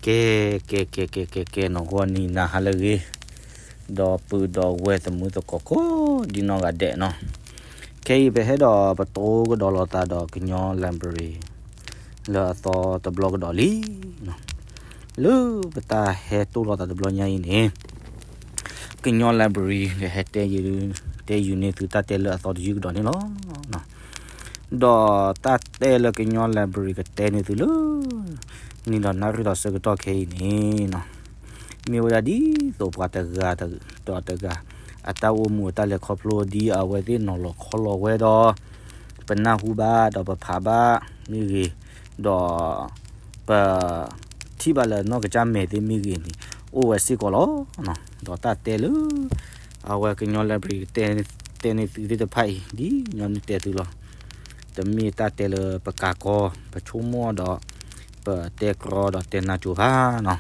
ကဲ ကဲ ကဲ ကဲ ကဲ ကဲ နီၢ်ဂီၤနံၤနၤဟါလၢအဂ့ၤ, ဒီပုၢ်ဒီဝဲၢ်သမုသကိးကိးဒံနီၢ်ဂၤဒဲးနီၤ, ခဲအံၤပဟဲဒီးပတိကဒီးလိာ်သးဒီးကညီ library လၢအသီတဘျီကဒီးလံနီၤ, လၢပတၢ်ဟဲတိၢ်လိာ်သးတဘျီညါအံၤန့ၣ် ကညီ library ကဟဲတဲ တဲယုာ်န့ၢ်သုတၢ်တဲလၢအသီတယုၢ်ကဒီးန့ၣ်လီၤ. ဒီးတၢ်တဲလၢကညီ library ကတဲန့ၢ်သုလၢ နံၤဒီးနၣ်ရံၣ်ဒီးဆၢကတီၢ်ခဲအံၤန့ၣ်နီၤ, မ့ၢ်ဝဲဒၣ်ဒ်သိးပှၤတဂၤဒီးတဂၤ အတၢ်အိၣ်မူအတၢ်လဲၤခီဖျိဒ်အဝဲသ့ၣ်နီၤလီၤခီလီၤဝဲဒီး ပနၢ်ဟူဘၣ်ဒီးပဖးဘၣ်မ့ၢ်ဂ့ၤ, ဒီး ပ ထံၣ်ဘၣ်လၢနီၢ်ကစၢ်မဲာ်သ့ၣ်မ့ၢ်ဂ့ၤန့ၣ် အိၣ်ဝဲစ့ၢ်ကီးလီၤ. ဒီးတၢ်တဲလၢ အဝဲကညီ library တဲန့ၢ်သုသ့ၣ်တဖၣ်အံၤ ဒ်ညီနုၢ်တဲသုလီၤ. တမ့ၢ်တၢ်တဲလၢပကးကီ ပဆိကမိၣ်ဒီး ပတဲကြီဒီးတဲနၢ်ကၠိဘၣ်နီၤ,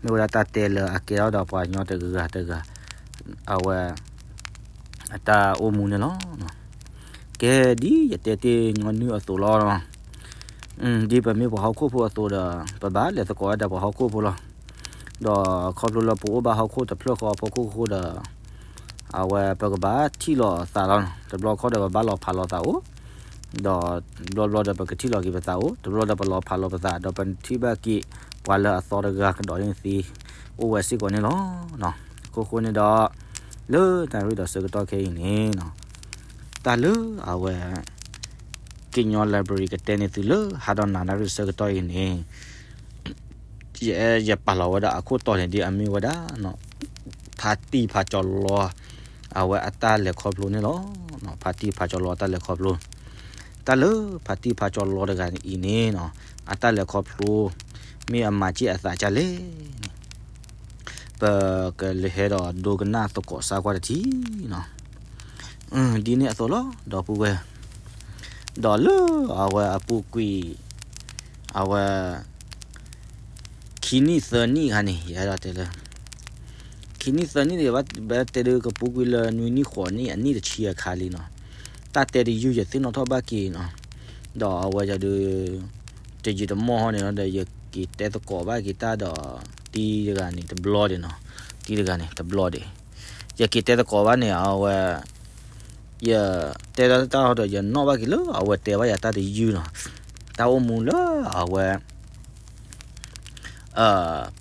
မ့ၢ်ဝဲဒၣ်တၢ်တဲလၢအကဲထီၣ်ဒီးပှၤကညီတဂၤတဂၤ အဝဲ အတၢ်အိၣ်မူန့ၣ်လီၤ. ကဲဒ်ယတဲတ့ၢ်ညီနုၢ်အသိးလီၤ. ဒ်ပမ့ၢ်ပှၤဟီၣ်ခိၣ်ဖိအသိးဒီး ပဘၣ်လဲၤသကိးဝဲဒၣ်ပှၤဟီၣ်ခိၣ်ဖိလီၤ. ဒီးခီဖျိလၢပအိၣ်ဘၣ်ဟီၣ်ခိၣ်တဖျၢၣ်ဃီအဖီခိၣ်ဃိဒီး အဝဲပကဘၣ်ထံၣ်လိာ်သးလီၤ. တဘျီခီဒီးပဘၣ်လီၤဖးလိာ်သးအိၣ်, ဒီးဘျီဘျီဒီးပကထံၣ်လိာ်က့ၤပသးအိၣ်, တဘျီဒီးပလီၤဖးလိာ်ပသး ဒီးပထံၣ်ဘၣ်က့ၤပှၤလၢအသီတဂၤကဒီးန့ၣ်သ့ အိၣ်ဝဲစ့ၢ်ကီးန့ၣ်လီၤ. အဃိဃိန့ၣ်ဒီး လၢနၣ်ရံၣ်ဒီးဆၢကတီၢ်ခဲအံၤန့ၣ် တၢ်လၢအဝဲ ကညီ library ကတဲန့ၢ်သုလၢဟါဒီးနၤနၣ်ရံၣ်ဆၢကတီၢ်အံၤန့ၣ် ယ ယပာ်လီၤဝဲဒၣ်အခိၣ်တီန့ၣ် ဒ်အမ့ၢ်ဝဲဒၣ် ဖါတံၢ်ဖါကၠီၤလီၤ အဝဲအတၢ်လဲၤခီဖျိန့ၣ်လီၤ. ဖါတံၢ်ဖါကၠီၤလီၤအတၢ်လဲၤခီဖျိ, တၢ်လၢဖါတံၢ်ဖါကၠီၤလီၤတဂၤအံၤန့ၣ် အတၢ်လဲၤခီဖျိ မ့ၢ်အမၤစ့ၢ်အသးဒ်လဲၣ်န့ၣ် ပကလဲၤဟဲဒီးဒိကနၣ်သကိးစၢ်ကွၢ်တထံၣ်နီၤ. ဒ်န့ၣ်အသိးလီၤ ဒီပုၢ်ဝဲၢ်, ဒီးလၢအဝဲအပူၤကွံာ် အဝဲ ခံနံၣ်သၢနံၣ်အခါန့ၣ် ယအဲၣ်ဒိးတဲလၢ ခံနံၣ်သၢနံၣ်န့ၣ် ဘၣ်တဲဒုးကပူၤကွံာ်လၢနွံနံၣ်ဃိးနံၣ်အနံၣ်တဆံအခါလံနီၤ. တၢ်တဲတယုၢ်ယသ့ၣ်နီၣ်ထီၣ်ဘၣ်က့ၤနီၤ. ဒီးအဝဲဒုး တယံာ်တမီၢ်ဟီန့ၣ်နီၤ ဒီးယက့ၤတဲသကိးဘၣ်က့ၤတၢ်ဒီး တံၤတဂၤန့ၣ်တဘျီဒံးနီၤ. တံၤတဂၤန့ၣ်တဘျီဒံး ယက့ၤတဲသကိးဘၣ်န့ၣ် အဝဲ ယတဲတၢ်ဟီဒီး ယနီၣ်ဘၣ်က့ၤလၢအဝဲတဲဘၣ်ယၤတၢ်တယုၢ်နီၤ. တၢ်အိၣ်မူလၢအဝဲ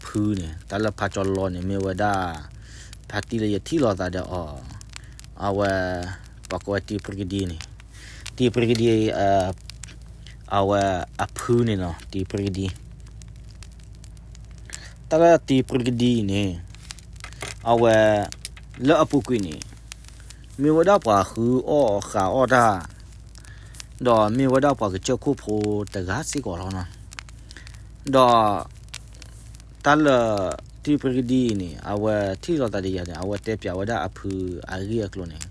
ဖုန့ၣ် တၢ်လၢဖါကၠီၤလီၤန့ၣ် မ့ၢ်ဝဲဒၣ် ဖါတံၢ်လၢယထံၣ်လိာ်သးဒီးအီၤ အဝဲ ပှၤကိးဝဲတံၤပြံကဒံန့ၣ် တံၤပြံကဒံ အဝဲအဖုန့ၣ်နီၤ တံၤပြံကဒံ တၢ်လၢတံၤပြံကဒံအံၤန့ၣ် အဝဲ လၢအပူၤကွံာ်န့ၣ် မ့ၢ်ဝဲဒၣ်ပှၤဃုအီၣ်ဃုအီၣ်တၢ် ဒီးမ့ၢ်ဝဲဒၣ်ပှၤကစၢၢ်ခိၣ်ဖိတဂၤစ့ၢ်ကီးလီၤနီၤ. ဒီး တၢ်လၢ တံၤပြံကဒံအံၤန့ၣ် အဝဲထံၣ်လိာ်သးဒီးယၤန့ၣ် အဝဲတဲပျးဝဲဒၣ်အဖုအဂ့ၢ်အကျိၤန့ၣ်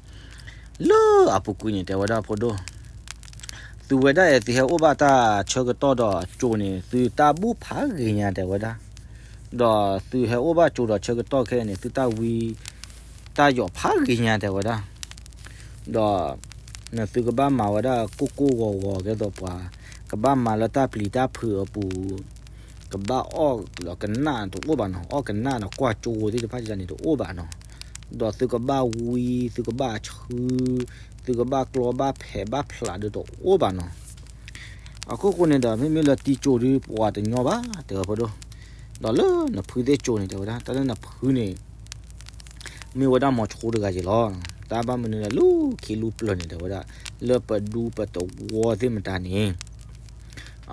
လၢအပူၤကွံာ်န့ၣ် တဲဝဲဒၣ်ဖိဒိၣ် သုဝဲဒၣ်အံၤ သုဟဲအိၣ်ဘၣ်တၢ်ဆၢကတီၢ်ဒီးအကၠိန့ၣ် သုတၢ်ဘူၣ်ဖးဂ့ၤညါ တဲဝဲဒၣ်. ဒီးသုဟဲအိၣ်ဘၣ်ကၠိဒီးဆၢကတီၢ်ခဲအံၤန့ၣ် သုတၢ်ဝံ တၢ်ယီၤဖးဂ့ၤညါ တဲဝဲဒၣ်. ဒီး နသုကဘၣ်မၤဝဲဒၣ်ကိၢ်ကိၢ်ဂီၤဂီၤ ကဲသိးပှၤ ကဘၣ်မၤလၢတၢ်ပျံၤတၢ်ဖုးအပူၤ ကဘၣ်အီၣ်ဒီးကနၣ်တအိၣ်ဘၣ်နီၤ, အီၣ်ကနၣ်ဒီးကွၢ်ကၠိသ့ၣ်တဖၣ်န့ၣ်တအိၣ်ဘၣ်နီၤ. ဒီးသုကဘၣ်ဝံ သုကဘၣ်ဆှု သုကဘၣ်ကျီဘၣ်ဖဲးဘၣ်ဖျးဒီးတအိၣ်ဘၣ်နီၤ. အခိၣ်ဃိန့ၣ်ဒီး မ့မ့ၢ်လၢတံၤကၠိဒုးပှၤတညီဘၣ် တဲဝဲဖိဒိၣ်. ဒီးလၢနဖုသ့ၣ်ကၠိန့ၣ် တဲဝဲဒၣ် တၢ်လၢနဖုန့ၣ် မ့ၢ်ဝဲဒၣ်မိၤဆိတဂၤက့ၤလီၤ. တၢ်ဘၣ်မနုၤလဲၣ် လၢခံလူပျၢၤန့ၣ် တဲဝဲဒၣ် လၢပဒူပတဝီသ့ၣ်မတၤန့ၣ်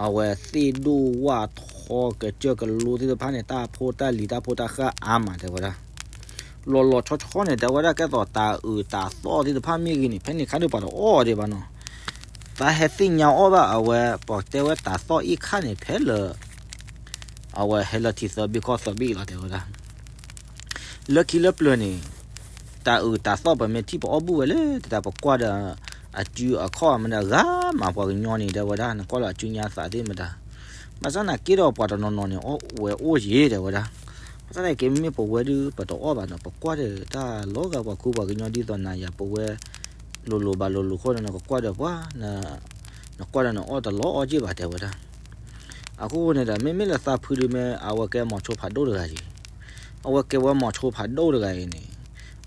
အဝဲသ့ၣ်ဒိၣ်ဝၣ်ထီကစၢၢ်ကလိသ့ၣ်တဖၣ်န့ၣ် တၢ်ဖိတၢ်လံၤတၢ်ဖိတၢ်ဃၢ်အါမး တဲဝဲဒၣ်. လီၤလီၤဆီဆီန့ၣ် တဲဝဲဒၣ်ကဲသိးတၤအုးတၤသီၣ်သ့ၣ်တဖၣ်မ့ၢ်ဂ့ၤန့ၣ် ဖဲန့ၣ်ခါဒုးပှၤတအီၣ်ဒံးဘၣ်နီၤ. တၢ်ဟဲသ့ၣ်ညါအီၣ်ဘၣ်အဝဲ ပှၤတဲဝဲတၤသီၣ်အ့ၣ်ခၣ်န့ၣ် ဖဲလၢ အဝဲဟဲလၢထံသၢဘ့ၣ်ကီၢ်သၢဘ့ၣ်လီၤ တဲဝဲဒၣ်. လၢခံလၢပျၢၤန့ၣ် တၤအုးတၤသီၣ်ပမ့ၢ်ထံၣ်ပအီၣ်ဘူၣ်ဝဲလဲၣ် တၢ်ပကွၢ်ဒီး အစုအခီၣ်မတၤဂၤမးပှၤကညီန့ၣ် တဲဝဲဒၣ် နကွၢ်လၢအစုညါသးသ့ၣ်မတၤ. ဘၣ်ဆၣ်သနာ်က့ဒီးပှၤတနီၤနီၤန့ၣ် အီၣ်ဝဲအိၣ်ယံၤ တဲဝဲဒၣ်. ဘၣ်ဆၣ်သနာ်က့မ့မ့ၢ်ပဝဲဒုး ပတအီၣ်ဘၣ်နီၤ ပကွၢ်ဒီးတၢ်လီၤဂာ်ပှၤခူပှၤကညီဒ်သိးနၤယၤပဝဲ လိၤလိၤဘၣ်လိၤလိၤခိၣ်ဒီး နကကွၢ်ဒီးပှၤ နကွၢ်ဒီးနအီၣ်တလီၤအီၣ်က့ၢ်ဘၣ် တဲဝဲဒၣ်. အဃိန့ၣ်ဒီး မ့မ့ၢ်လၢသးဖုဒုးမ့ၢ် အဝဲကဲမီၤဆိဖးဒိၣ်တဂၤအံၤ, အဝဲကဲဝဲမီၤဆိဖးဒိၣ်တဂၤအံၤန့ၣ်,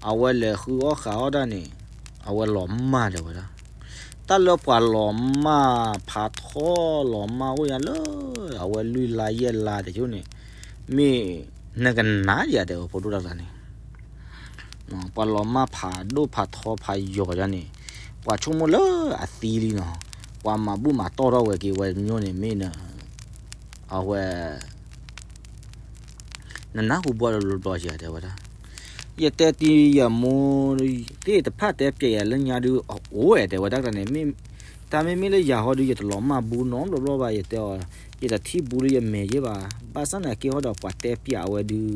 အဝဲလဲၤဃုအီၣ်ဃုအီၣ်တၢ်န့ၣ်, အဝဲလီၤမၢ်ဒဲးဝဲဒၣ်. တၢ်လၢပှၤလီၤမၢ်ဖးထီလီၤမၢ်အိၣ်ညါလၢ အဝဲလွံၢ်လါယဲၢ်လါတကၠိန့ၣ်, မ့ၢ်နကနၣ်ယၤတဲဝဲဖိဒိၣ်တၢ်သးန့ၣ် ပှၤလီၤမၢ်ဖးဒိၣ်ဖးထီဖးယိာ်ယါန့ၣ်, ပှၤဆိကမိၣ်လၢအသံလံနီၤ, ပှၤမၤဘူၣ်မၤတီၢ်ထီၣ်ဝဲက့ၤဝဲမၠိန့ၣ်မ့ၢ်န, အဝဲ နနၢ်ဟူဘၣ်လၢဘျီဘျီယၤတဲဝဲဒၣ်. ယတဲတံၤယမိၢ်သ့ၣ်တဖၣ်တဲပျဲယၤလၢညါဒုး အအိၣ်ဝဲတဲဝဲဒၣ်တၢ်န့ၣ်, တၢ်မ့မ့ၢ်လၢယၤဟီဒုး ယတလီၤမၢ်ဘူနီတဘျီဘျီဘၣ် ယတဲအီၤ, ယတထံၣ်ဘူလၢယမဲာ်ယဲၢ်ဘၣ်, ဘၣ်ဆၣ်သနာ်က့ဟီဒီးပှၤတဲပျဲဝဲဒုး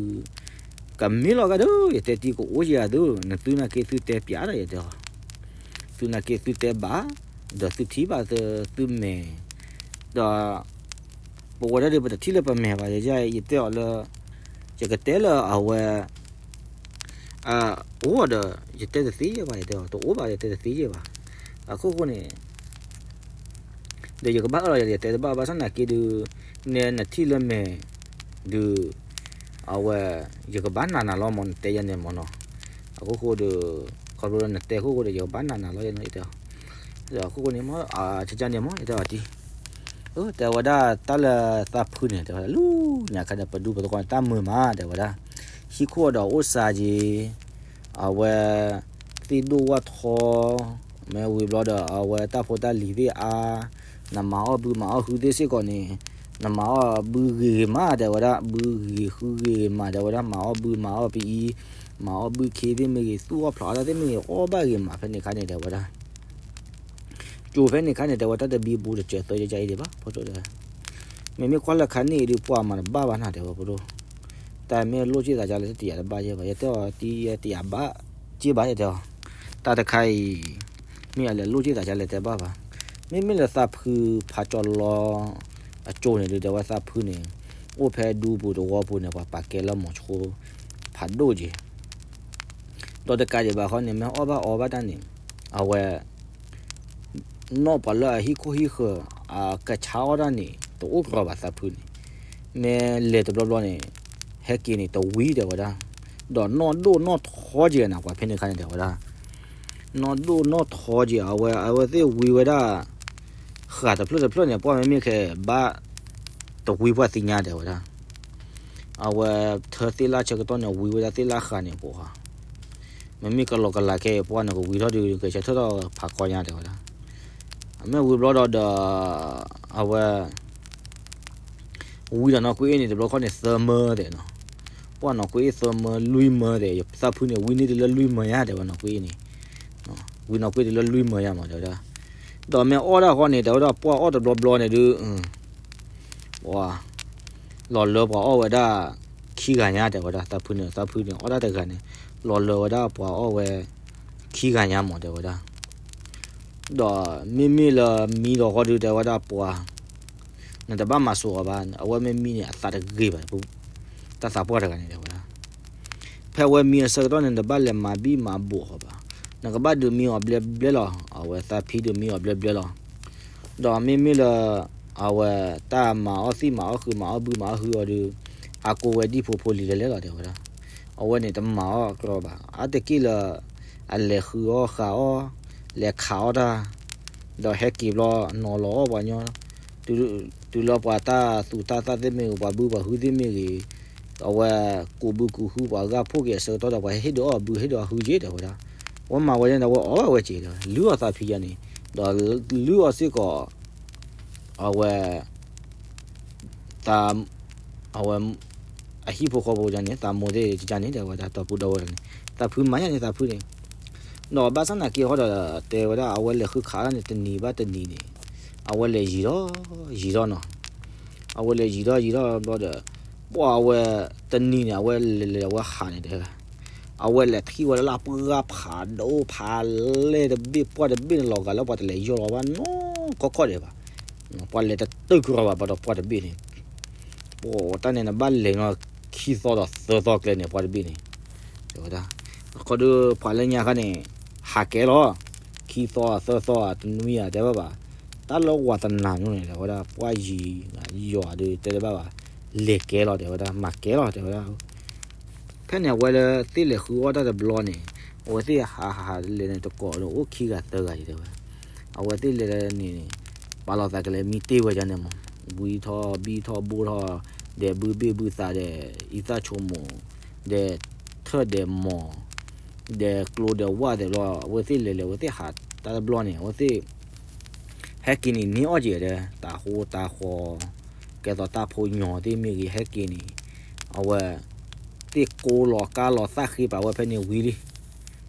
ကမ့ၢ်လီၤဂာ်ဒီး ယတဲတံၤကအိၣ်ယၤဒုး နသုနာ်က့သုတဲပျဲဒီးယတဲအီၤ, သုနာ်က့သုတဲဘၣ်, ဒီးသုထံၣ်ဘၣ်သုမဲာ်, ဒီး ပဝဲဒၣ်ဒီး ပတထံၣ်လၢပမဲာ်ဘၣ်, ယတဲအီၤလၢ ယကတဲလၢအဝဲ အိၣ်ဒီး ယတဲတသ့ယဲၢ်ဘၣ်, ယတဲအီၤ တအိၣ်ဘၣ် ယတဲတသ့ယဲၢ်ဘၣ်. အခိၣ်ဃိန့ၣ် ဒီးယကဘၣ်အၢၣ်လီၤ ယတဲတဘၣ် ဘၣ်ဆၣ်သနာ်က့ဒုး နနထံၣ်လၢမဲာ်ဒုး အဝဲ ယကဘၣ်နးနးလီၤမၢ် နတဲယၤန့ၣ်မၢ်နီၤ. အခိၣ်ဃိဒီး ခီဖျိလၢနတဲအခိၣ်ဃိဒီး ယကဘၣ်နးနးလီၤယၤန့ၣ် ယတဲအီၤ. အခိၣ်ဃိန့ၣ်မၢ် ကန့ၣ်မၢ် ယတဲအီၤတံၤ တဲဝဲဒၣ်တၢ်လၢသးဖုန့ၣ် တဲဝဲဒၣ် လၢညါခါန့ၣ် ပဒူပသဝီန့ၣ် တၢ်မုာ်မး တဲဝဲဒၣ်, ဟံၣ်ခိၣ်ဒီးအိၣ်စှၤက့ၤ, အဝဲ သ့ၣ်ဒိၣ်ဝၣ်ထီ, မ့ၢ်ဝံၤဘျီဒီး အဝဲတၢ်ဖိတၢ်လံၤသ့ၣ်အါ, နမၤအီၣ်ဘုမၤအီၣ်ဟုသ့ၣ်စ့ၢ်ကီးန့ၣ်, နမၤအီၣ်ဘုဂ့ၤဂ့ၤမး တဲဝဲဒၣ်, ဘုဂ့ၤဃုဂ့ၤဂ့ၤမး တဲဝဲဒၣ်, မၤအီၣ်ဘုမၤအီၣ်ပအံၤ, မၤအီၣ်ဘုခ့သ့ၣ်မ့ၢ်ဂ့ၤ, သူၣ်အီၣ်ဖျးအီၣ်တၢ်သ့ၣ်မ့ၢ်ဂ့ၤ, အီၣ်ဘၣ်ဂ့ၤမး ဖဲန့ၣ်ခါန့ၣ် တဲဝဲဒၣ် ကၠိဖဲန့ၣ်ခါန့ၣ် တဲဝဲတၢ်တဘံဘူတစၢၤသၢယဲၢ်ယဲၢ်အံၤဒံးဘၣ် ဖိဒိၣ်ဒီး, မ့မ့ၢ်ကွၢ်လၢခါန့ၣ်အံၤဒုး ပှၤမၤတဘၣ်ဘၣ်နၤ တဲဝဲဖိဒိၣ်, တၢ်မ့ၢ်လိၣ်က့ၢ်သးကါလၢတယၤတဘၣ်ယဲၢ်ဘၣ် ယတဲအီၤ တယၤတဘၣ်က့ၢ်ဘၣ် ယတဲအီၤ, တၢ်တခါအံၤ မ့ၢ်အလဲၤလိၣ်က့ၢ်သးကါလၢတဲဘၣ်ဘၣ်, မ့မ့ၢ်လၢသးဖုဖးကၠီလီ အကၠိန့ၣ်ဒုး တဲဝဲသးဖုန့ၣ် အိၣ်ဖဲဒူပူၤတဝီပူၤန့ၣ် ပှၤပာ်ကဲလၢမီၤဆိ ဖးဒိၣ်က့ၤ ဒီးတကးဒံးဘၣ်ဃီန့ၣ် မ့ၢ်အီၣ်ဘၣ်အီဘၣ်တၢ်န့ၣ် အဝဲ နီၢ်ပှၤလၢအဟံၣ်ခိၣ်ဟံၣ်ဃၢၤ အကဆါအီၣ်တၢ်န့ၣ် တအိၣ်ကြီဘၣ်သးဖုန့ၣ်, မ့ၢ်လဲၤတဘျီဘျီန့ၣ် ဟဲက့ၤန့ၣ် တဝံတဲဝဲဒၣ်, ဒီးနီၢ်ဒိၣ်နီၢ်ထီက့ၤနၤ ပှၤဖဲန့ၣ်ခါန့ၣ်တဲဝဲဒၣ်, နီၢ်ဒိၣ်နီၢ်ထီက့ၤ အဝဲ အဝဲသ့ၣ်ဝံဝဲဒၣ် ဃာ်တဖျၢၣ်တဖျၢၣ်န့ၣ် ပှၤမ့မ့ၢ်ခဲဘၣ် တဝံပှၤသ့ၣ်ညါတဲဝဲဒၣ် အဝဲထၢသ့ၣ်လၣ်ဆၢကတီၢ်န့ၣ် ဝံဝဲဒၣ်သ့ၣ်လၣ်ဃာ်န့ၣ်ပှၤ, မ့မ့ၢ်ကလီကလးခဲအံၤ ပှၤန့ၣ်ကဝံထီၣ်ဒုး ကဆၢထၢၣ်ထီၣ်ဖးကီညါတဲဝဲဒၣ်, အမ့ၢ်ဝံၤဘျီဒီးဒီး အဝဲ ဝံဒီးနီၢ်ကွ့အ့ၣ်န့ၣ် တဘျီခီန့ၣ် သၢမၢတဲနီၤ, ပှၤနီၢ်ကွ့အ့ၣ်သၢမၢလွံၢ်မၢတဲ, သးဖုန့ၣ် ဝံန့ၢ်တုၤလၢလွံၢ်မၢညါတဲဝဲနီၢ်ကွ့အ့ၣ်န့ၣ်, ဝံနီၢ်ကွ့တုၤလၢလွံၢ်မၢညါမးတဲဝဲဒၣ်, ဒီးမ့ၢ်အီၣ်ဒၣ်ဃီန့ၣ် တဲဝဲဒၣ်ပှၤအီၣ်တဘျီဘျီန့ၣ်ဒုး ပှၤ လီၤလၢပှၤအီၣ်ဝဲဒၣ် ခံဂၤညါတဲဝဲဒၣ်, သးဖုန့ၣ် သးဖုန့ၣ် အီၣ်ဒၣ်တဂၤန့ၣ် လီၤလၢဝဲဒၣ်ပှၤအီၣ်ဝဲ ခံဂၤညါမးတဲဝဲဒၣ်, ဒီးမ့မ့ၢ်လၢမံဒီးဃီဒုးတဲဝဲဒၣ်ပှၤ နတဘၣ်မၤစိာ်အီၤဘၣ်, အဝဲမ့ၢ်မံန့ၣ် အသးတဂ့ၤဘၣ်, တၢ်သးပှၢ်တဂၤန့ၣ်တဲဝဲဒၣ် ဖဲအဝဲမံအဆၢကတီၢ်န့ၣ် နတဘၣ်လဲၤမၤဘံၣ်မၤဘိးအီၤဘၣ်, နကဘၣ်ဒုးမံအီၤဘျဲဘျဲလီၤ, အဝဲသးဖံဒုးမံအီၤဘျဲဘျဲလီၤ, ဒီးမ့မ့ၢ်လၢ အဝဲတၢ်မၤအီၣ်သံၣ်မၤအီၣ်ဃုမၤအီၣ်ဘုမၤအီၣ်ဟုအီၤဒုး အကိးဝဲဒံဖိဖိလံၤလဲၤလဲၤလီၤတဲဝဲဒၣ်, အဝဲန့ၣ်တမၤအီၣ်အကြီဘၣ်, အါတက့ၢ်လၢ အလဲၤဃုအီၣ်ဃာ်အီၣ်, လဲၤခးအီၣ်တၢ်, ဒီးဟဲက့ၤဘျီနီၤလီၤအီၣ်ပှၤညီ တုၤလၢပှၤတၢ်သူတၢ်သၣ်သ့ၣ်မ့ၢ်ဂ့ၤ ပှၤဘုပှၤဟုသ့ၣ်မ့ၢ်ဂ့ၤ, အဝဲကူးဘုကူးဟုပှၤဂၢ်ဖှိၣ်က့ၤအဆၢကတီၢ်ဒီး ပှၤဟဲဟ့ၣ်ဒုးအီၣ်ဘုဟ့ၣ်ဒုးအီၣ်ဟုက့ၤတဲဝဲဒၣ်, အဝဲမၤဝဲန့ၣ်ဒီး အဝဲအီၣ်ဘၣ်ဝဲက့ၤဒီး လုၢ်အီၣ်သးဖံယါန့ၣ်, ဒီးလုၢ်အီၣ်စ့ၢ်ကီး အဝဲ သး အဝဲ အဟံၣ်ဖိဃီဖိယါန့ၣ် သးမိၢ်သ့ၣ်ယါန့ၣ် တဲဝဲဒၣ် ဒီပုၢ်ဒီဝဲၢ်န့ၣ် သးဖုမၤယါန့ၣ် သးဖုန့ၣ်, ဒီးဘၣ်ဆၣ်သနာ်က့ဟီဒီး တဲဝဲဒၣ် အဝဲလဲၤဃုခးတၢ်န့ၣ် တနံၤဘၣ်တနံၤန့ၣ် အဝဲလဲၤယံၤထီၣ် ယံၤထီၣ်နီၤ, အဝဲလဲၤယံၤထီၣ်ယံၤထီၣ်ဘျီဒီး ပှၤအဝဲ တနံၤန့ၣ် အဝဲလဲၤလဲၤအဝဲဟးန့ၣ်တဲ အဝဲလဲၤထံၣ်ဝဲဒၣ်လၢပှၢ်ဖးဒိၣ်ဖးလဲၢ်တဘ့ၣ် ပှၢ်တဘ့ၣ်န့ၣ် လီၤဂာ်လၢပှၤတလဲၤယီၢ်လီၤဘၣ်နီၢ်ကီၢ်ခီၣ်ဒဲးဘၣ်, ပှၤလဲၤတတုာ်ကရီဘၣ် ဘၣ်ဒီးပှၢ်တဘ့ၣ်န့ၣ်, ပှၤတၢ်န့ၣ် နဘၣ်လဲၤနီၢ်ခံသီဒီးသၢသီကျဲန့ၣ် ပှၢ်တဘ့ၣ်န့ၣ်, တဲဝဲဒၣ်, ခီဒုးပှၤလၢညါခါန့ၣ် ဟးကဲလီၤ, ခံသီသၢသီတနွံဧါတဲဘၣ်ဘၣ်, တၢ်လၢဝၤတနၤန့ၣ် တဲဝဲဒၣ် ပှၢ်ယံၤ ယွၤဒုးတဲတဘၣ်ဘၣ်, လဲၤကဲလီၤ တဲဝဲဒၣ်, မၤကဲလီၤ တဲဝဲဒၣ်. ဖဲန့ၣ်အဝဲလၢသ့ၣ်လဲၤဃုအီၣ်တၢ်တဘျီန့ၣ် အဝဲသ့ၣ်ဟးဟးလဲၤန့ၣ် တကိးဒီးအိၣ်ခံဂၤသၢဂၤအံၤ တဲဝဲ. အဝဲသ့ၣ်လဲၤန့ၣ် ပာ်လီၤသးကလဲၤမံတ့ၢ်ဝဲဒ်န့ၣ်မး, ဝံထီၣ်ဘံၣ်ထီၣ်ဘိၣ်ထီၣ်, ဒီးဘုဘ့ၣ်ဘုသးဒီး အံသၣ်ဆိမိၣ်, ဒီးထၢၣ်ဒီးမီၢ်, ဒီးကျိဒီးဝၣ်သ့ၣ်ဘျီ, အဝဲသ့ၣ်လဲၤလဲၤ အဝဲသ့ၣ်ဟးတၢ်တဘျီန့ၣ် အဝဲသ့ၣ် ဟဲက့ၤန့ၣ်န့ၢ်အီၣ်က့ၤဒီး တၤဟူတၤဃီၤ, ကဲသိးတၢ်ဖိညီသ့ၣ်မ့ၢ်ဂ့ၤ ဟဲက့ၤန့ၣ် အဝဲသ့ၣ်ကိးလီၤကါလီၤသၣ်ဃ့ပာ်ဝဲဖဲန့ၣ်ဝံၤလံ.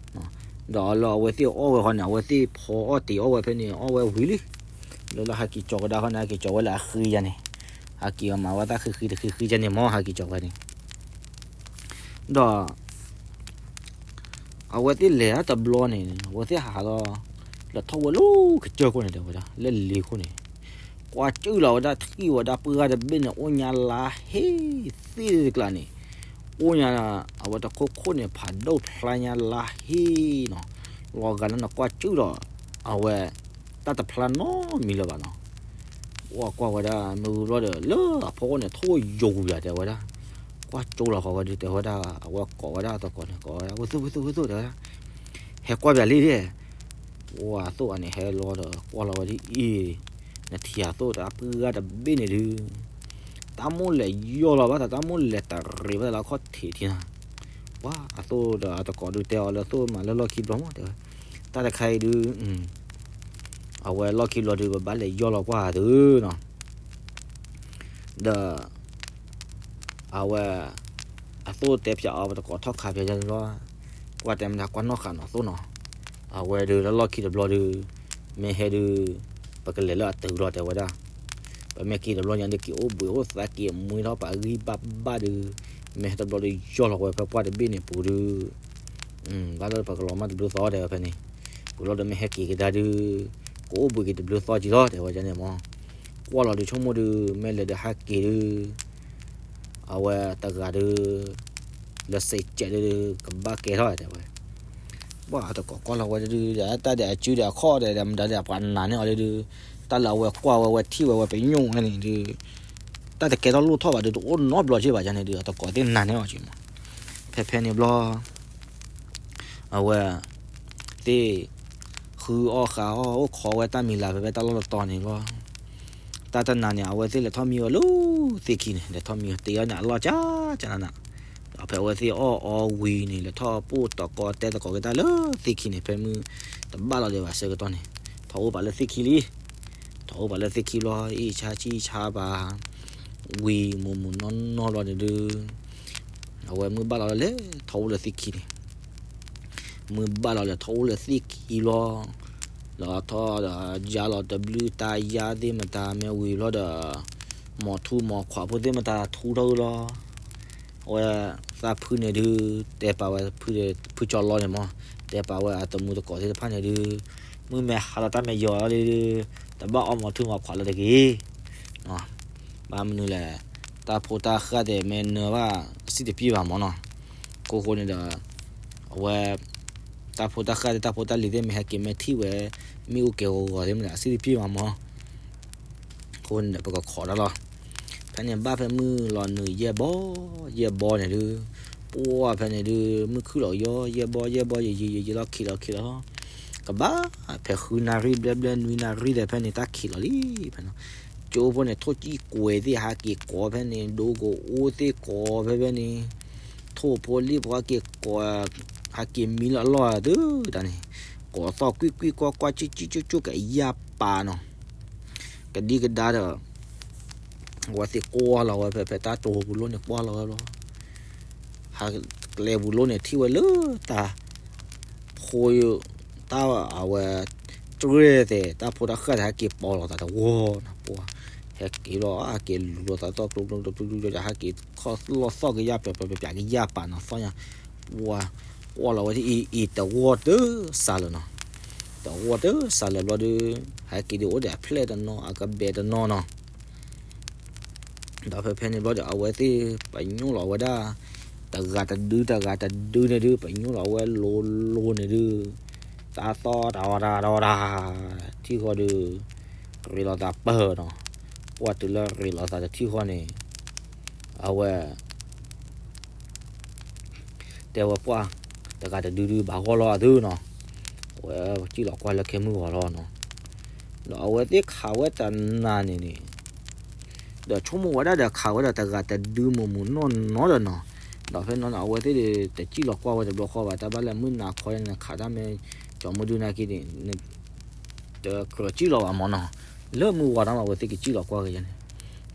ဒီးလၢအဝဲသ့ၣ်အီၣ်ဝဲဃီန့ၣ် အဝဲသ့ၣ်ဖီအီၣ်တ့ၤအီၣ်ဝဲဖဲန့ၣ် အီၣ်ဝဲဝံၤလံ. လၢလၢဟဲက့ၤကၠီၤကဒါဃီန့ၣ် ဟဲက့ၤကၠီၤဝဲလၢအဃ့ယါန့ၣ်, ဟဲက့ၤအီၤမးဝဲတၢ်ဃ့ဃ့တဃ့ဃ့ယါန့ၣ်မး ဟဲက့ၤကၠီၤဝဲန့ၣ် ဒီး အဝဲသ့ၣ်လဲၤတဘျီန့ၣ် အဝဲသ့ၣ်ဟးလီၤ လဲၤထီၣ်ဝဲလၢကစၢၢ်ခိၣ်န့ၣ် တဲဝဲဒၣ် လၢလ့ခိၣ်န့ၣ် ကွၢ်စူၣ်လီၤဝဲဒၣ် ထံၣ်ဝဲဒၣ်ပှၢ်တဘ့ၣ်န့ၣ် အိၣ်ညါလါဟ့သ့ၣ်တကျါန့ၣ်, အိၣ်ညါ အဝဲတခိၣ်ခိၣ်န့ၣ် ဖးဒိၣ်ဖျါညါလါဟ့နီၤ, လီၤဂာ်လၢနကွၢ်စူၣ်ဒီး အဝဲ တၢ်တဖျါနီတမံၤလၢၤဘၣ်နီၤ. ကွၢ်ကွၢ်ဝဲဒၣ်မ့ၢ်ဝံၤဘျီဒီး လၢအဖီခိၣ်န့ၣ် ထိၣ်ယိာ်ကွံာ်ယၤ တဲဝဲဒၣ်, ကွၢ်ကၠိလီၤဃီဝဲဒုး တဲဝဲဒၣ် အဝဲကိးဝဲဒၣ်အသကိးန့ၣ် ကိးဝဲဒၣ် ဝ့ၢ်သူၣ် ဝ့ၢ်သူၣ် ဝ့ၢ်သူၣ် တဲဝဲဒၣ်, ဟဲကွၢ်ပၠးလံဒဲး, ပှၤအသိးအန့ၣ် ဟဲလီၤဒီး ကွၢ်လီၤဝဲဒ်အံၤ, နထံၣ်အသိးတၢ်ပှၢ်တဘ့ၣ်န့ၣ်ဒုး တၢ်မိၣ်လဲၤယီၢ်လီၤဘၣ်သး တၢ်မိၣ်လဲၤတရံးဘၣ်သးလၢအခီၣ်ထံးထံနၤ, ပှၤအသိးဒီးအသကိးဒုးတဲအီၤလၢသိၣ်မးလၢလီၢ်ခံဘျီမး တဲဝဲ, တၢ်တခါအံၤဒုး အဝဲလီၢ်ခံဘျီဒုး ပဘၣ်လဲၤယီၢ်လီၤကွၢ်သုနီၤ, ဒီး အဝဲ အသိးတဲပၠးအီၤ ပတကိးထီၣ်ခးပၠးယၤန့ၣ်လီၤ, ကွၢ်တဲမတၤကွၢ်နီၣ်ဃာ်နီၣ်သိၣ်နီၤ, အဝဲဒုးလၢလီၢ်ခံတဘျီဒုး မ့ၢ်ဟဲဒုး ပကလဲၤလၢအတုၤလီၤ တဲဝဲဒၣ်, ပမ့ၢ်က့ၤတဘျီညါဒုး က့ၤအိၣ်ဘှံးအိၣ်သါ က့ၤမွ့ထီၣ်ပာ်ဂံၢ်ဘၣ်ဘၣ်ဒုး, မ့ၢ်ဟဲတဘျီဒုး ယီၢ်လီၤဝဲဖဲပှၢ်တဘ့ၣ်န့ၣ်ပူၤဒုး ဘၣ်လၢပကလီၤမၢ်တဘျုးသီ တဲဝဲဖဲန့ၣ်, ဝံၤလီၤဒီးမ့ၢ်ဟဲက့ၤကဒါဒုး ကအိၣ်ဘှံးက့ၤတဘျုးသီကံလီၤ တဲဝဲဒ်န့ၣ်မး, ကွၢ်လီၤဒုးဆိကမိၣ်ဒုး မ့ၢ်လဲၤဒုးဟဲက့ၤဒုး အဝဲတဂၤဒုး လၢစ့းကဲးဒုး ကဘၣ်ကဲထီၣ် တဲဝဲ, ပှၤအသကိးကွၢ်လီၤဝဲဒုး တၢ်ဒဲးအစုဒီးအခီၣ်ဒီး မတၤဒီးပှၤနာ်န့ၢ်အီၤဒုး တၢ်လၢအဝဲကွၢ်ဝဲ ဝဲထံၣ်ဝဲ ဝဲပညိၣ်ဝဲန့ၣ်ဒုး တၢ်တကဲထီၣ်လိၣ်ထီၣ်ဘၣ်ဒုး တအိၣ်နီတဘျီက့ဘၣ်ယၤန့ၣ်ဒုး အသကိးသ့ၣ်နာ်န့ၢ်အီၤက့မး, ဖဲဖဲန့ၣ်ဘျီ အဝဲသ့ၣ် ဃုအီၣ်ဃာ်အီၣ် အိၣ်ခိးဝဲတၢ်မံၤလၢ်ဖဲဖဲတၢ်လီၢ်တတီၤန့ၣ်လီၤ, တၢ်တနၤန့ၣ် အဝဲသ့ၣ်လဲၤထီၣ်မံဝဲလၢသ့ၣ်ခံန့ၣ် လဲၤထီၣ်မံဝဲတ့ၢ်အီၣ်န့ၣ် အလီၢ်ကၢ်ကၢ်နးနး, ဒီးဖဲအဝဲသ့ၣ်အီၣ်အီဝံၤန့ၣ် လဲၤထီၣ်ပိၢ်တကီတဲသကိးက့ၤတၢ်လၢသ့ၣ်ခံန့ၣ် ဖဲမုၢ်တဘၣ်လီၤဒံးဘၣ်ဆၢကတီၢ်န့ၣ် ထီၣ်အိၣ်ပာ်လၢသ့ၣ်ခံလံ ထီၣ်အိၣ်ပာ်လၢသ့ၣ်ခံဘျီ အ့ၣ်ဆါဆံၣ်ဆါဘၣ် ဝံၤမုၢ်မုၢ်နီၢ်နီၢ်ဘျီန့ၣ်ဒုး အဝဲမုၢ်ဘၣ်လီၤလၢလဲၤထီၣ်အိၣ်လၢသ့ၣ်ခံန့ၣ်, မုၢ်ဘၣ်လီၤလဲၤထီၣ်အိၣ်လၢသ့ၣ်ခံဘျီ, ဒီးထီၣ်ဒီးယါလီၤတဘျုးတၢ်ယါသ့ၣ်မတၤမ့ၢ်ဝံၤဘျီဒီး မိၢ်ထူမိၢ်ခွါဖိသ့ၣ်မတၤထူထီၣ်လီၤ အဝဲသးဖုန့ၣ်ဒုး တဲပာ်ဝဲ ဖုကၠီလီန့ၣ်မး တဲပာ်ဝဲအတမူသကိးသ့ၣ်တဖၣ်န့ၣ်ဒုး မုၢ်မဲာ်ဟါလီၤတၢ်မဲာ်ယီၤလီၤဒုး တဘၣ်အီၣ်မိၢ်ထူမိၢ်ခွါလၢတဂ့ၤ ဘၣ်မနုၤလဲၣ် တၢ်ဖိတၢ်ဃၢ်သ့ၣ်မ့ၢ်နၢၤဘၣ် စံၣ်တပျ့ၣ်ဘၣ်မးနီၤ အဃိဃိန့ၣ်ဒီး အဝဲ တၢ်ဖိတၢ်ဃၢ်သ့ၣ် တၢ်ဖိတၢ်လံၤသ့ၣ် မ့ၢ်ဟဲက့ၤမ့ၢ်ထံၣ်ဝဲ မ့ၣ်အူကဲၤဂီၤဂီၤသ့ၣ်မ့ၢ်ဒီး အစံၣ်တပျ့ၣ်ဘၣ်မး အဃိန့ၣ်ဒီး ပကခိးတၢ်လီၤ ဖဲန့ၣ်ဘၣ်ဖဲမုၢ်လီၤနုာ်ယဲၢ်ဘီ ယဲၢ်ဘီန့ၣ်ဒုး ပှၢ်ဖဲန့ၣ်ဒုး မုၢ်ခုၣ်လီၤကယီ ယဲၢ်ဘီ ယဲၢ်ဘီ ယံာ်ယံာ်ယံာ်ယံာ်လီၤခံးလီၤခံးလီၤ ကဘၣ်ဖဲဃုနၣ်ရံၣ်ဘျဲၣ်ဘျဲၣ်နွံနၣ်ရံၣ်ဒီး ဖဲန့ၣ်တၢ်ခံးလီၤလံ ဖဲန့ၣ် ကၠိဖိန့ၣ် ထိၣ်ကံၢ်ကွဲၤသ့ၣ် ဟးက့ၤကိးဖဲန့ၣ် ဒိကအိသ့ၣ်ကိးဖဲဖဲန့ၣ် ထိၣ်ဖိလံၣ်ဖိဟဲက့ၤကိး ဟဲက့ၤမံလၢအလီၢ်တုၤတၢ်န့ၣ် ကိးသီၣ်ကွံၢ်ကွံၢ်ကွၢ်ကွၢ် ကၠူၣ်ကၠူၣ်ကၠူၣ်ကၠူၣ် ကယၢ်ပာ်နီၤ ကဒံကဒါဒီး အဝဲသ့ၣ်ကွၢ်လီၤဝဲဖဲဖဲတၢ်တိၤပူၤလိၣ်န့ၣ် ကွၢ်လီၤဝဲဘျီ ဟးကျဲပူၤလိၣ်န့ၣ် ထံၣ်ဝဲလၢတၢ်ဖိ တၢ်အဝဲ တြဲၣ်သဲး တၢ်ဖိတၢ်ဃၢ်သဲး ဟဲက့ၤပိာ်လီၤသးတဝီနီၤ ပှၤ ဟဲက့ၤလီၤ ဟဲက့ၤလူၤလိာ်သးသီၣ်ကျိကျိကျိကျိ ဟဲက့ၤခီၣ်လီၢ်သီၣ်ကယၢ်ပၠးပၠးပၠးပၠး ကယၢ်ပာ်နီၤသီၣ်ညါ ပှၤ ကွၢ်လီၤဝဲဒ်အံၤ အံၤတဝီတစှၤလၢၤနီၤ တဝီတစှၤလၢၤဘျီဒီး ဟဲက့ၤဒုးအိၣ်ဒီးအဖျဲၣ်တနီၤ အကဘဲးတနီၤနီၤ ဒီးဖဲဖဲန့ၣ်ဘျီဒီး အဝဲသ့ၣ်ပညိၣ်လီၤဝဲဒၣ် တဂၤတဒု တဂၤတဒုန့ၣ်ဒုး ပညိၣ်လီၤဝဲလိၤလိၤန့ၣ်ဒုး တၢ်သီၣ်တၢ်ဝီတၢ်တဝီတၢ် ထံၣ်ဃီဒီး ရ့လိာ်သးပၢၢ်နီၤ, ပှၢ်တုၤလၢရ့လိာ်သးတထံၣ်ဃီန့ၣ်, အဝဲ တဲဝဲပှၢ် တဂၤတဒုဒုဘၣ်ဂီၢ်လီၤအသုနီၤ, အဝဲစံၣ်လီၤကွၢ်လၢခဲမုၢ်ဂီၤလီၤနီၤ, ဒီးအဝဲသ့ၣ်ခးဝဲတနၤန့ၣ်န့ၣ် ဒီးဆိကမိၣ်ဝဲဒၣ်ဒီးခးဝဲဒီးတဂၤတဒုမိၢ်မိၢ်နီၢ်နီၢ်ဒီးနီၤ, ဒီးဖဲနီၤန့ၣ် အဝဲသ့ၣ်တစံၣ်လီၤကွၢ်ဝဲတဘျီဃီဘၣ်, တၢ်ဘၣ်လၢမုၢ်နၤခီန့ၣ် ခးတၢ်မ့ၢ်ကၠီၤမုၢ်ဒုနၤက့န့ၣ် တကြၢးစံၣ်လီၤဘၣ်မၢ်နီၤ, လၢမုၢ်ဝါတၢ်မး အဝဲသ့ၣ်ကစံၣ်လီၤကွၢ်က့ၤယဲန့ၣ်,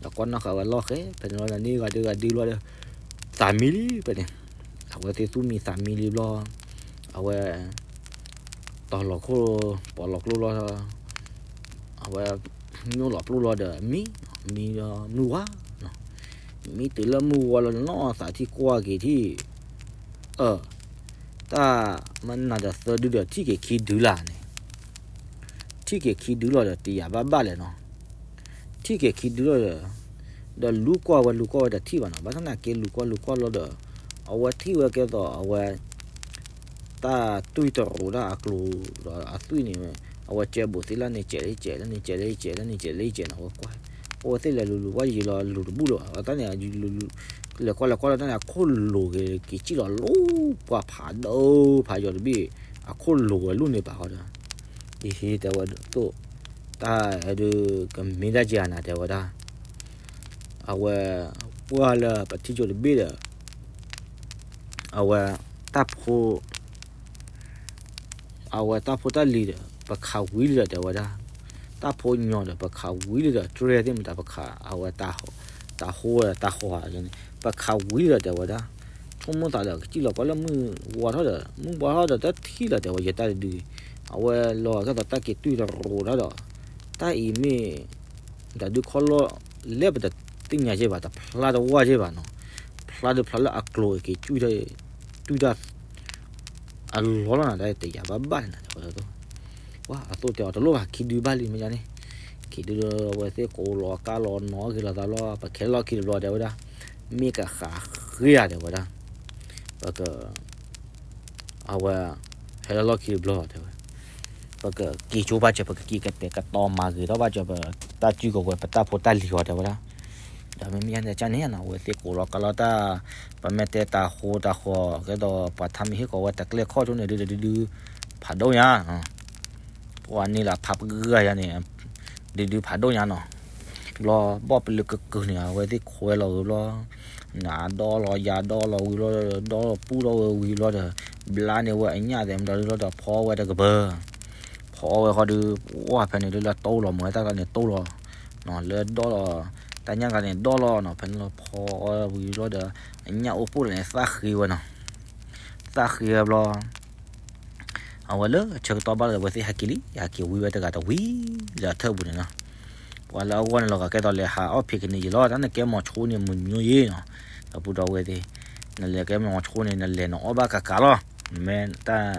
ဒီးကွၢ်နီၣ်ဃာ်ဝဲလီၢ်ဃဲ ဖဲန့ၣ်လီၤန့ၣ် ဂၤဒုဂၤဒုလီၤဒီး သးမံလံဖဲန့ၣ်, အဝဲသ့ၣ်သူၣ်မံသးမံလံဘျီ, အဝဲ တီၤလီၤခိၣ် ပိာ်လီၤကျိလီၤ, အဝဲ ညိၣ်လီၤပျိၢ်လီၤဒီးမံ, မံဒီးမုၢ်ဝါနီၤ, မံတုၤလၢမုၢ်ဝါလီၤနီၤ သးထံၣ်ကွၢ်က့ၤထံၣ်, အၢ တၢ်မနုၤဒီးသၢဒုဒီးထံၣ်က့ၤခံဒုလၢ်န့ၣ်, ထံၣ်က့ၤခံဒုလီၤဒီးတယာ်ဘၣ်ဘၣ်လဲၣ်နီၤ, ထံၣ်က့ၤခံဒုလီၤဒီး, ဒီးလူကွၢ်ဝဲလူကွၢ်ဝဲတထံၣ်ဘၣ်နီၤ, ဘၣ်ဆၣ်သနာ်က့လူကွၢ်လူကွၢ်လီၤဒီး, အဝဲထံၣ်ဝဲကဲသိးအဝဲ တၢ်တွံၢ်တရူးတၢ်အကျိၤဒီးအသွံၣ်န့ၣ်, အဝဲကဲဘူးသ့လၢန့ၣ်ကဲးလၢကဲး လၢန့ၣ်ကဲးလၢကဲး လၢန့ၣ်ကဲးလၢကဲးနီၤ, အဝဲကွၢ်, အဝဲသ့ၣ်လဲၤလူၤလူၤ ဝဲယံာ်လီၤလူၤတဘူၣ်လၢၤဘၣ်, တၢ်န့ၣ် လဲၤကွၢ်လဲၤကွၢ်လၢတၢ်န့ၣ် အခိၣ်လိၤက့ၤက့ၤစံၣ်လီၤလူၤပှၤဖးဒိၣ်ဖးယိာ်တဘ့ၣ်, အခိၣ်လိၤဝဲလူၤန့ၣ်ဘၣ်ဃီဒီး, ယဟ့ၣ်တဲဝဲသိး, တၢ်အဲၣ်ဒိးကမ့ၢ်တၢ်က့ၤအနၤတဲဝဲဒၣ် အဝဲ ပှၢ်လၢပထံၣ်ကၠိတဘ့ၣ်ဒီး, အဝဲ တၢ်ဖိ အဝဲတၢ်ဖိတၢ်လံၤဒီး ပခးဝံၤလံဒီးတဲဝဲဒၣ်, တၢ်ဖိညီဒီး ပခးဝံၤလံဒီး တြဲၤသ့ၣ်မတၤပခး အဝဲ တၢ်ဟိဝဲတၢ်ဟိဟးန့ၣ် ပခးဝံၤလံဒီးတဲဝဲဒၣ်, ဆိကမိၣ်သးဒီးကစံၣ်လီၤကွၢ်လၢမုၢ်ဝါထီၣ်ဒီး မုၢ်ဝါထီၣ်ဒီးတထံၣ်လီၤတဲဝဲယတၢ်တဒု, အဝဲလီၤကဲသိးတၢ်က့ၤတွံၢ်တရူးတၢ်ဒီး, တၢ်အံၤမ့ၢ် တၢ်ဒုးခီလီၢ်လဲၣ် ပတသ့ၣ်ညါက့ၤဘၣ် တဖျါတဝၢ်က့ၤဘၣ်နီၤ, ဖျါဒုးဖျါလၢအကျိၤက့ၤ တွံၢ်တၢ် အလီၢ်လီၤနၤ တၢ်တယာ်ဘၣ်ဘၣ်န့ၣ်နၤတဲဝဲဒၣ်, ပှၢ်အသိးတဲအီၤတလိၣ်ဘၣ် ခံဒုဘၣ်လံမ့ၢ်န့ၣ်, ခံဒုဒီးအဝဲသ့ၣ်ကိးလီၤကါလီၤနီၤဂ့ၤလီၤသးလီၤ ပခဲလၢာ်လီၢ်ခံတဘျီတဲဝဲဒၣ်, မ့ၢ်ကဃးဃ့ဧါတဲဝဲဒၣ်, ပက အဝဲ ဟဲလၢလီၢ်ခံတဘျီတဲဝဲ, ပကက့ၤကၠိဘၣ်စၢၤ ပကက့ၤကတဲာ်ကတီၤမၤဂ့ၤထီၣ်ဘၣ်စၢၤပတၢ်ဖိတၢ်လံၤအီၤတဲဝဲဒၣ်, ဒီးမ့မ့ၢ်ယါန့ၣ်ကန့ၣ်နီၤ အဝဲသ့ၣ်ကိးလီၤကါလီၤတၢ်, ပမ့ၢ်တဲတၢ်ဟိတၢ်ဃီၤ ကဲသိးပှၤထါမ့ၢ်ဟ့ၣ်ကီးဝဲတကျဲခီၣ်ကၠိန့ၣ်ဒုးဒုးဒုး ဖးဒိၣ်ညါ ပှၤန့ၢ်လၢဖးပဂၤယါန့ၣ်, ဒုးဒုးဖးဒိၣ်ညါနီၤ, ဘျီဘီၣ်ပလၢကကုာ်န့ၣ် အဝဲသ့ၣ်ခိးဝဲလီၤဝံၤဘျီ, နၤဒီလီၤယၤဒီလီၤဝံၤဘျီ, ဒီလီၤပူၣ်ထီၣ်ဝဲဝံၤဘျီဒီး, ဘျါန့ၢ်ဝဲအညၣ်သဲးမတၤဒုလီၤဒီးဖီအီၣ်ဝဲတကပၤ, ဖီအီၣ်ဝဲဃီဒီး, ပှၢ်ဖဲန့ၣ်ဒုလၢတိၢ်လီၤမ့ၢ်ဝဲတၢ်ကျါန့ၣ်တိၢ်လီၤ, လၢဒီလီၤ, တၢ်ညၣ်ကျါန့ၣ်ဒီလီၤနီၤ ဖဲန့ၣ်လီၤဖီအီၣ်ဝံၤဘျီဒီး, အညၣ်အိၣ်ဖှိၣ်လၢန့ၣ်သၣ်ဃ့ဝဲနီၤ, သၣ်ဃ့ဝဲဘျီ အဝဲလၢဆၢကတီၢ်ဘၣ်လီၤဒီး အဝဲသ့ၣ်ဟဲက့ၤလံ, ဟဲက့ၤဝံၤဝဲတဂၤတဝံၤလၢအထၢၣ်ပူၤန့ၣ်လီၤ. ပှၤလၢအဂီၢ်န့ၣ်လီၤဂာ်ကဲသိးလဲၤဟးအီၣ်ဖံးကန့ၢ်ယံာ်လီၤ, တၢ်န့ၣ်ကဲမီၤဆိန့ၣ်မုၢ်ညိယ့ၣ်နီၤ, ဒီပုၢ်ဒီဝဲၢ်သ့ၣ်, နလဲၤကဲမီၤဆိန့ၣ် နလဲၤနအီၣ်ဘၣ်ကးကးလီၤ, မ့ၢ်တၢ်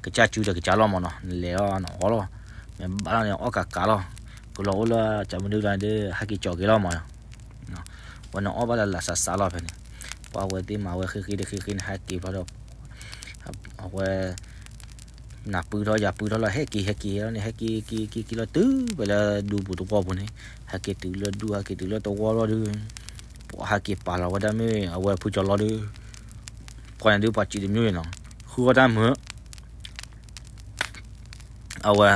ကစၢ်စုဒီးကစၢ်လီၤမးနီၤ, နလဲၤအီၣ်နအီၣ်လီၤ, မ့ၢ်ဘၣ်လီၤန့ၣ်အီၣ်ကးကးလီၤ, ကလီၤအိၣ်လၢကမုဒုလၢဒ်ဟဲက့ၤကၠီၤက့ၤလီၤမး ဝဲန့ၣ်အီၣ်ဘၣ်လၢလၢ်စးစးလီၤဖဲန့ၣ်, ပှၤဝဲသ့ၣ်မၤဝဲဃ့ဃ့ဒီးဃ့ဃ့န့ၣ် ဟဲက့ၤဘျီဒီး, အဝဲ နၤပၢၢ်ထီၣ်ယၤပၢၢ်ထီၣ်လီၤ ဟဲက့ၤဟဲက့ၤလီၤန့ၣ် ဟဲက့ၤက့ၤက့ၤက့ၤလီၤတုၤဝဲလၢဒူပူၤတဝီပူၤန့ၣ်, ဟဲက့ၤတုၤလၢဒူ ဟဲက့ၤတုၤလၢတဝီလီၤဒီး, ပှၤဟဲက့ၤပာ်လီၤဝဲဒၣ်မ့ၢ်အဝဲဖုကၠီၤလီၤဒီး, ပှၤန့ၣ်ဒုးပှၤစံးတမံၤန့ၣ်နီၤ, ဃုအီၣ်တၢ်မုာ် အဝဲ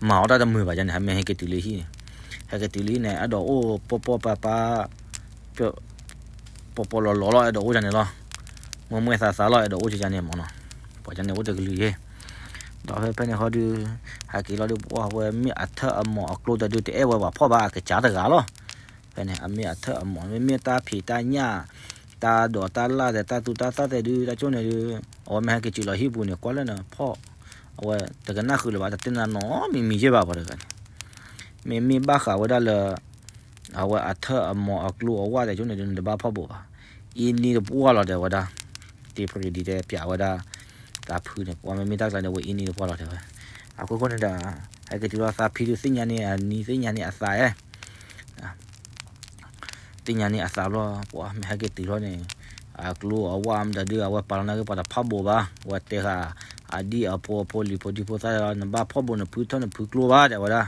မၤအီၣ်တၢ်တမုာ်ဘၣ်ယါန့ၣ် ဟဲမ့ၢ်ဟဲက့ၤတုၤလၢဟံၣ်န့ၣ်, ဟဲက့ၤတုၤလၢဟံၣ်န့ၣ် အဲၣ်ဒိးအိၣ်ပီၢ်ပီၢ်ပၤပၤ, ပီၢ်ပီၢ်လီၤလီၤလီၤ အဲၣ်ဒိးအိၣ်ယါန့ၣ်လီၤ, မွဲမွဲသးသးလီၤ အဲၣ်ဒိးအိၣ်ယါန့ၣ်မးနီၤ, ပှၤယါန့ၣ်အိၣ်တကလုာ်ယ့ၣ်, ဒီးဖဲဖဲန့ၣ်ဃီဒီး, ဟဲက့ၤလီၤဒီး ပှၤဝဲမ့ၢ်အထၢၣ်အမီၤအကျိတဒုတအဲၣ်ဝဲပှၤဖှီၣ်ဘၣ် အကစၢ်တဂၤလီၤ, ဖဲန့ၣ် အမ့ၢ်အထၢၣ်အမီၤ မ့မ့ၢ်တၢ်ဖံးတၢ်ညၣ်, တၢ်ဒိးတၢ်လၣ်သဲး တၢ်သူတၢ်သၣ်သဲးဒုး တၢ်ကၠိန့ၣ်ဒုး, အဝဲမ့ၢ်ဟဲက့ၤစံးလီၤဟံၣ်ပူၤန့ၣ် ကွၢ်လၢနဖှီၣ်, အဝဲတကနၣ်ဃုာ်လၢၤဘၣ် တတဲနၤနီတမံၤမံၤယ့ၣ်ဘၣ်ပှၤတဂၤန့ၣ်, မ့မ့ၢ်ဘၣ်ဃးဝဲဒၣ်လၢ အဝဲအထၢၣ်အမီၤအကျိအဝၣ်သဲးကၠိန့ၣ်ဒုး နတဘၣ်ဖှီၣ်ဘိးဘၣ်, အံၤနံၤတပှၢ်လီၤတဲဝဲဒၣ်, တ့ပရံးဒံးတဲပၠးဝဲဒၣ်, တၢ်ဖုန့ၣ် ပှၤမ့မ့ၢ်တၢ်ကျါန့ၣ် ဝဲအံၤနံၤတပှၢ်လီၤတဲဝဲ, အခိၣ်ဃိန့ၣ်ဒီး, ဟဲက့ၤတုၤလီၤသးဖံဒုးသ့ၣ်ညါန့ၢ်အနံၤသ့ၣ်ညါန့ၢ်အသးဧါ သ့ၣ်ညါန့ၢ်အသးဘျီ ပှၤမ့ၢ်ဟဲက့ၤတုၤထီၣ်န့ၣ်, အကျိအဝၣ်မတၤဒုး အဝဲပာ်လီၤနာ်က့ၤပှၤတဖှီၣ်ဘိးဘၣ်, အဝဲတဲဃာ်အဒံၣ်အဖိအဖိလံၤဖိဒံဖိသၣ်လီၤ နဘၣ်ဖှီၣ်ဘိးနဖုထၢၣ်နဖုကျိဘၣ်တဲဝဲဒၣ်,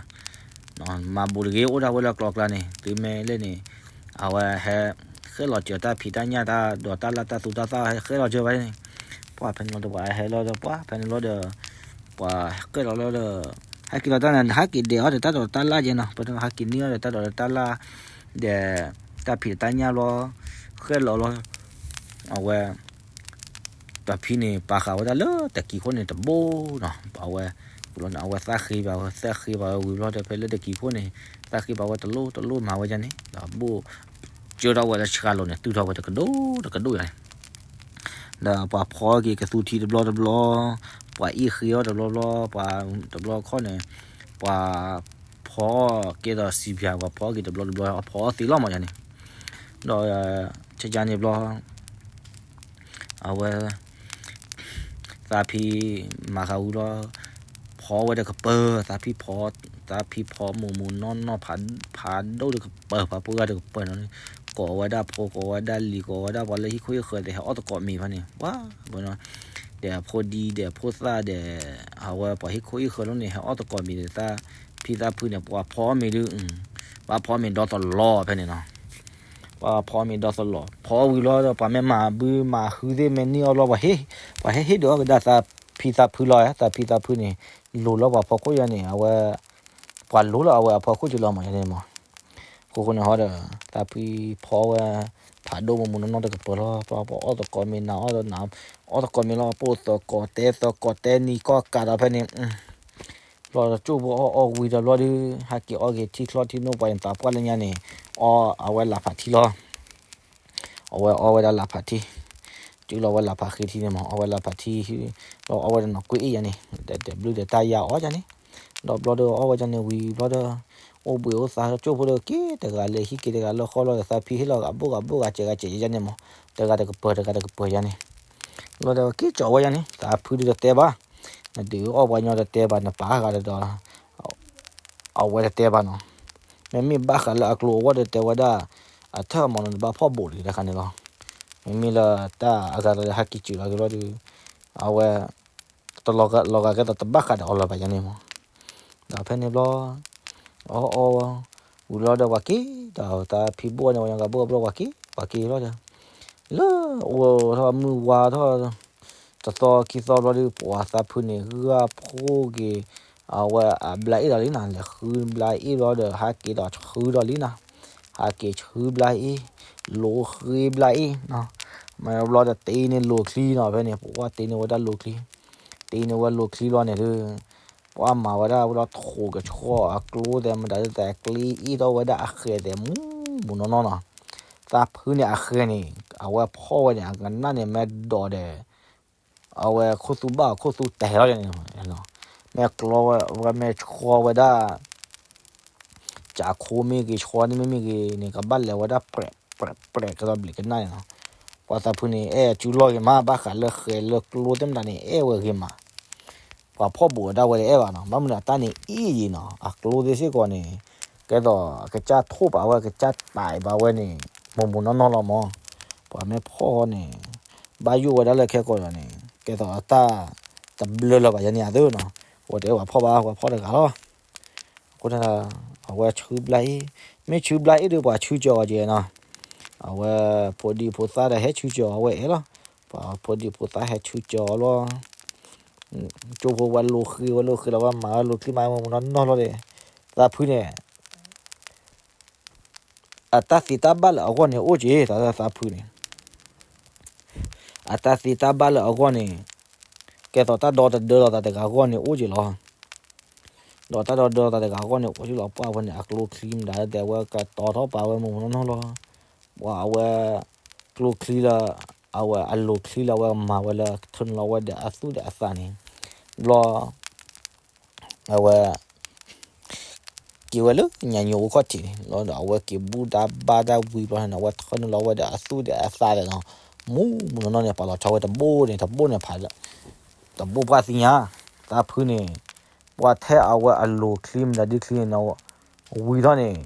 မၤဘူးတဂ့ၤ အိၣ်ဒၣ်ဝဲလၢကျီကျါန့ၣ် သုမ့ၢ်လဲၣ်န့ၣ် အဝဲဟဲဃဲလီၤစၢၤတၢ်ဖံးတၢ်ညၣ်တၢ်ဒီးတၢ်လၢ်တၢ်သူတၢ်သၣ် ဟဲဃဲလီၤစၢၤဝဲန့ၣ်, ပှၤဖဲန့ၣ်လီၤဒီးပှၤဟဲလီၤဒီး ပှၤဖဲန့ၣ်လီၤဒီး ဟဲက့ၤလီၤတၢ်န့ၣ် ဟဲက့ၤဒဲးအီၤဒီးတၢ်ဒီးတၢ်လၢ်ကဲနီၤ, ပဟဲက့ၤန့ၢ်အီၤဒီးတၢ်ဒီးတၢ်လၢ် ဒီး တၢ်ဖံးတၢ်ညၣ်ဘျီ ဃဲလီၤလီၤ အဝဲ တၢ်ဖံးန့ၣ် ပာ်ဃာ်ဝဲဒၣ်လၢတကံၤခိၣ်န့ၣ်တဘိနီၤ, အဝဲ အဝဲသၣ်ဃ့ဘၣ်ဝဲ သၣ်ဃ့ဘၣ်ဝဲဝံၤဘျီဒီး ဖဲလၢတကံၤခိၣ်န့ၣ် သၣ်ဃ့ဘၣ်ဝဲတလိၣ်တလိၣ်မၤဝဲဒ်န့ၣ် ဒီးဘိၣ် ကၢထီၣ်ဝဲလၢဆှါလိၤန့ၣ် တုၤထီၣ်ဝဲတကဒိၣ်တကဒိၣ်ယါန့ၣ် ဒီးပှၤဖီက့ၤကသူထံတဘျီတဘျီ, ပှၤအ့ၣ်ဃ့အီၤတဘျီဘျီ, ပှၤတဘျီခီၣ်န့ၣ်, ပှၤဖီကဲဒီးစံးပၠး ပှၤဖီက့ၤတဘျီတဘျီ, အဖီအီၣ်သ့လီၤမးယါန့ၣ်, ဒီး ဆ့ကါန့ၣ်ဘျီ အဝဲ သးဖံမၤဃးဝံၤလီၤ, ဖီဝဲတကပၤ, သးဖံဖီ, သးဖံဖီမုၢ်မုၢ်နီၢ်နီၢ်, ဖးဒိၣ်တကပၤ, ဖးဖိဂၤတကပၤနီၤ, ကိးဝဲဒၣ်ဖိ ကိးဝဲဒၣ်လံၤ ကိးဝဲဒၣ်ပှၤလၢဟံၣ်ခိၣ်ဟံၣ်ဃၢၤသ့ၣ် ဟဲအီၣ်သကိးမ့ၤဖဲန့ၣ်, ဝါ, ဒီးအဖိဒံဒီးဖိသၣ်ဒီး အဝဲပှၤဟံၣ်ခိၣ်ဟံၣ်ဃၢၤလီၤန့ၣ် ဟဲအီၣ်သကိးမ့ၤဒီးသးဖံသးဖုန့ၣ် ပှၤဖီအီၣ်မ့ၤဒုး, ပှၤဖီအီၣ်မ့ၤဒီသလီၤဖဲန့ၣ်နီၤ ပှၤဖီအီၣ်မ့ၤဒီသလီၤ, ဖီအီၣ်ဝံၤလီၤဒီး ပှၤမ့ၢ်မၤဘုမၤဟုသ့ၣ် မ့ၢ်န့ၢ်အီၤလီၤ ပှၤဟ့ၣ်, ပှၤဟ့ၣ်ဟ့ၣ်ဒုးအီၣ်ကဒါသးဖံသးဖုလီၤ, သးဖံသးဖုန့ၣ် လိၤလၢပှၤဖီခိၣ်ယါန့ၣ် အဝဲ ပှၤလိၤလၢအဝဲအဖီခိၣ်ကလီၤမးယါန့ၣ်မး, အဃိဃိန့ၣ်ဟီဒီး သးဖံဖီဝဲ ဖးဒိၣ်မုၢ်မုၢ်နီၢ်နီၢ်တကပၤလီၤ, ပှၤအီၣ်သကိးမ့ၤနၤအီၣ်သကိးမ့ၤလီၤ, ပိၢ်သကိးတဲသကိးတဲနံၤကီၢ်ကးဒီးဖဲန့ၣ် ဘျီကၠိၣ်ဖိအီၣ်အီၣ်ဝံၤဒီးဘျီဒုး ဟဲက့ၤအီၣ်က့ၤထံချီထံနိပှၤန့ၣ် သးပှၢ်လၢညါန့ၣ် အီၣ်အဝဲလၢ်ဖးထံလီၤ, အဝဲအီၣ်ဝဲဒၣ်လၢ်ဖးထံ, စုလီၤဝဲလၢ်ဖးဃ့ထံန့ၣ်မး အီၣ်ဝဲလၢ်ဖးထံ, ဒီးအီၣ်ဝဲတနီၤကွ့အ့ၣ်ယါန့ၣ် ဒီးတဘျုးဒီးတၢ်ယါအီၣ်ယါန့ၣ်, ဒီးဘျီဒီးအီၣ်ဝဲယါန့ၣ်ဝံၤဘျီဒီး အိၣ်ဘှံးအိၣ်သါကၠိၣ်ဖိဒီးက့ၤတဂၤလၢဟံၣ်က့ၤတဂၤလၢဃီလီၤဒီး သးဖံဟ့ၣ်လီၤဂၤဘိၣ်ဂၤဘိၣ်ဂၤစဲးဂၤစဲးယါန့ၣ်မး, တဂၤတကပၤတဂၤတကပၤယါန့ၣ် လီၤဒီးက့ၤကၠီဝဲယါန့ၣ် သးဖုဒုးတတဲဘၣ်, နဒုးအီၣ်ပှၤညီတတဲဘၣ် နပာ်ဃာ်ဒီး အဝဲတတဲဘၣ်နီၤ, မ့မ့ၢ်ဘၣ်ဃးလၢအကျိၤအဂီၢ်ဒီးတဲဝဲဒၣ် အထၢၣ်အမီၤန့ၣ်တဘၣ်ဖီၣ်ဘူးလံတခါန့ၣ်လီၤ, မ့မ့ၢ်လၢတၢ်အဂၤဒီးဟဲက့ၤစၢၤလီၤက့ၤလီၤဒီး အဝဲ တလီၤဂာ်ကဲသိးတဘၣ်ဃးဒီးအီၤလၢၤဘၣ်ယါန့ၣ်မး, ဒီးဖဲန့ၣ်ဘျီ အီၣ်အီၣ်ဝံၤလီၤဒီးပှၤက့ၤ, ဒီးသးဖံဘိၣ်န့ၣ် ပှၤညီဂၤဘိၣ်ဘျီပှၤက့ၤ ပှၤက့ၤလီၤဒီး လၢအိၣ်ထီၣ်မုၢ်ဝါထီၣ် တသီခံသီဘျီဒီး ပှၤသးဖုန့ၣ် ဂၢ်ဖှိၣ်က့ၤ အဝဲအဘျါအ့ၣ်ဒီးလံနီၤ, လဲၤဃုဘျါအ့ၣ်ဘျီဒီး ဟးက့ၤဒီးဆှုဒီးလံနီၤ, ဟးက့ၤဆှုဘျါအ့ၣ်, လိၤဃ့ဘျါအ့ၣ်နီၤ, မ့ၢ်ဘျီဒီးတ့န့ၢ်လိၤချံနီၤ, ဖဲန့ၣ် ပှၤတ့န့ၢ်ဝဲဒၣ်လိၤချံ, တ့န့ၢ်ဝဲလိၤချံဘျီန့ၣ်ဒီး ပှၤမၤဝဲဒၣ်ဝဲလီၤထိးကဆှီအကျိသဲးမတၤသဲး ကျ့အ့ၣ်ထီၣ်ဝဲဒၣ်အဃဲးသဲးမူးမူးနီၢ်နီၢ်နီၤ, သးဖုန့ၣ်အဃဲးန့ၣ် အဝဲဖီၣ်ဝဲန့ၣ် အကနၣ်န့ၣ် မ့ၢ်ဒိးဒီး အဝဲခိၣ်သူဘၣ်အခိၣ်သူတဲာ်လီၤန့ၣ်, မ့ၢ်ကျီဝဲ မ့ၢ်ဆှီဝဲဒၣ် ကးခိမ့ၢ်ဂ့ၤ ဆှီန့ၣ်မ့မ့ၢ်ဂ့ၤန့ၣ် ကဘၣ်လဲၤဝဲဒၣ်ပြဲးပြဲးပြဲးကဒီးဘျံးကနၣ်န့ၣ်နီၤ, ပှၤသးဖုန့ၣ် အဲၣ်အစုလီၢ်ဂ့ၤမး ဘၣ်ဃးလၢဃဲးလၢကျိသ့ၣ်မတၤန့ၣ် အဲၣ်ဝဲဂ့ၤမး ပှၤဖီၣ်ဘူးအဒၣ်ဝဲတအဲၣ်ဘၣ်နီၤ, ဘၣ်မနုၤအတၢ်န့ၣ်အ့ၣ်ယံၤနီၤ, အကျိသ့ၣ်စ့ၢ်ကီးန့ၣ် ကဲသိးအကစၢ်ထိၣ်ပာ်ဝဲ ကစၢ်တဲာ်ဘၣ်ဝဲန့ၣ် မိၢ်မိၢ်နီၢ်နီၢ်လီၤမး, ပှၤမ့ၢ်ဖီၣ်န့ၣ် ဘၣ်ယိၣ်ဝဲဒၣ်လၢခဲကိာ်ဒီးန့ၣ် ကဲသိးအတၢ်တဘျၢလၢၤဘၣ်ယါန့ၣ်အသိးနီၤ, အဝဲတအဲၣ်ပှၤဖီၣ်ဘၣ် ပှၤဖီၣ်တဂၤလီၤ, အဃိန့ၣ် အဝဲဆှုဘျါအ့ၣ်, မ့ၢ်ဆှုဘျါအ့ၣ်ဒီးပှၤဆှုကၠီၤအီၤက့ၤနီၤ, အဝဲဖိဒံဖိသၣ်ဒီးဟဲဆှုကၠီၤအဝဲအဲၣ်လီၤ, ပှၤဖိဒံဖိသၣ်ဟဲဆှုကၠီၤအီၤလီၤ ကၠိဖိဝဲလိၤဃ့ဝဲလိၤဃ့လီၤ ဝဲမၤဝဲလိၤချံမး မိၢ်မိၢ်နီၢ်နီၢ်လီၤဒီး သးဖုန့ၣ် အတၢ်သ့တၢ်ဘၣ်လၢအဂီၢ်န့ၣ်အိၣ်က့ၤ တၢ်သးဖုန့ၣ် အတၢ်သ့တၢ်ဘၣ်လၢအဂီၢ်န့ၣ် ကဲသိးတၢ်ဒီတဒၢလီၤသးတဂၤအဂီၢ်န့ၣ်အိၣ်က့ၤလီၤ, ဒီးတၢ်ဒီတဒၢလီၤသးတဂၤအဂီၢ်န့ၣ် အိၣ်က့ၤလီၤ ပှၤဝဲန့ၣ် အကျိချံမတၤဒဲး အဝဲကတီၤထီၣ်ပာ်ဝဲမိၢ်မိၢ်နီၢ်နီၢ်လီၤ, ပှၤအဝဲ ကျိချံလၢ အဝဲအလိၤချံလၢအဝဲမၤဝဲလၢထၢနုာ်လီၤဝဲဒီးအသူၣ်ဒီးအသးန့ၣ် ဘျီ အဝဲ က့ၤဝဲလၢညါညိအိၣ်ခီၣ်ထံးန့ၣ်လီၤ, ဒီးအဝဲက့ၤဘူၣ်တၢ်ဘါတၢ်ဝံၤဘျီန့ၣ် အဝဲထၢနုာ်လီၤဝဲဒီးအသူၣ်ဒီးအသးဒီးနီၤ, မူမူနီၢ်နီၢ်န့ၣ် ပာ်လီၤဆီဝဲတဘိန့ၣ် တဘိန့ၣ်ဖး တဘိပှၢ်သ့ၣ်ညါ, သးဖုန့ၣ် ပှၤထဲအဝဲအလိၤချံမတၤဒုချံန့ၣ်နီၤ, ဝံၤထီၣ်န့ၣ်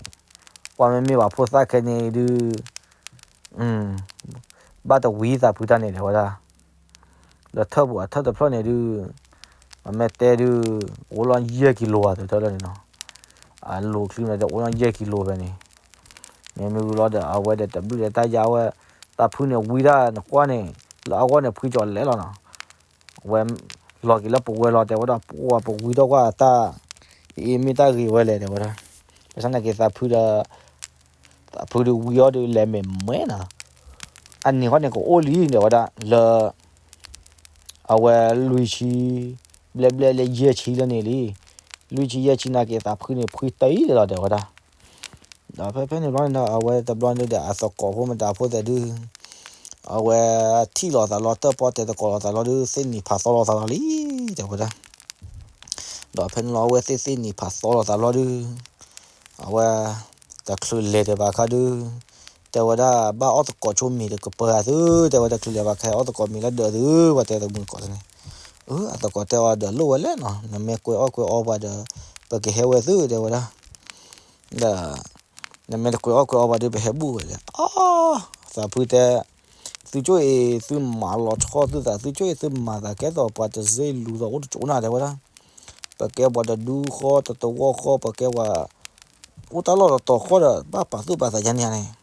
ပှၤမ့မ့ၢ်ပှၤဖိသၣ်ခဲန့ၣ်ဒု ဘၣ်တဝံသးဖုတၢ်န့ၣ်ဒီးဝဲဒၣ် လၢထၢၣ်ပူၤအထၢၣ်တဖျၢၣ်န့ၣ်ဒု ပမ့ၢ်တဲဒု အိၣ်လီၤယဲၢ်ကံလိဧါ တထၢၣ်လၢန့ၣ်နီၤ, အလိၤချံန့ၣ် တအိၣ်နီၣ်ယဲၢ်ကံလိၤဖဲန့ၣ်, မ့မ့ၢ်ဝံၤလီၤဒီး အဝဲဒီးတဘျုးဒီးတၢ်ယါဝဲ, သးဖုန့ၣ်ဝံတၢ်နကွၢ်န့ၣ်, လၢအဂီၢ်န့ၣ်ဖှံကၠီၤလဲၣ်လီၤနီၤ, အဝဲ, လီၤက့ၤလၢပဝဲလီၤ တဲဝဲဒၣ်, ပှၤပဝံထီၣ်ကွၢ်တၢ်, အ့ မ့ၢ်တၢ်ဂ့ၤဝဲလဲၣ် တဲဝဲဒၣ်, ဘၣ်ဆၣ်သနာ်က့သးဖုဒီး သးဖုဒီးဝံအီၤဒီးလဲၤမဲာ်မဲာ်နီၤ, အန့ၣ်ဃီန့ၣ်ကအိၣ်လံ တဲဝဲဒၣ်, လၢ အဝဲလွံၢ်ဆံ, ဘျဲၣ်ဘျဲၣ်လၢယဲၢ်ဆံလၢန့ၣ်လံ, လွံၢ်ဆံယဲၢ်ဆံနာ်က့ သးဖုန့ၣ်ဖှံတံၢ်လီၤ တဲဝဲဒၣ်, ဒီးဖဲဖဲန့ၣ်ဘျီန့ၣ်ဒီး အဝဲတဘျီန့ၣ်ဒီး အသကိးဖိမတၤဖိသဲးဒုး, အဝဲထံၣ်လိာ်သးလီၤ တၢၣ်ပီၣ်တဲသကိးလိာ်သးလီၤဒုး သ့ၣ်နံၤဖးသီလိာ်သးလီၤလံ, တဲဝဲဒၣ်, ဒီးဖဲန့ၣ်လီၤ အဝဲသ့ၣ်သ့ၣ်နံၤဖးသီလိာ်သးလီၤဒုး အဝဲ, တချုးလဲၤဒီးဘၣ်ခါဒုး, တဲဝဲဒၣ် ဘၣ်အီၣ်သကိးဆိမ့ၤတကပၤသု, တဲဝဲတချုးလဲၤဘၣ်ခါအီၣ်သကိးမ့ၤလၢဒၢးသု, ပှၤတဲသကိးန့ၣ်, အသကိးတဲအီၤဒီးလိၣ်ဝဲလဲၣ်နီၤ, နမ့ၢ်ကွဲအီၣ်ကွဲအီပှၤဒီး, ပကဟဲဝဲသု တဲဝဲဒၣ်, ဒီး, နမ့ၢ်တကွဲအီၣ်ကွဲအီပှၤဒီး ပဟဲဘူၣ်ဝဲလဲၣ်, အ, သးဖုတဲ သုကၠိအံၤသုမၤလီၤဆီသုသး, သုကၠိအံၤသုမၤသးကဲသိးပှၤတစ့လူၤသီးအိၣ်တကၠိနၤ တဲဝဲဒၣ်, ပကဲပှၤတဒူဃီတတဝီဃီ ပကဲပှၤ, အိၣ်တၢ်လီၢ်တတီၤဃီဒီး ဘၣ်ပာ်သူၣ်ပာ်သးယါန့ၣ်န့ၣ်,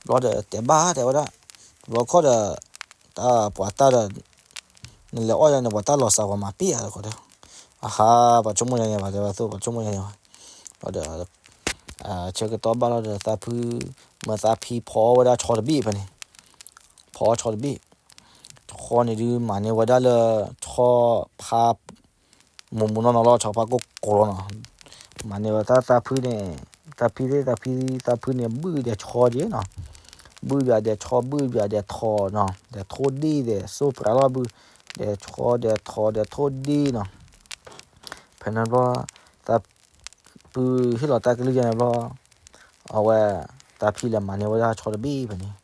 ဘျီဒီးတဲဘၣ်တဲဝဲဒၣ်, တဘျီခီဒီး, တၢ်ပှၤတၢ်ဒီး, နလဲၤအီၣ်ယါန့ၣ် ပှၤတၢ်လီၤစၢ်ပှၤမၤပ့ၢ်ယါတခီဒီး, အဟါ, ပှၤဆိကမိၣ်ယါန့ၣ်ဘၣ် တဲဝဲသိး ပှၤဆိကမိၣ်ယါန့ၣ်ဘၣ်, ဒီး ဆၢကတီၢ်ဘၣ်လီၤဒီးသးဖု, မ့ၢ်သးဖံဖီအီၣ်ဝဲဒၣ်ဆီတဘ့ၣ်ဖဲန့ၣ်, ဖီအီၣ်ဆီတဘ့ၣ်, ဆီန့ၣ်ဒုးမၤန့ၢ်ဝဲဒၣ်လၢ, ဆီဖါ, မူးမူးနီၢ်နီၢ်လီၤ ဆီဖါကိၢ်ကိၢ်လီၤနီၤ, မၤန့ၢ်ဝဲတၢ်သးဖုန့ၣ်, သးဖံသ့ၣ်သးဖံ, သးဖုန့ၣ်ဘုၣ်ဒီးဆီက့နီၤ, ဘုၣ်ယွၤဒီးဆီဘုၣ်ယွၤဒီးထိးနီၤ ဒီးထိၣ်ဒ့ၣ်ဒီး စိပြးလီၤဘုၣ်, ဒီးဆီဒီးထိးဒီးထိၣ်ဒ့ၣ်နီၤ ဖဲန့ၣ်ဘျီ, သးဖုဟ့ၣ်လီၤတၢ်ကလုၢ်ယါန့ၣ်ဘျီ, အဝဲ, သးဖံလဲၤမၤန့ၢ်ဝဲဒၣ်ဆီတဘ့ၣ်ဖဲန့ၣ်,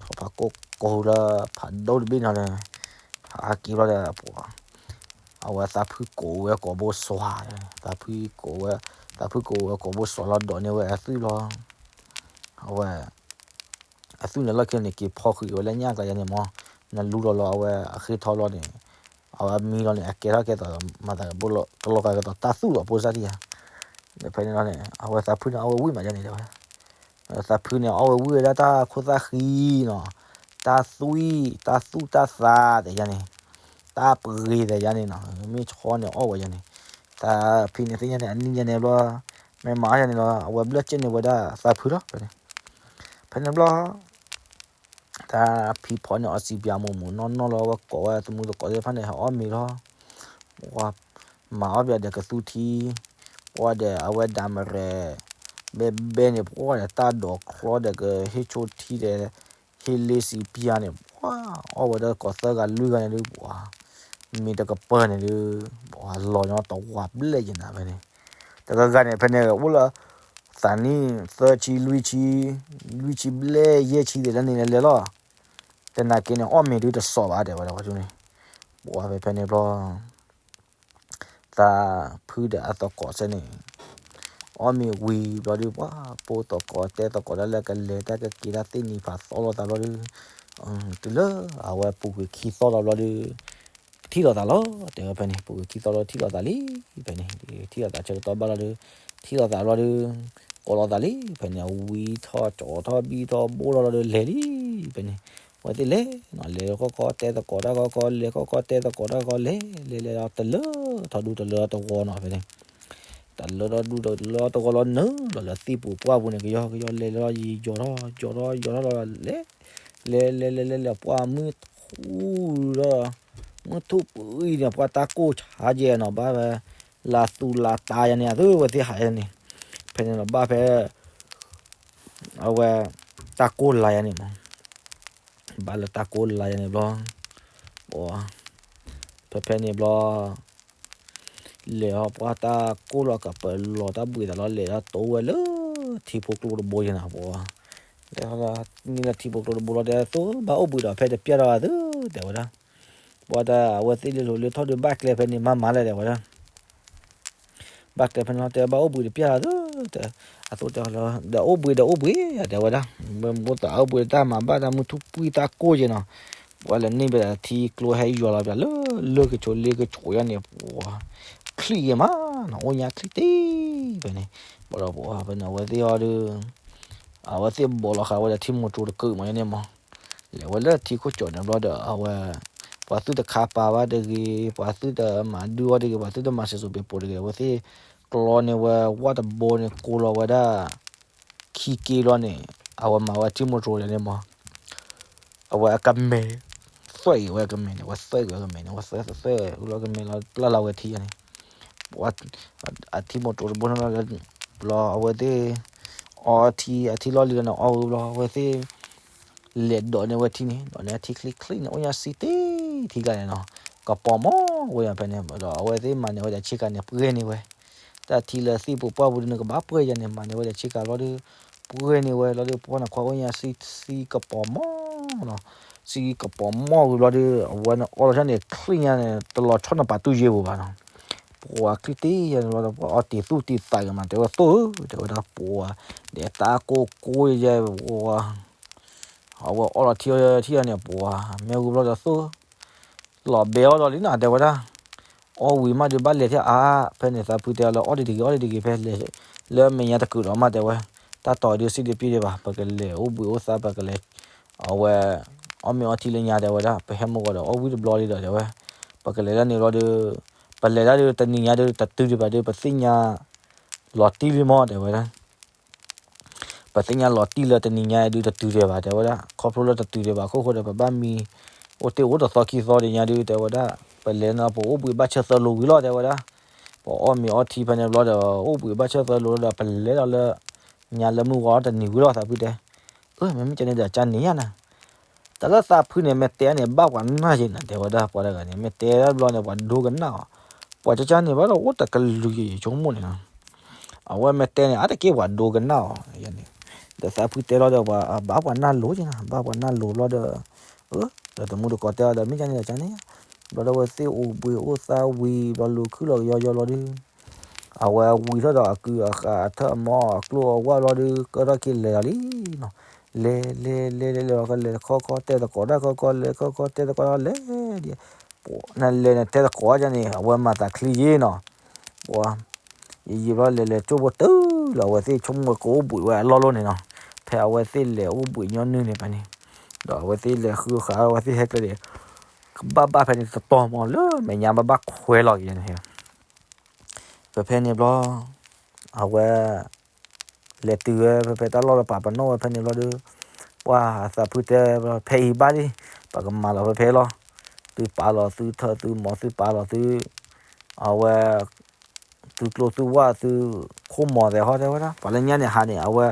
ဆီဖါကိၢ်ကိၢ်လၢဖးဒိၣ်တဘ့ၣ်နီၤဒီး, ဟးက့ၤဘျီဒီး, အဝဲသးဖုကိးဝဲကိာ်ဘိစွါ, သးဖုကိးဝဲ, သးဖုကိးဝဲကိာ်ဘိစွါလီၤဒိးန့ၢ်ဝဲအသွံၣ်လီၤ, အဝဲ အသွံၣ်န့ၣ်လီၢ်ခံန့ၣ် က့ၤဖီဃံးဝဲလၢညၣ်ကျါယါန့ၣ်မး, နလူလီၤလီၤအဝဲအဃ့ထီလီၤန့ၣ်, အဝဲမံလီၤန့ၣ် အကဲထီၣ်ကဲသိးမၤသးကလီၤကလီၤကသီးတၢ်သူၣ်လီၤဖိစၢ်တံၢ်ယါ, ဒီးဖဲန့ၣ်လီၤန့ၣ် အဝဲသးဖုန့ၣ်အီၣ်ဝဲဝံၣ်မးယါန့ၣ်တဲဝဲ, သးဖုန့ၣ်အီၣ်ဝဲဝံၣ်ဝဲဒၣ်တၢ်ခိၣ်သၣ်ဃံနီၤ, တၢ်သွံၣ် တၢ်သူၣ်တၢ်သးတဲယါန့ၣ်, တၢ်ပှ့ၤတဲယါန့ၣ်နီၤ, မ့ၢ်ဆီန့ၣ်အီၣ်ဝဲယါန့ၣ်, သးဖံန့ၣ်သ့ၣ်ညါန့ၣ် အနံၣ်ယါန့ၣ်ဘျီ, မ့ၢ်မၤအီၣ်ယါန့ၣ်လီၤ အဝဲဘျၢၣ်စ့ၣ်န့ၢ်ဝဲဒၣ်သးဖုလီၤ ဖဲန့ၣ်, ဖဲန့ၣ်ဘျီ တၢ်ဖံဖီန့ၣ် အီစံးပၠးမူးမူးနီၢ်နီၢ်လီၤ ဝဲကိးဝဲသမူသကိးသ့ၣ်တဖၣ်န့ၣ် ဟဲအီၣ်မ့ၤလီၤ, ပှၤမၤအီၣ်ပၠးဒီးကသူထံ, ပှၤဒီးအဝဲဒၣ်မရဲၣ်, ဘဲဘဲန့ၣ် ပှၤဒီးတၢ်ဒိးချီဒီးကဟ့ၣ်ဆိထံဒီး, ဟ့ၣ်လ့စံးပၠးန့ၣ် ပှၤအီၣ်ဝဲဒီးကိးသၢဂၤလွံၢ်ဂၤန့ၣ်ဒုး ပှၤ မ့ၢ်တကပၤန့ၣ်ဒုး, ပှၤလီၤညီတဝးဘျဲၣ်ယနၤဖဲန့ၣ်, တဂၤဂၤန့ၣ် ဖဲန့ၣ်အိၣ်လၢ သးနံၣ်သၢဆံလွံၢ်ဆံ, လွံၢ်ဆံဘျဲၣ်ယဲၢ်ဆံသ့ၣ်လၢန့ၣ်လဲၤလဲၤလီၤ, တနာ်က့န့ၣ် အီၣ်မ့ၤဒုးတစီၣ်ဘၣ်တဲဝဲဒၣ်ဝဲန့ၣ်, ပှၤဖဲဖဲန့ၣ်ဘျီ သးဖုဒီးအသကိးစဲန့ၣ်, အီၣ်မ့ၤဝံၤဘျီဒုး ပှၤပိာ်သကိးတဲသကိးတၢ်လၢကလဲၤတၢ်ကက့ၤတၢ်သ့ၣ်နံၤဖးသီလိာ်သးဘျီဒုး, တုၤလၢအဝဲပူၤကွံာ်ခံသီလီၤဘျီဒုး, ထံၣ်လိာ်သးလီၤ တဲဝဲဖဲန့ၣ် ပူၤကွံာ်ခံသီလီၤထံၣ်လိာ်သးလံ, ဖဲန့ၣ်, ထံၣ်လိာ်သးဆၢကတီၢ်ဘၣ်လီၤဒုး, ထံၣ်လိာ်သးဘျီဒုး, ကိးလိာ်သးလံ, ဖဲန့ၣ် ဝံထီၣ်ကၠီထီၣ်ဘံထီၣ်ဘိထီၣ်လီၤဒုးလဲၤလံ, ဖဲန့ၣ်, ဝဲသ့ၣ်လဲၤနီၤ လဲၤခီခီတဲသကိးတၢ်ခီခီ လဲၤခီခီတဲသကိးတၢ်ခီ လဲၤလဲၤလီၤတလၢထီၣ်ဒူတလၢတဝီနီၤ ဖဲန့ၣ်, တလၢထီၣ်ဒူတလၢတဝီလီၤနုာ်လီၤလၢသ့ၣ်ပူၤပှၢ်ပူၤန့ၣ် ကယီကယီလဲၤလီၤယံာ်ယီၤထီၣ်ယီၤထီၣ်ယီၤထီၣ်လီၤလဲၤ, လဲၤလဲၤလဲၤလဲၤလဲၤပှၢ်မုၢ်ထူၣ်ဒီး, မုၢ်ထူၣ်ပှံၤန့ၣ် ပှၤတၢ်ကိၢ်ဆါယဲနီၤ ဘၣ်ဝဲ, လါသူလါတါယါန့ၣ် အသုဝဲသ့ၣ်ဟးယါန့ၣ်, ဖဲန့ၣ်လီၤဘၣ်ဖဲ အဝဲ, တၢ်ကိၢ်လါယါန့ၣ်မး, ဘၣ်လၢတၢ်ကိၢ်လါယါန့ၣ်ဘျီ, ပ, ဖဲဖဲန့ၣ်ဘျီ, လဲၤဟီပှၢ်တၢ်ကိၢ်လီၤကပၢၤလီၤတၢ်ဘှံးသးလီၤ လဲၤဒီးတိဝဲလၢ, ထံဖိကျိတဘိယါန့ၣ်ပှၤ, လဲၤဟီ, န့ၢ်လၢထံဖိကျိတဘိလီၤဒီးသိးဘၣ်အိၣ်ဘှံးဒီးဖဲတပျၢ်ဒီးသု, တဲဝဲဒၣ် ပှၤတၢ်အဝဲသ့ၣ်လၢလိၤလၢထီၣ်ဒုးဘၣ်ကျဲဖဲန့ၣ် မၤမၤလဲၣ် တဲဝဲဒၣ်, ဘၣ်ကျဲဖဲန့ၣ်လီၤ တဲဘၣ်အိၣ်ဘှံးတပျၢ်လီၤသု, အသိးတဲလီၤ, ဒီးအိၣ်ဘှံးဒီးအိၣ်ဘှံး တဲဝဲဒၣ်, မ့ၢ်မိၣ်သးအိၣ်ဘှံးတၢ်မၤဘၣ်တၢ်မုၢ်ထူၣ်ပှံၤတၢ်ကိၢ်က့နီၤ, ပှၤလဲၤန့ၢ်ဘၣ်ထံကျိဟဲယွၤလီၤပျးလၢလၢကဆိးလ့ကဆိးယါန့ၣ်ပှၤ, ချံၣ်ယဲမးနီၤ အိၣ်ညါချံၣ်တ့ၢ် ဖဲန့ၣ်, ဘၣ်ဒီးပှၤဖဲန့ၣ် အဝဲသ့ၣ်အီၤဒီး အဝဲသ့ၣ်ဘီးလီၤဃာ်ဝဲဒီးထံမိၢ်တြိၤတကုာ်မးန့ၣ်မး, လဲၤဝဲလၢထံခိၣ်ကၠီၣ်န့ၣ်ဘျီဒီး အဝဲ ပှၤသုတခါပာ်ဘၣ်တဂ့ၤ, ပှၤသုတမၤဒုအီၤတဂ့ၤ, ပှၤသုတမၤစံၣ်စိၤပ့ၤပိၤတဂ့ၤ, အဝဲသ့ၣ်ကျီန့ၢ်ဝဲဝၣ်တဘိန့ၣ် ကိးလီၤဝဲဒၣ် ခံက့ဘျီန့ၣ် အဝဲမၤဝဲထံမိၢ်တြိၤန့ၣ်မး အဝဲအကမဲာ် သွဲၣ်ဂ့ၤဝဲအကမဲာ်န့ၣ်, အဝဲသွဲၣ်ဂ့ၤဝဲအကမဲာ်န့ၣ်, အဝဲသွဲၣ်သွဲၣ်ဂ့ၤလီၤကမဲာ်လီၤ ပျၢ်လီၤဝဲထံယါန့ၣ်, အထံမိၢ်တြိၤတဘိန့ၣ်လီၤ, ဘျီအဝဲသ့ၣ် အီထံ အထံလီၢ်လံၤလီၤန့ၣ် အီဝံၤဘျီ အဝဲသ့ၣ် လဲၤဒိးန့ၢ်ဝဲထံန့ၣ်, ဒိးန့ၢ်ထံချ့ချ့န့ၣ် အိၣ်ညါစံတ့ၢ်ထံကျါန့ၣ်နီၤ, ကပီၤမီၢ်ဝဲဖဲန့ၣ်, ဒီးအဝဲသ့ၣ်မၤန့ၢ်ဝဲဒီးဆ့ကၤန့ၣ် ပှဲၤန့ၢ်ဝဲ တၢ်ထံလၢသ့ၣ်ပူၤပှၢ်ပူၤဒုန့ၣ် ကဘၣ်ပှဲၤယါန့ၣ် မၤန့ၢ်ဝဲဒီးဆ့ကၤဘျီဒီး ပှဲၤန့ၢ်ဝဲလီၤဒီး ပှၤန့ၣ်ခွါအိၣ်ညါစံ စံကပီၤမီၢ်နီၤ, စံကပီၤမီၢ်ဝံၤဘျီဒီး အဝဲန့ၣ်အီလီၤဆီန့ၣ် ချံၣ်ညါန့ၣ် တလီၤဆီန့ၣ်ပာ်တူၢ်ယ့ၢ်ပူၤဘၣ်နီၤ, ပှၤချံၣ်တ့ၢ်ယါန့ၣ်ဘျီဒီး ပှၤအီတံၤသူၣ်တံၤသးဂ့ၤမး တဲဝဲသိၣ်ဧၢ တဲဝဲဒၣ်ပှၤ ဒီးတၢ်ကိၢ်ကိၢ်ယဲၢ်ပှၤ အဝဲအီလီၤထံအီထံအီန့ၣ် ပှၤမ့ၢ်ဝံၤဘျီဒီးသိၣ် လီၤဘဲအီဒီးလံနီၤ တဲဝဲဒၣ်, အီဝံၤမးဒုးဘၣ်လဲၤထဲအါ, ဖဲန့ၣ်သးဖုတဲလၢအီၣ်တဒံဂ့ၤ အီၣ်တဒံဂ့ၤ ဖဲလဲၤလၢမဲာ်ညါတကုာ်ဒီးမး တဲဝဲ, တၢ်တီၤဒုးစံးတပျ့ၤဒံးဘၣ် ပကလဲၤအိၣ်ဘှံးအိၣ်သါ ပကလဲၤ အဝဲ အီၣ်မ့ၤအီထံလၢညါ တဲဝဲဒၣ်, ပဟဲမုၢ်ဂီၤဒီးအီၣ်ဝံၣ်တဘျီလံဒီး တဲဝဲ, ပကလဲၤလၢန့ၣ်ဘျီဒီး ပလဲၤဒၣ်ဒုးတနံၤညါဒုးတတုၤဒံးဘၣ်ဒီး ပသ့ၣ်ညါ လီၤတံၢ်လံမး တဲဝဲဒၣ် ပသ့ၣ်ညါလီၤတံၢ်လၢတနံၤညါအံၤဒုးတတုၤဒံးဘၣ် တဲဝဲဒၣ်, ခီဖျိလၢတတုၤဒံးဘၣ်အခိၣ်ဃိဒီး ပဘၣ်မံ အိၣ်တ့ၢ်အိၣ်တသီခံသီဒံးညါဒုး တဲဝဲဒၣ်, ပလဲၤန့ၣ်ပအိၣ်ဘှံးဘၣ်ဆၢသၢလိၤဝံၤလီၤ တဲဝဲဒၣ်, ပအီၣ်မ့ၤအီထံဖဲန့ၣ်ဘျီဒီး အိၣ်ဘှံးဘၣ်ဆၢသၢလိၤလီၤဒီး ပလဲၤဒီးလၢ ညါလၢမုၢ်ဂီၤတနံၤဝံၤလီၤ သးဖုတဲ, အၢ မ့မ့ၢ်ကန့ၣ်ဒီးကန့ၣ်ယါနၤ တၢ်လၢသးဖုန့ၣ် မ့ၢ်တဲန့ၣ် ဘၣ်ပှၤနၢ်ယဲနၤ တဲဝဲဒၣ် ပှၤတဂၤန့ၣ် မ့ၢ်တဲဒၣ်ဘျီန့ၣ် ပှၤဒိကနၣ်အီၤ, ပှၤကကန့ၣ်ဘၣ်ဒီးအိၣ်တကလုာ်ယဲယဆိကမိၣ်န့ၣ်နီၤ, အဝဲမ့ၢ်တဲန့ၣ် အါတက့ၢ်ပှၤဒိကနၣ်အီၤန့ၣ်, ဒီးသးဖုတဲလီၤဒီး ဘၣ်ပှၤနၢ်လိၤယဲနၤ ဘၣ်ပှၤနၢ်လိၤဘျီဒီး, ဒီးတမူတကိးတဲအီၤဒီး မ့ၢ်ကန့ၣ်ဒီးကန့ၣ်, ဘျီဒီးအဝဲသ့ၣ်အိၣ်ဘှံးအိၣ်သါဝံၤ ဘျီလူၤခုၣ်လီၤကယီယီလီၤဒုး အဝဲဝံၤထီၣ်ဒီးအကုၢ်အဃးအထၢၣ်အမီၢ်အကျိၣ်အဝၣ်ဘျီဒီး ကၢထီၣ်က့ၤလဲၤလီၤလံနီၤ, လဲၤ လဲၤ လဲၤ လဲၤ လဲၤလီၤ ကလဲၤခီခီတဲသကိးတၢ်ခီခီ လဲၤခီခီတဲသကိးတၢ်လဲၤဒ်, နလဲၤနတဲသကိးဒ်န့ၣ် အဝဲမၤသးချံယ့နီၤ, ပှၤ ယံာ်ယံာ်ဘျီလဲၤလဲၤကၠိဖိတုၤလီၤ အဝဲသ့ၣ်ဆိကမိၣ်ကအိၣ်ဘှံးဝဲအလီၢ်လီၢ်န့ၣ်နီၤ, ဖဲအဝဲသ့ၣ်လဲၤအိၣ်ဘှံးညီနုၢ်န့ၣ်ဖဲန့ၣ်, ဒီးအဝဲသ့ၣ်လဲၤဃုဃာ်အဝဲသ့ၣ်ဟဲကျဲန့ၣ်, ကဘၣ်ဘၣ်ဖဲန့ၣ်တတီၤမးလၢမဲာ်ညါဘၣ်ဘၣ်ခွဲးလီၤက့ၤန့ၣ် ဖဲဖဲန့ၣ်ဘျီ အဝဲ လဲၤတုၤဝဲဖဲဖဲတၢ်လီၢ်လၢပာ်ပနီၣ်ဝဲဖဲန့ၣ်ဘျီဒီး ပှၤသးဖုတဲဘျီ ဖဲအံၤဘၣ်လံ ပကမၤလီၤဖဲဖဲလီၤ, သုပာ်လီၤသုထၢၣ်သုမီၤသုပာ်လီၤသု အဝဲ သုကျိသုဝၣ်သု ခိၣ်မီၤသဲးဟီတဲဝဲဒၣ် ပှၤလၢညါန့ၣ်ဟးန့ၣ် အဝဲ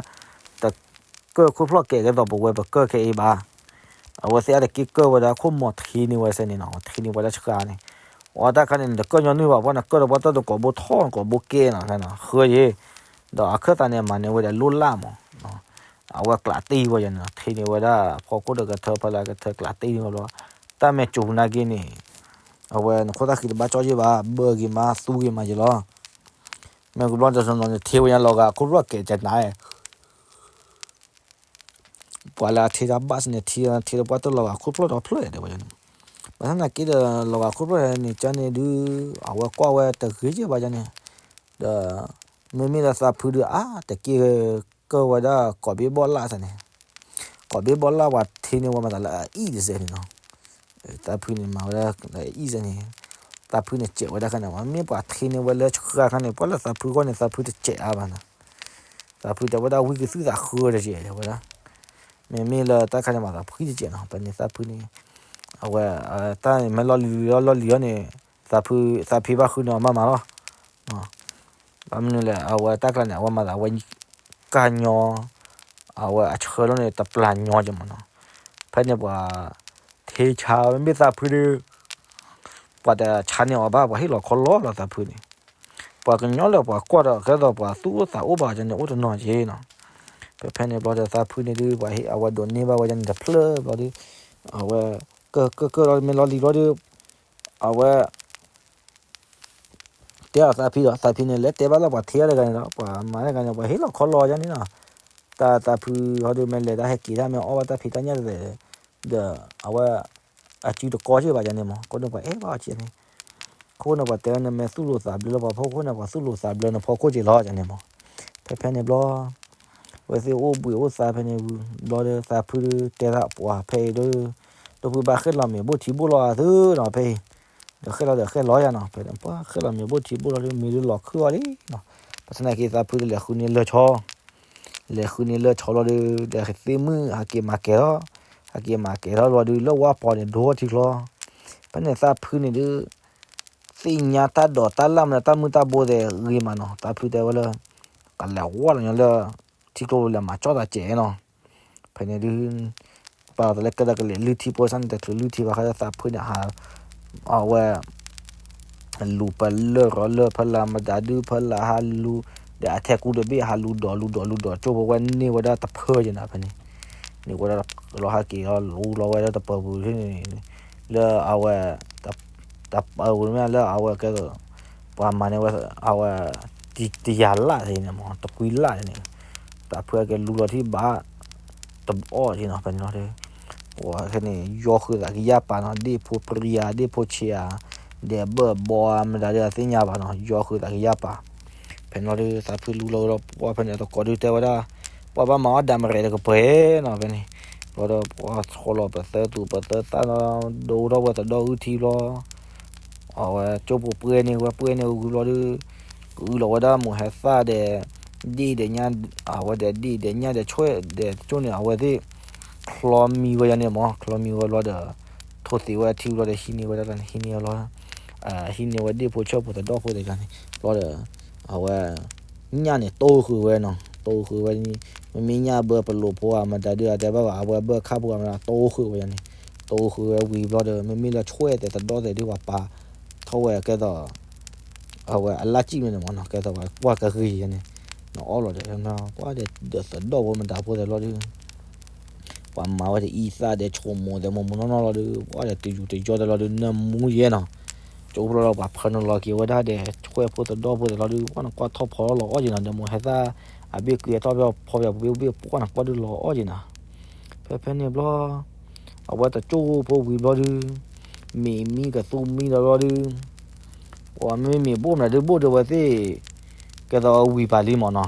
တ ကၢၢ်ခိၣ်ဖျီၣ်ကဲးကဲသိးပဝဲပကၢၢ်ခဲအံၤဘၣ်, အဝဲသ့ၣ်အါတက့ၢ်ကၢၢ်ဝဲဒၣ်ခိၣ်မီၤထံန့ၢ်ဝဲစဲန့ၣ်နီၤ ထံန့ၢ်ဝဲဒၣ်ဆှါန့ၣ်, အတၢ်ခါန့ၣ် နတကၢၢ်ညီနုၢ်ဘၣ် ပှၤနကၢၢ်ဒီးပှၤတၢ်နကိးဘိထီၣ်နကိးဘိကဲနီၤ ဃၢယ့ၤ, ဒီးအခၢၣ်သးန့ၣ် မၤန့ၢ်ဝဲဒၣ်လိၣ်လၢ်မး, အဝဲကျးတံၢ်ဝဲယၤန့ၣ်နီၤ ထံန့ၢ်ဝဲဒၣ်ဖီခိၣ်ဒီးကထၢဖီလာ်ကထၢကျးတံၢ်န့ၢ်ဝဲဘျီ, တၢ်မဲာ်ကၠိၤနာ်က့န့ၣ်, အဝဲနခိၣ်သၣ်ဃံတဘၣ်ကၠီယ့ၢ်ဘၣ် ဘၢဂ့ၤမးသူဂ့ၤမးယ့ၢ်လီၤ မ့ၢ်ကဘျီတနီၤနီၤန့ၣ် ထံဝဲညါလီၤဂာ်ခိၣ်ဖျီၣ်ကဲးကနၤ, ပှၤလၢအထံတၢ်ဘၣ်စ့ၢ်န့ၣ် ထံထံဒီးပှၤတလီၤဂာ်ခိၣ်ဖျီၣ်ဒီးဖျၢၣ်တဲဝဲန့ၣ်, ဘၣ်ဆၣ်သနာ်က့ဒီး လီၤဂာ်ခိၣ်ဖျီၣ်န့ၣ်ကန့ၣ်ဒုး အဝဲကွၢ်ဝဲတဂ့ၤယဲၢ်ဘၣ်ယၤန့ၣ်, ဒီး မ့မ့ၢ်လၢသးဖုဒုးအါတက့ၢ်ကၢၢ်ဝဲဒၣ်ကိးဘ့ၣ်ဘီၣ်လၣ်စ့ၢ်န့ၣ်, ကိးဘ့ၣ်ဘီၣ်လၣ်ပှၤထံန့ၢ်ဝဲမၤသးလၢအအံၣ်တစဲးန့ၣ်နီၤ သးဖုန့ၣ်မၤဝဲဒၣ်အံၣ်စဲန့ၣ်, သးဖုန့ၣ်စဲးဝဲဒၣ်ခါန့ၣ် မ့ၢ်ပှၤထံန့ၢ်ဝဲလၢဆှါခါန့ၣ် ပှၤလၢသးဖုဂီၢ်န့ၣ် သးဖုတစဲးအါဘၣ်နီၤ, သးဖုတဲဝဲဒၣ်ဝံကသုၣ်သးဃၢတစဲးတဲဝဲဒၣ်, မ့မ့ၢ်လၢတၢ်ခါန့ၣ်မၤသးဖှံတစဲးနီၤ ပန့ၣ်သးဖုန့ၣ်, အဝဲ တၢ်န့ၣ်မ့ၢ်လီၢ်လံၤလီၢ်လံၤအီၤန့ၣ် သးဖု သးဖံဘၣ်ဃုန့ၣ်အီၤမးမးလီၤ ဘၣ်မနုၤလဲၣ် အဝဲတၢ်ကျါန့ၣ် အဝဲမၤသးဝဲ ကၢ်ညီ အဝဲအဆၢလီၤန့ၣ်တပျၢ်ညီက့မးနီၤ, ဖဲန့ၣ်ပှၤ ထံဆါမ့မ့ၢ်သးဖုဒီး ပှၤတဆါန့ၢ်အီၤဘၣ် ပှၤဟ့ၣ်လီၤခီလီၤလီၤသးဖုန့ၣ်, ပှၤကညီလၢပှၤကွၢ်ဒီးကဲသိးပှၤသူၣ်အိၣ်သးအိၣ်ဘၣ်န့ၣ် အိၣ်တနီၤက့နီၤ, ဖဲဖဲန့ၣ်ဘျီဒီးသးဖုန့ၣ်ဒုး ပှၤဟ့ၣ်အဝဲဒိးန့ၢ်ဘၣ်ဝဲန့ၣ်တဖျၢၣ်ဘျီဒီး အဝဲ ကၢၢ်ကၢၢ်ကၢၢ်လီၤမ့ၢ်လီၤလံၤဘျီဒီး အဝဲ တဲအီၤသးဖံဒီး သးဖံန့ၣ် လဲၤတဲဘၣ်လၢပှၤထံအီၤတဂၤန့ၣ်ဒီး ပှၤမၤတဂၤန့ၣ် ပှၤဟ့ၣ်လီၤခီလီၤယါန့ၣ်နီၤ, တၢ်သးဖုဟီဒုး မ့ၢ်လဲၤတၢ်ဟဲက့ၤတၢ်မ့ၢ်အီၣ်ဘၣ်တၢ်ဖံးတၢ်ညၣ်တသ့ ဒီး အဝဲ အစုတကီစ့ၢ်ဘၣ်ယါန့ၣ်မး ကိးန့ၣ်ပှၤအဲၣ်ဘၣ်အီၤက့န့ၣ်, ခိၣ်န့ၣ် ပှၤတဲဝဲနမ့ၢ်သူၣ်လိာ်သးဘျၢလၢပှၤဖီခိၣ်န့ၣ် ပှၤသူၣ်လိာ်သးဘျၢနဖီခိၣ်က့ၤလီၤန့ၣ်မး. ဖဲဖဲန့ၣ်ဘျီ အဝဲသ့ၣ်အိၣ်ဘှံးအိၣ်သါဖဲန့ၣ်ဝံၤဘျီဒီး သးဖုတဲသးပှၤဖဲအံၤဒီး ဒီပုၢ်ဘၣ်ဃ့ၣ်လီၤမ့ၤဘိၣ်ထံဘိၣ်လီၤအသုနီၤ ဖဲအံၤ ဒီးဃ့ၣ်လီၤဒီးဃ့ၣ်လီၤယၤနီၤ ဖဲန့ၣ် ပှၤဃ့ၣ်လီၤမ့ၤဘိၣ်ထံဘိၣ်လီၤဒီး မ့ၢ်ဒုးလီၤခုၣ်အီၤလံနီၤ. ဘၣ်ဆၣ်သနာ်က့ သးဖုဒီးလဲၤဃုန့ၢ်လၢၢ်ဆီ လဲၤဃုန့ၢ်လၢၢ်ဆီလီၤဒီး ဒီးသ့ၣ်မုၣ်ဟးက့ၤမၤကဲၤထီၣ်, ဟးက့ၤမၤကဲၤထီၣ်လီၤဒီး လၢဝါပီၤန့ၣ် ဒိထီၣ်ထံချီ. ဖဲန့ၣ်သးဖုန့ၣ်ဒုး သ့ၣ်ညါတၢ်ဒိးတၢ်လၣ်မနုၤ တၢ်မုၢ်တၢ်ဘိသ့ၣ်ဂ့ၤမးနီၤ. သးဖုတဲဝဲလၢ ကလဲၤဝီၢ်လီၤညီလၢ ထံကျိပူၤလဲၤမၤကၠီၣ်သးကဲးနီၤ. ဖဲန့ၣ်ဒုး ပာ်လီၤတၢ်လၢကဲဒီးကလဲၤလုၢ်ထံဖိစၢ်န့ၣ် တချုးလုၢ်ထံဘၣ်ဃးဒီးသးဖုန့ၣ် ဟး အဝဲ လူၤဖဲလၢၢ်ရီလၢၢ်ဖဲလၢမတၤဒုဖဲလၢဟးလူၤ ဒီးအထဲကူတဘ့ၣ်ဟးလူၤဒီးလူၤဒီးလူၤဒီးကၠိဖိဝဲန့ၢ်ဝဲဒၣ်တဖၢက့ၤနီၤ ဖဲန့ၣ် န့ၢ်ဝဲဒၣ်လီၤဟးက့ၤလီၤလူၤလီၤဝဲဒၣ်တပၢၤပူၤန့ၣ် လၢအဝဲ တပၢၤပူၤမ့ၢ်လၢအဝဲကဲသိး ပှၤမၤန့ၢ်ဝဲ အဝဲ တယၤလၣ်န့ၣ်မး တကွံလၣ်န့ၣ် သးဖုအကဲလူၤလီၤထံဘၣ် တဘၣ်အီၣ်က့ၤနီၤ ဖဲန့ၣ်လီၤဒီး ပှၤဖဲန့ၣ် ယီဃုာ်သးကယၢ်ပာ်နီၤ ဒ့ၣ်ဖိပြံယၤ ဒ့ၣ်ဖိဆံးဧါ ဒဲးဘၢၣ်ဘီဧါ မတၤဒုးအသ့ၣ်ညါဘၣ်နီၤ ယီဃုာ်သးကယၢ်ပာ် ဖဲန့ၣ်လီၤဒီး သးဖုလူၤလီၤဒီး ပှၤဖဲန့ၣ်တကိးဒုးတဲဝဲဒၣ် ပှၤဘၣ်မၤအီၣ်ဒၣ်မရဲၣ်တကပှဲၤနီၤ ဖဲန့ၣ် ဘျီဒီး ပှၤဆီလီၤပသၢသူၣ်ပသၢသၣ်နီၤ ဒိထီၣ်ဝဲသဒီၣ်အုၣ်ထံဘျီ အဝဲကၠိပူၤပှဲၤန့ၢ်ဝဲပှဲၤန့ၢ်ဝဲဝံၤဘျီဒီး ကအုလီၤဝဲဒၣ်မိၢ်ဟဲသၣ်ဒီး ဒ့ၣ်ဒီးညၣ် အဝဲဒီးဒ့ၣ်ဒီးညၣ်ဒီးဆွဲၣ်ဒီးကၠိန့ၣ် အဝဲသ့ၣ် ချီမံဝဲယၤန့ၣ်မး ချီမံဝဲဘျီဒီး ထိၣ်သ့ဝဲထံဘျီဒီး ဟံးန့ၢ်ဝဲဒၣ်န့ၣ် ဟံးန့ၢ်လီၤ ဟံးန့ၢ်ဝဲဒ့ၣ်ဖိဆၢၣ်ဖိသဒီၣ်ဖိသ့ၣ်တဖၣ်န့ၣ် ဘျီဒီး အဝဲ ညၣ်န့ၣ်တိၢ်ဃုာ်ဝဲနီၤ တိၢ်ဃုာ်ဝဲ မ့မ့ၢ်ညၣ်ဘၢပလိာ်ဖိဧါ မတၤဒုးအတဲဘၣ်ဘၣ် အဝဲဘၢခၣ်ဖိဧါမတၤ တိၢ်ဃုာ်ဝဲယၤန့ၣ် တိၢ်ဃုာ်ဝဲဝံၤဘျီဒီး မ့မ့ၢ်လၢဆွဲၣ်သဲးသဒီၣ်သဲးဒုး ပှၤပာ်ထီၣ်ဝဲကဲသိး အဝဲအလၢ်ကံၣ်မ့ၢ်န့ၣ်မးနီၤ ကဲသိးပှၤကွၢ်ကဂ့ၤယၤန့ၣ် နအီၣ်လီၤဒီး ပှၤဒီးသဒီၣ်ဖိမတၤဖိသဲးလီၤဒုး ပှၤမၤဝဲတအံသၣ်ဒီးဆိမိၣ်သဲးမိၢ်မိၢ်နီၢ်နီၢ်လီၤဒုး ပှၤဒီးတယူၤတယီသဲးလီၤဒုး နၢမူယဲနီၤ ကၠိဖိလီၤဒီးပှၤဖၢနုာ်လီၤက့ၤဝဲဒၣ်ဒီး ဆွဲၣ်ဖိသဒီၣ်ဖိသဲးလီၤဒုး ပှၤနကွၢ်ထီၣ်ဖီလီၤလီၤအီၣ်က့ၤနီၤ ဒီးမိၢ်ဟဲသၣ် အဘ့ၣ်ကွံာ်အထီၣ်ဖီဖီပှၤပူၤဘ့ၣ်ပှၤနကွၢ်ဒုးလီၤအီၣ်က့ၤနီၤ ဖဲဖဲန့ၣ်ဘျီ အဝဲတကၠိဖိဝံၤဘျီဒုး မ့ၢ်မံကသူမံဒီးဘျီဒုး ပှၤမ့မ့ၢ်ဘိၣ်မနုၤဒုးဘိၣ်ဒီးအဝဲသ့ၣ် ကဲသိးဝံၤပာ်လံမးနီၤ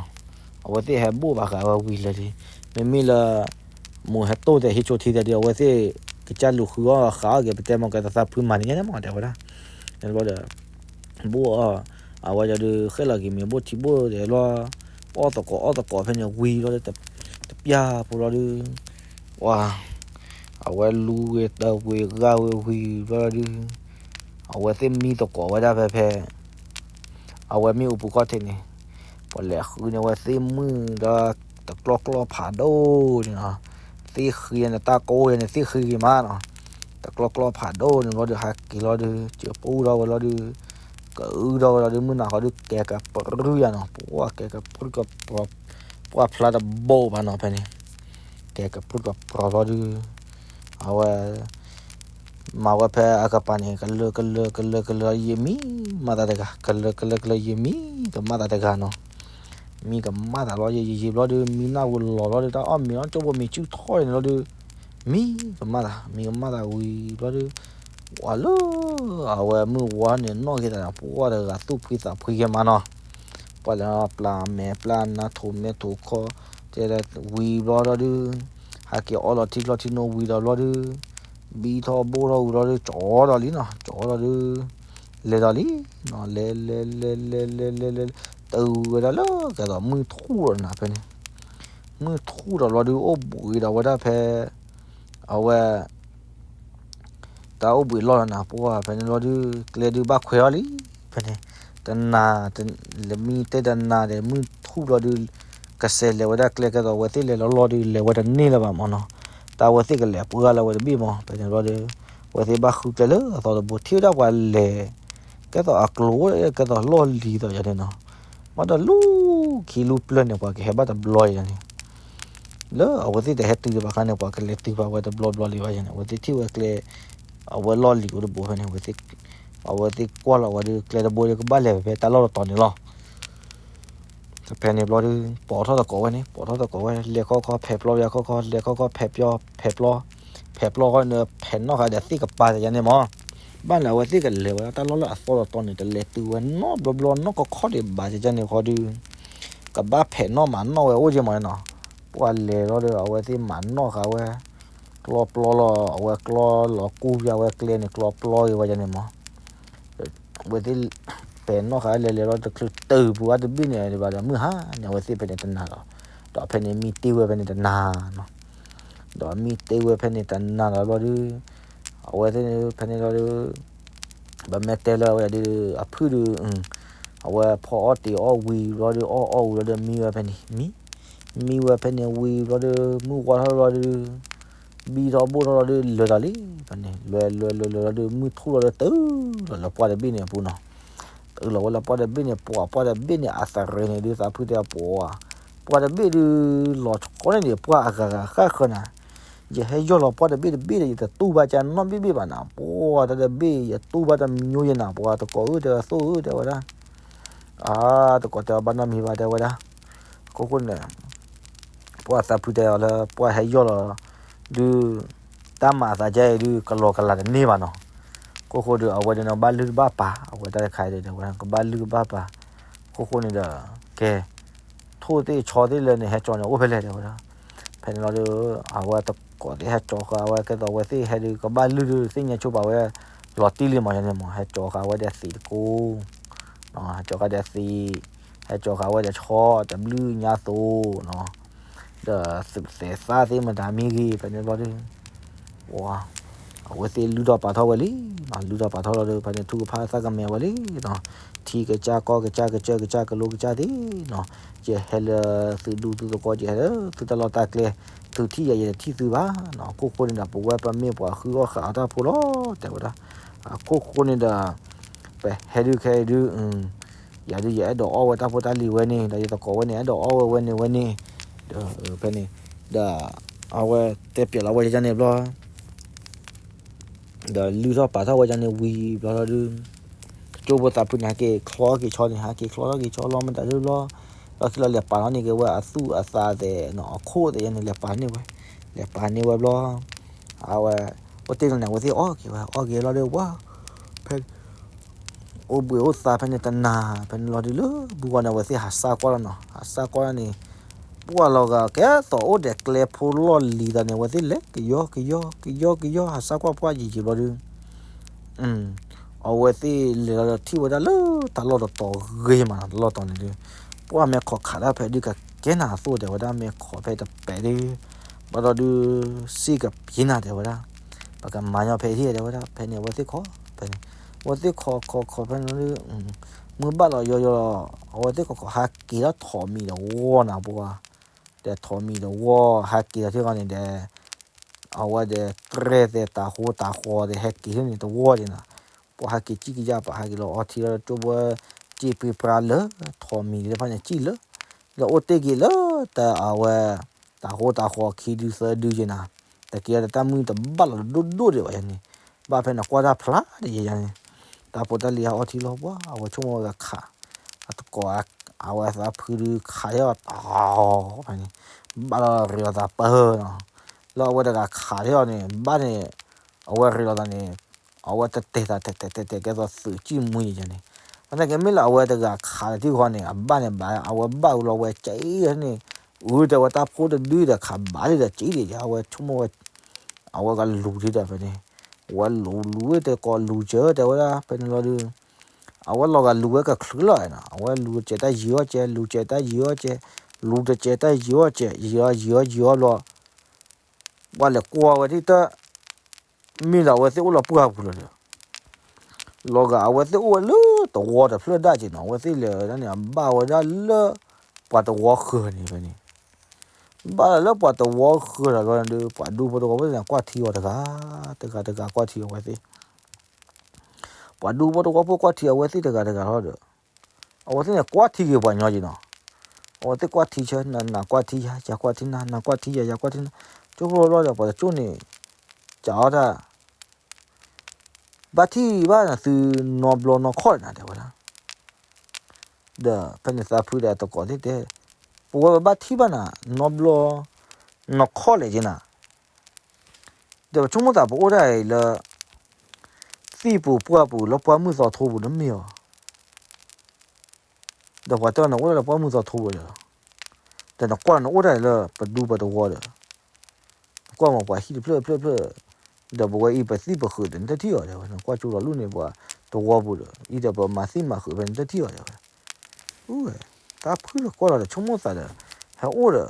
အဝဲသ့ၣ်ဟဲဘိၣ်ဘၣ်ဃးဝဲဝံၤလၢာ်လံ မ့မ့ၢ်လၢ မိၢ်ဟဲတိၢ်သဲးဟံးဆိထံသဲးဒီး အဝဲသ့ၣ် ကစၢ်လူၤဃုအီၣ်ဃးအီၣ်က့ၤ ပတဲမ့ၢ်ကဲသိးသးဖုမၤန့ၣ်ညါန့ၣ်မး တဲဝဲဒၣ် ဘျီဒီး ဘိၣ်အီၣ် အဝဲဒုးဃဲၣ်လီၤက့ၤမ့ၤဘိၣ်ထံဘိၣ်ဒဲးလီၤ အီၣ်သကိးအီၣ်သကိးဖဲန့ၣ်ဝံၤလီၤဒီး တပျၢ်ဖိလီၤဒုး ပှၤ အဝဲလူၤဝဲတဝံၤဂၤဝဲဝံၤဘျီဒုး အဝဲသ့ၣ်မံသကိးဝဲဒၣ်ဖဲဖဲ အဝဲမ့ၣ်အူပူၤခီၣ်ထံးန့ၣ် ပှၤလဲၤဃုန့ၢ်ဝဲသ့ၣ်မုၢ်ဒီး တကျီကျီဖးဒိၣ်န့ၣ်နီၤ သ့ၣ်ဃံန့ၣ်တၢ်ကိးယဲန့ၣ် သ့ၣ်ဃံဂ့ၤမးနီၤ တကျီကျီဖးဒိၣ်န့ၣ်ဘျီဒုး ဟးက့ၤလီၤဒုး ကၠိပူၤထီၣ်ဝဲလီၤဒုး ကအုထီၣ်ဝဲလီၤဒုး မုၢ်နၤဃီဒုး ကဲကပြုၢ်ယၤနီၤ ပှၤကဲကပြုၢ်ကပြီၤ ပှၤဖျါတဘိဘၣ်နီၤဖဲန့ၣ် ကဲကပြုၢ်ကပြီၤလီၤဒုး အဝဲ မၤဝဲဖဲအကပၤန့ၣ် ကလၢကလၢကလၢကလၢ ယမံမးသးတဂၤ ကလၢကလၢကလၢ ယမံကမၣ်သးတဂၤနီၤ မံကမၣ်သးလီၤ ယယံာ်ယံာ်ဘျီဒုး မံနၢ်ဝဲလီၤလီၤဒုး တၢ်အီၣ်မ့ၤအီၣ်ကၠိဖိမ့ၤဆူၣ်ထီၣ်န့ၣ်လီၤဒုး မံကမၣ်သး မံကမၣ်သးဝံၤဘျီဒုး ပှၤလၢ အဝဲမုၢ်ဝါန့ၣ် နီၣ်က့ၤသး ပှၤတဂၤသူၣ်ဖှံသးဖှံက့ၤမးနီၤ ပှၤလဲၤပျၢ်မဲာ်ပျၢ်နါထိးမဲာ်ထိးခီ တဲဝံၤဘျီဒီးဒုး ဟဲက့ၤအီၣ်လီၤထံချီထံနိဝံၤဒီးဘျီဒုး ဘံထီၣ်ဘိၣ်ထီၣ်ဝံၤဘျီဒုး ကၠီဒီးလံနီၤ ကၠီဒီးဒုး လဲၤဒီးလံနီၤ လဲၤလဲၤလဲၤလဲၤလဲၤလဲၤလဲၤ တုၤဝဲဒၣ်လၢကဲသိးမုၢ်ထူၣ်ဒီးနၤဖဲန့ၣ် မုၢ်ထူၣ်ဒီးဘျီဒုး အိၣ်ဘှံးဒီးဝဲဒၣ်ဖဲ အဝဲ တၢ်အိၣ်ဘှံးလီၢ်လီၤနၤ ပှၤဖဲန့ၣ်ဘျီဒုး ကျဲဒုးဘၣ်ခွဲးအီၤလံ ဖဲန့ၣ် တနၤ လၢမံတဲတနၤဒီး မုၢ်ထူၣ်ဘျီဒုး ကစဲးလဲၤဝဲဒၣ်ကျဲကဲသိး အဝဲသ့ၣ်လဲၤလီၤလီၢ်ဒုး လဲၤဝဲတန့ၢ်လၢၤဘၣ်မးနီၤ တၢ်အဝဲသ့ၣ်ကလဲၤပှၢ်လၢဝဲတဘ့ၣ်မး ဖဲန့ၣ်ဘျီဒုး အဝဲသ့ၣ်ဘၣ်ဃုကျဲလၢအသီတဘိ ထံၣ်ဝဲဒၣ်ပှၤလဲၤ ကဲသိးအကျိၤ ကဲသိးလီၢ်လံၤသိးယၤန့ၣ်နီၤ ဘၣ်ဒီးလူၤခံလူၤပျၢၢ်န့ၣ် ပှၤကဟဲဘၣ်တဘျီယၤန့ၣ် လၢအဝဲသ့ၣ်တဟဲတုၤဘၣ်ခါန့ၣ် ပှၤကလဲၤတုၤဘၣ်ဝဲတဘျီဘျီလံဘၣ်ယၤန့ၣ် အဝဲသ့ၣ်ထံၣ်ဝဲကျဲ အဝဲလီၢ်လံၤအိၣ်တဘိဖဲန့ၣ် အဝဲသ့ၣ်ကွၢ်လီၤဝဲဒုး ကျဲတဘိဒီးကဘၣ်လဲၤဖဲဖဲတၢ်လီၢ်တတီၤန့ၣ်လီၤ ဖဲန့ၣ်ဘျီဒုး ပိာ်ထီၣ်သကိးဝဲန့ၣ် ပိာ်ထီၣ်သကိးဝဲ လဲၤခီခီဖဲးပျီယၤခီခီ လဲၤခီခီဖဲးပျီ ဖဲးပျီ ဖဲးပျီဃီန့ၣ် ဖဲးနီၣ်ဃာ်ဒီးသ့ၣ်ကပၤသးယၤန့ၣ်မး ဘၣ်န့ၣ် အဝဲသ့ၣ်ကလဲၤဝဲဒၣ်တၢ်လီၢ်လၢအသီတတီၤန့ၣ် တလဲၤတုၤဝဲနီတဘျီဘျီနီတခီခီဒံးဘၣ် ကန့ၣ်ဃီဒီး ကဘၣ်ဖဲးနီၣ်မၤနီၣ်ဝဲအိၣ်က့မးနီၤ. ပှၢ်လဲၤလီၤဒီး အဝဲသ့ၣ်မၤနီၣ်ဃာ်ဝဲ ကျီပျီလီၤ အဝဲကျီလီၤကူၣ်ပၠးဝဲကျဲန့ၣ် ကျီပျီက့ၤဝဲန့ၣ်မး အဝဲသ့ၣ် ဖဲးနီၣ်ဃာ်လဲၤလဲၤလီၤတချုးတုၤပူၤအတဘ့ၣ်န့ၣ်ဘၣ်ဒီး မုၢ်ဟါန့ၣ် အဝဲသ့ၣ်ဖဲန့ၣ်တနၤလီၤ. ဒီးဖဲန့ၣ်မံတ့ၢ်ဝဲဖဲန့ၣ်တနၤနီၤ. ဒီးမံတ့ၢ်ဝဲဖဲန့ၣ်တနၤလီၤဘျီဒီး အဝဲသ့ၣ်န့ၣ်ဖဲန့ၣ်လီၤဒီး ပမ့ၢ်တဲလၢအဝဲဒုး အဖုၣ်ဒုး အဝဲဖီအီၣ်တ့ၤအီၣ်ဝံၤဘျီဒီး အီၣ်အီၣ်ဝံၤဘျီဒီး မံဝဲဖဲန့ၣ် မံ မံဝဲဖဲန့ၣ်ဝံၤဘျီဒီး မုၢ်ဝါထီၣ်ဘျီဒီး ဘံထီၣ်ဘိၣ်ထီၣ်လီၤဒီး လၢာ်ဒီးလံ ဖဲန့ၣ် လၢာ်လၢာ်လၢာ်လၢာ်လီၤဒီး မုၢ်ထူၣ်လီၤဒီး တုၤလီၤလၢပှၢ်တဘ့ၣ်န့ၣ်အပူၤနီၤ. တုၤလီၤဝဲလၢပှၢ်တဘ့ၣ်န့ၣ် ပှၢ်ပှၢ်တဘ့ၣ်န့ၣ် အသရဲန့ၣ်ဒုး သးဖုတဲပှၢ် ပှၢ်တဘ့ၣ်ဒုး လီၤထီန့ၣ်ဒံး ပှၢ်အဂၤဂၤဃၣ်ဃၢၤနၤ ယဟဲယီၢ်လီၤပှၢ်တဘ့ၣ်တဘ့ၣ်ဒီး ယတတူၢ်ဘၣ်ကနီတဘ့ၣ်ဘ့ၣ်ဘၣ်နၤ ပှၢ်တၢ်တဘ့ၣ် ယတူၢ်ဘၣ်တမံၤယဲနၤ ပှၢ်တကိးဧၢ တဲဝဲသိၣ်ဧၢ တဲဝဲဒၣ် အါ တကိးတဲအီၤဘၣ်နီတမံၤဘၣ် တဲဝဲဒၣ်. အခိၣ်ဃိန့ၣ် ပှၢ်သးဖုတဲအီၤလၢ ပှၢ်ဟဲယီၢ်လီၤ ဒုး တၢ်မၤအသးကဲအံၤဒုး ကလီကလးတန့ၢ်ဘၣ်နီၤ. အခိၣ်ဃိဒီး အဝဲဒၣ်န့ၣ် ဘၣ်လုၢ်ဘၣ်ပာ် အဝဲတၢ်တခါအံၤဒီး တဲဝဲဒၣ် ကဘၣ်လုၢ်ကဘၣ်ပာ်. အခိၣ်ဃိန့ၣ်ဒီး ကဲ ထိၣ်သ့ၣ်ဆီသ့ၣ်လၢနဟဲကၠီန့ၣ် အိၣ်ဖဲလဲၣ် တဲဝဲဒၣ်. ဖဲန့ၣ်လီၤဒီး အဝဲတကိးသ့ၣ်ဟဲကၠီဃာ်ဝဲ ကဲသိးအဝဲသ့ၣ်ဟဲဒုး ကဘၣ်လုၢ်ဒုး သ့ၣ်ညါဆိပာ်ဝဲ လီၤတံၢ်လံမး ယန့ၣ်မး ဟဲကၠီဃာ်ဝဲဒီးသံးတကိး ဟဲကၠီဃာ်ဒီးသံး ဟဲကၠီဃာ်ဝဲဒီးဆီ တဘျုးညါသိးနီၤ ဒီးသုးသဲးသၣ်သ့ၣ်မတၤမ့ၢ်ဂ့ၤ ဖဲန့ၣ်ဘျီဒီး အဝဲသ့ၣ်လုၢ်ထီၣ်ပာ်ထီၣ်ဝဲလံနီၤ လုၢ်ထီၣ်ပာ်ထီၣ်လီၤဒီး ဖဲန့ၣ်ထုကဖၣ်သၣ်ကမဲဝဲလံနီၤ ထံကစၢ်ကီၢ်ကစၢ်ကစၢၢ်ကစၢ် ကလိကစၢ်သ့ၣ်နီၤ ယဟဲလၢသုဒူသုသဝီ ယဟဲလၢသုတၢ်လီၢ်တၢ်ကျဲ သုထံၣ်ယၤ ယတထံၣ်သုဘၣ်နီၤ အခိၣ်ဃိန့ၣ်ဒီး ပဝဲပမ့ၢ်ပှၤဃုအီၣ်ဃာ်အီၣ်တၢ်ဖိလီၤ တဲဝဲဒၣ်. အခိၣ်ဃိန့ၣ်ဒီး ပဟဲဒုးခဲအံၤဒုး ယၤဒုးယအဲၣ်ဒိးအီၣ်ဝဲတၢ်ဖိတၢ်လံၤဝဲန့ၣ် ဒီးယသကိးဝဲန့ၣ် အဲၣ်ဒိးအီၣ်ဝဲဝဲန့ၣ်ဝဲန့ၣ် ဒီးဖဲန့ၣ် ဒီး အဝဲတဲပျဲလီၤဝဲဒ်န့ၣ်ဘျီ ဒီးလုၢ်ထီၣ်ပာ်ထီၣ်ဝဲဒ်န့ၣ်ဝံၤဘျီဒီး ကၠိဖိသးဖုန့ၣ် ဟဲက့ၤချီက့ၤဆီန့ၣ် ဟဲက့ၤချီထီၣ်က့ၤဆီလီၤမတၤဒုးဘျီ လီၢ်ခံလီၤလဲၤပာ်လီၤန့ၢ်က့ၤဝဲအသူၣ်အသးသဲးနီၤ အခိၣ်သဲးယဲန့ၣ် လဲၤပာ်န့ၢ်ဝဲ လဲၤပာ်န့ၢ်ဝဲဘျီ အဝဲ အိၣ်တ့ၢ်လီၤန့ၣ် အဝဲသ့ၣ်အီၣ်က့ၤဝဲ အီၣ်က့ၤလီၤဒီးဝဲ ဖဲ အိၣ်ဘှံးအိၣ်သါဖဲန့ၣ်တနၤ ဖဲန့ၣ်လီၤဒုးလၢ ဘူးဝါန့ၣ် အဝဲသ့ၣ်ဟးစၢ်ကွၢ်လီၤနီၤ ဟးစၢ်ကွၢ်လီၤန့ၣ် ပှၢ်လီၤဂာ် ကဲသိးအိၣ်ဒီးကျဲဖိလီၢ်လံၤသးန့ၣ် အဝဲသ့ၣ်လဲၤကယီကယီကယီကယီ ဟးစၢ်ကွၢ်ပှၢ်ယံာ်ယံာ်ဘျီဒုး အဝဲသ့ၣ်လဲၤလီၤဒီးထံၣ်ဝဲဒၣ်လၢတၢ်လီၢ်တတီၤဂ့ၤမးနီၤ တလီၢ်တီၤန့ၣ်ဒုး ပှၢ်မ့ၢ်ခိးခးတၢ်ဖဲဒုးကကဲနၤအသိး တဲဝဲဒၣ် မ့ၢ်ခိးဖဲတပဲာ်ဒုး ဘၣ်ဒီးဒုး စ့ၢ်ကပျ့ၤနၤ တဲဝဲဒၣ် ပကမၤညီဖဲအံၤ တဲဝဲဒၣ် ဖဲန့ၣ်အဝဲသ့ၣ်ခိး ဖဲန့ၣ် အဝဲသ့ၣ်ခိးခိးခိးဖဲန့ၣ်ဒုး မုၢ်ဘၣ်လီၤယီယီလီၤ အဝဲသ့ၣ်ခိးခိးဟးက့ၤထီၣ်ထိးမံၤတဝီနၤပှၢ် ဒီးထိးမံၤတဝီ ဟဲက့ၤထီၣ်ထံၣ်ဃီန့ၣ်ဒီး အဝဲဒီးတြဲၤသဲးတၤဟိတၤဃီဒီး ဟဲက့ၤထီၣ်န့ၣ်တဝီဒံးနီၤ ပှၢ်ဟဲက့ၤစံၣ်ကယၢ်ပာ် ဟဲက့ၤလီၤအီထံလီၤ ကၠိဖိ စံၣ်ပှ့ၤပြါလၢ ထိးမံၤလၢဖဲန့ၣ်စံၣ်လၢ လၢအိၣ်တ့ၢ်က့ၤလၢတၢ်အဝဲ တၤဟိတၤဃီခံဒုသၢဒုယဲနၤ တက့ၤဒီးတၢ်မုၢ်တဘၣ်လီၤဒိၣ်ဒိၣ်ဒံးဘၣ်ယဲန့ၣ် ဘၣ်ဖဲန့ၣ်ကွၢ်တၢ်ဖျါဒံးယဲန့ၣ် တၢ်ဖိတၢ်လံၤဟးအီထံလီၤပှၢ် အဝဲဆိကမိၣ်ဝဲကခး အတကိး အဝဲသးဖုဒုးခးထီၣ်အီၤ ဖဲန့ၣ် ဘၣ်လီၤရ့လိာ်သးပၢၢ်နီၤ လၢအဝဲတဂၤခးထီၣ်အီၤန့ၣ် ဘၣ်န့ၣ် အဝဲရ့လိာ်သးန့ၣ် အဝဲတတဲာ်သးတဲာ်တဲာ်တဲာ်တဲာ်ကဲသိးသုးကံၢ်မူယဲန့ၣ် ဘၣ်သနာ်က့မ့ၢ်လၢအဝဲတဂၤခးလၢထံၣ်ဃီန့ၣ် အဘၣ်န့ၣ်ဘၣ် အဝဲဘၣ်ဝံၤလီၤဝဲကၠံၣ်န့ၣ် အုတဲဝဲတၢ်ဖိတဒုဒီးခးဘၣ်ဒံးဒီးကၠံၣ်ဒံး အဝဲဆိကမိၣ်ဝဲ အဝဲကလူၤဒံးဒီးဖဲန့ၣ် ဝဲလူၤလူၤဝဲတဲကိးလူၤစၢၤတဲဝဲဒၣ် ဖဲန့ၣ်လီၤဒုး အဝဲလီၤဂာ်လူၤဝဲကချုးလီၤနီၤ အဝဲလူၤတစဲးတၢ်ယံာ်အီၣ်စဲး လူၤတစဲးတၢ်ယံာ်အီၣ်စဲး လူၤတစဲးတၢ်ယံာ်အီၣ်စဲး ယံာ်အီၣ်ယံာ်အီၣ်ယံာ်အီၣ်ဘျီ ပှၤလဲၤကွၢ်ဝဲဒၣ်တၢ် မ့ၢ်လၢအဝဲသ့ၣ်အိၣ်လီၤပှၢ်ပူၤလီၤဒီး လီၤဂာ်အဝဲသ့ၣ်အိၣ်ဝဲလၢတဝီတဖျၢၣ်ဒၣ်က့ၤနီၤ အဝဲသ့ၣ်လဲၤဝဲဒၣ်န့ၣ် အဘၣ်ဝဲဒၣ်လၢ ပှၤတဝီဃၢၤန့ၣ်ဖဲန့ၣ် ဘၣ်လၢပှၤတဝီဃၢၤလီၤဘျီန့ၣ်ဒီး ပှၤဒူဖိတဝီဖိသ့ၣ်န့ၣ် ကွၢ်ထံအီၤတဂၤ တဂၤတဂၤကွၢ်ထံအီၤဝဲသ့ၣ် ပှၤဒူဖိတဝီဖိကွၢ်ထံအဝဲသ့ၣ်တဂၤတဂၤလီၤဒီး အဝဲသ့ၣ်န့ၣ်ကွၢ်ထံက့ၤပှၤညီက့ၤနီၤ အဝဲသ့ၣ်ကွၢ်ထံဆၢ နနကွၢ်ထံယၤ ယၤကွၢ်ထံနၤ နကွၢ်ထံယၤ ယၤကွၢ်ထံနၤ ကၠိဖိလီၤဒီး ပှၤတကၠိန့ၣ် ကးအီၣ်တၢ် ဘၣ်ထံၣ်ဘၣ်နသုနီတဘျီနီတခီၣ်နၤ တဲဝဲဒၣ် ဒီးဖဲန့ၣ်သးဖုဒီးတကိးသ့ၣ်တဲ ပဝဲပဘၣ်ထံၣ်ဘၣ်နၤ နီတဘျီနီတခီၣ်လဲၣ်က့ၤနၤ ဒီးပဆိကမိၣ်သးပအိၣ်တၢ်အံၤလၢ သ သံၣ်ပူၤပှၢ်ပူၤလၢပှၢ်မုၢ်သီထိပူၤန့ၣ်မ့ၢ်အီၤ, ဒီးပှၤတဲအီၤနအိၣ်ဒၣ်လၢပှၢ်မုၢ်သီထိပူၤဒီး, ဒီးနကွၢ်နအိၣ်ဒၣ်လၢပဒူပတဝီဒီး, နကွၢ်မ့ၢ်ပှၤဟံၣ်တဖျၢၣ်ဖျၢၣ်ဖျၢၣ်, ဒီးပဝဲအံၤပသံၣ်ပဃုာ်ဒီးနတထံၣ်အီၤဒဲးဝဲ, နကွၢ်ကၠိလီၤလူၢ်န့ၣ်ပှၤတဝီပူၤဒီး အံၤဒီးပမၤသံၣ်မၤဃုာ်ဖဲနတထံၣ်အီၤဒဲးဝဲ, အိၣ်ဝဲ, သးဖုဒီးကွၢ်လီၤဒီးဆိကမိၣ်သးဒီး, ဟဲအိၣ်ဒီး,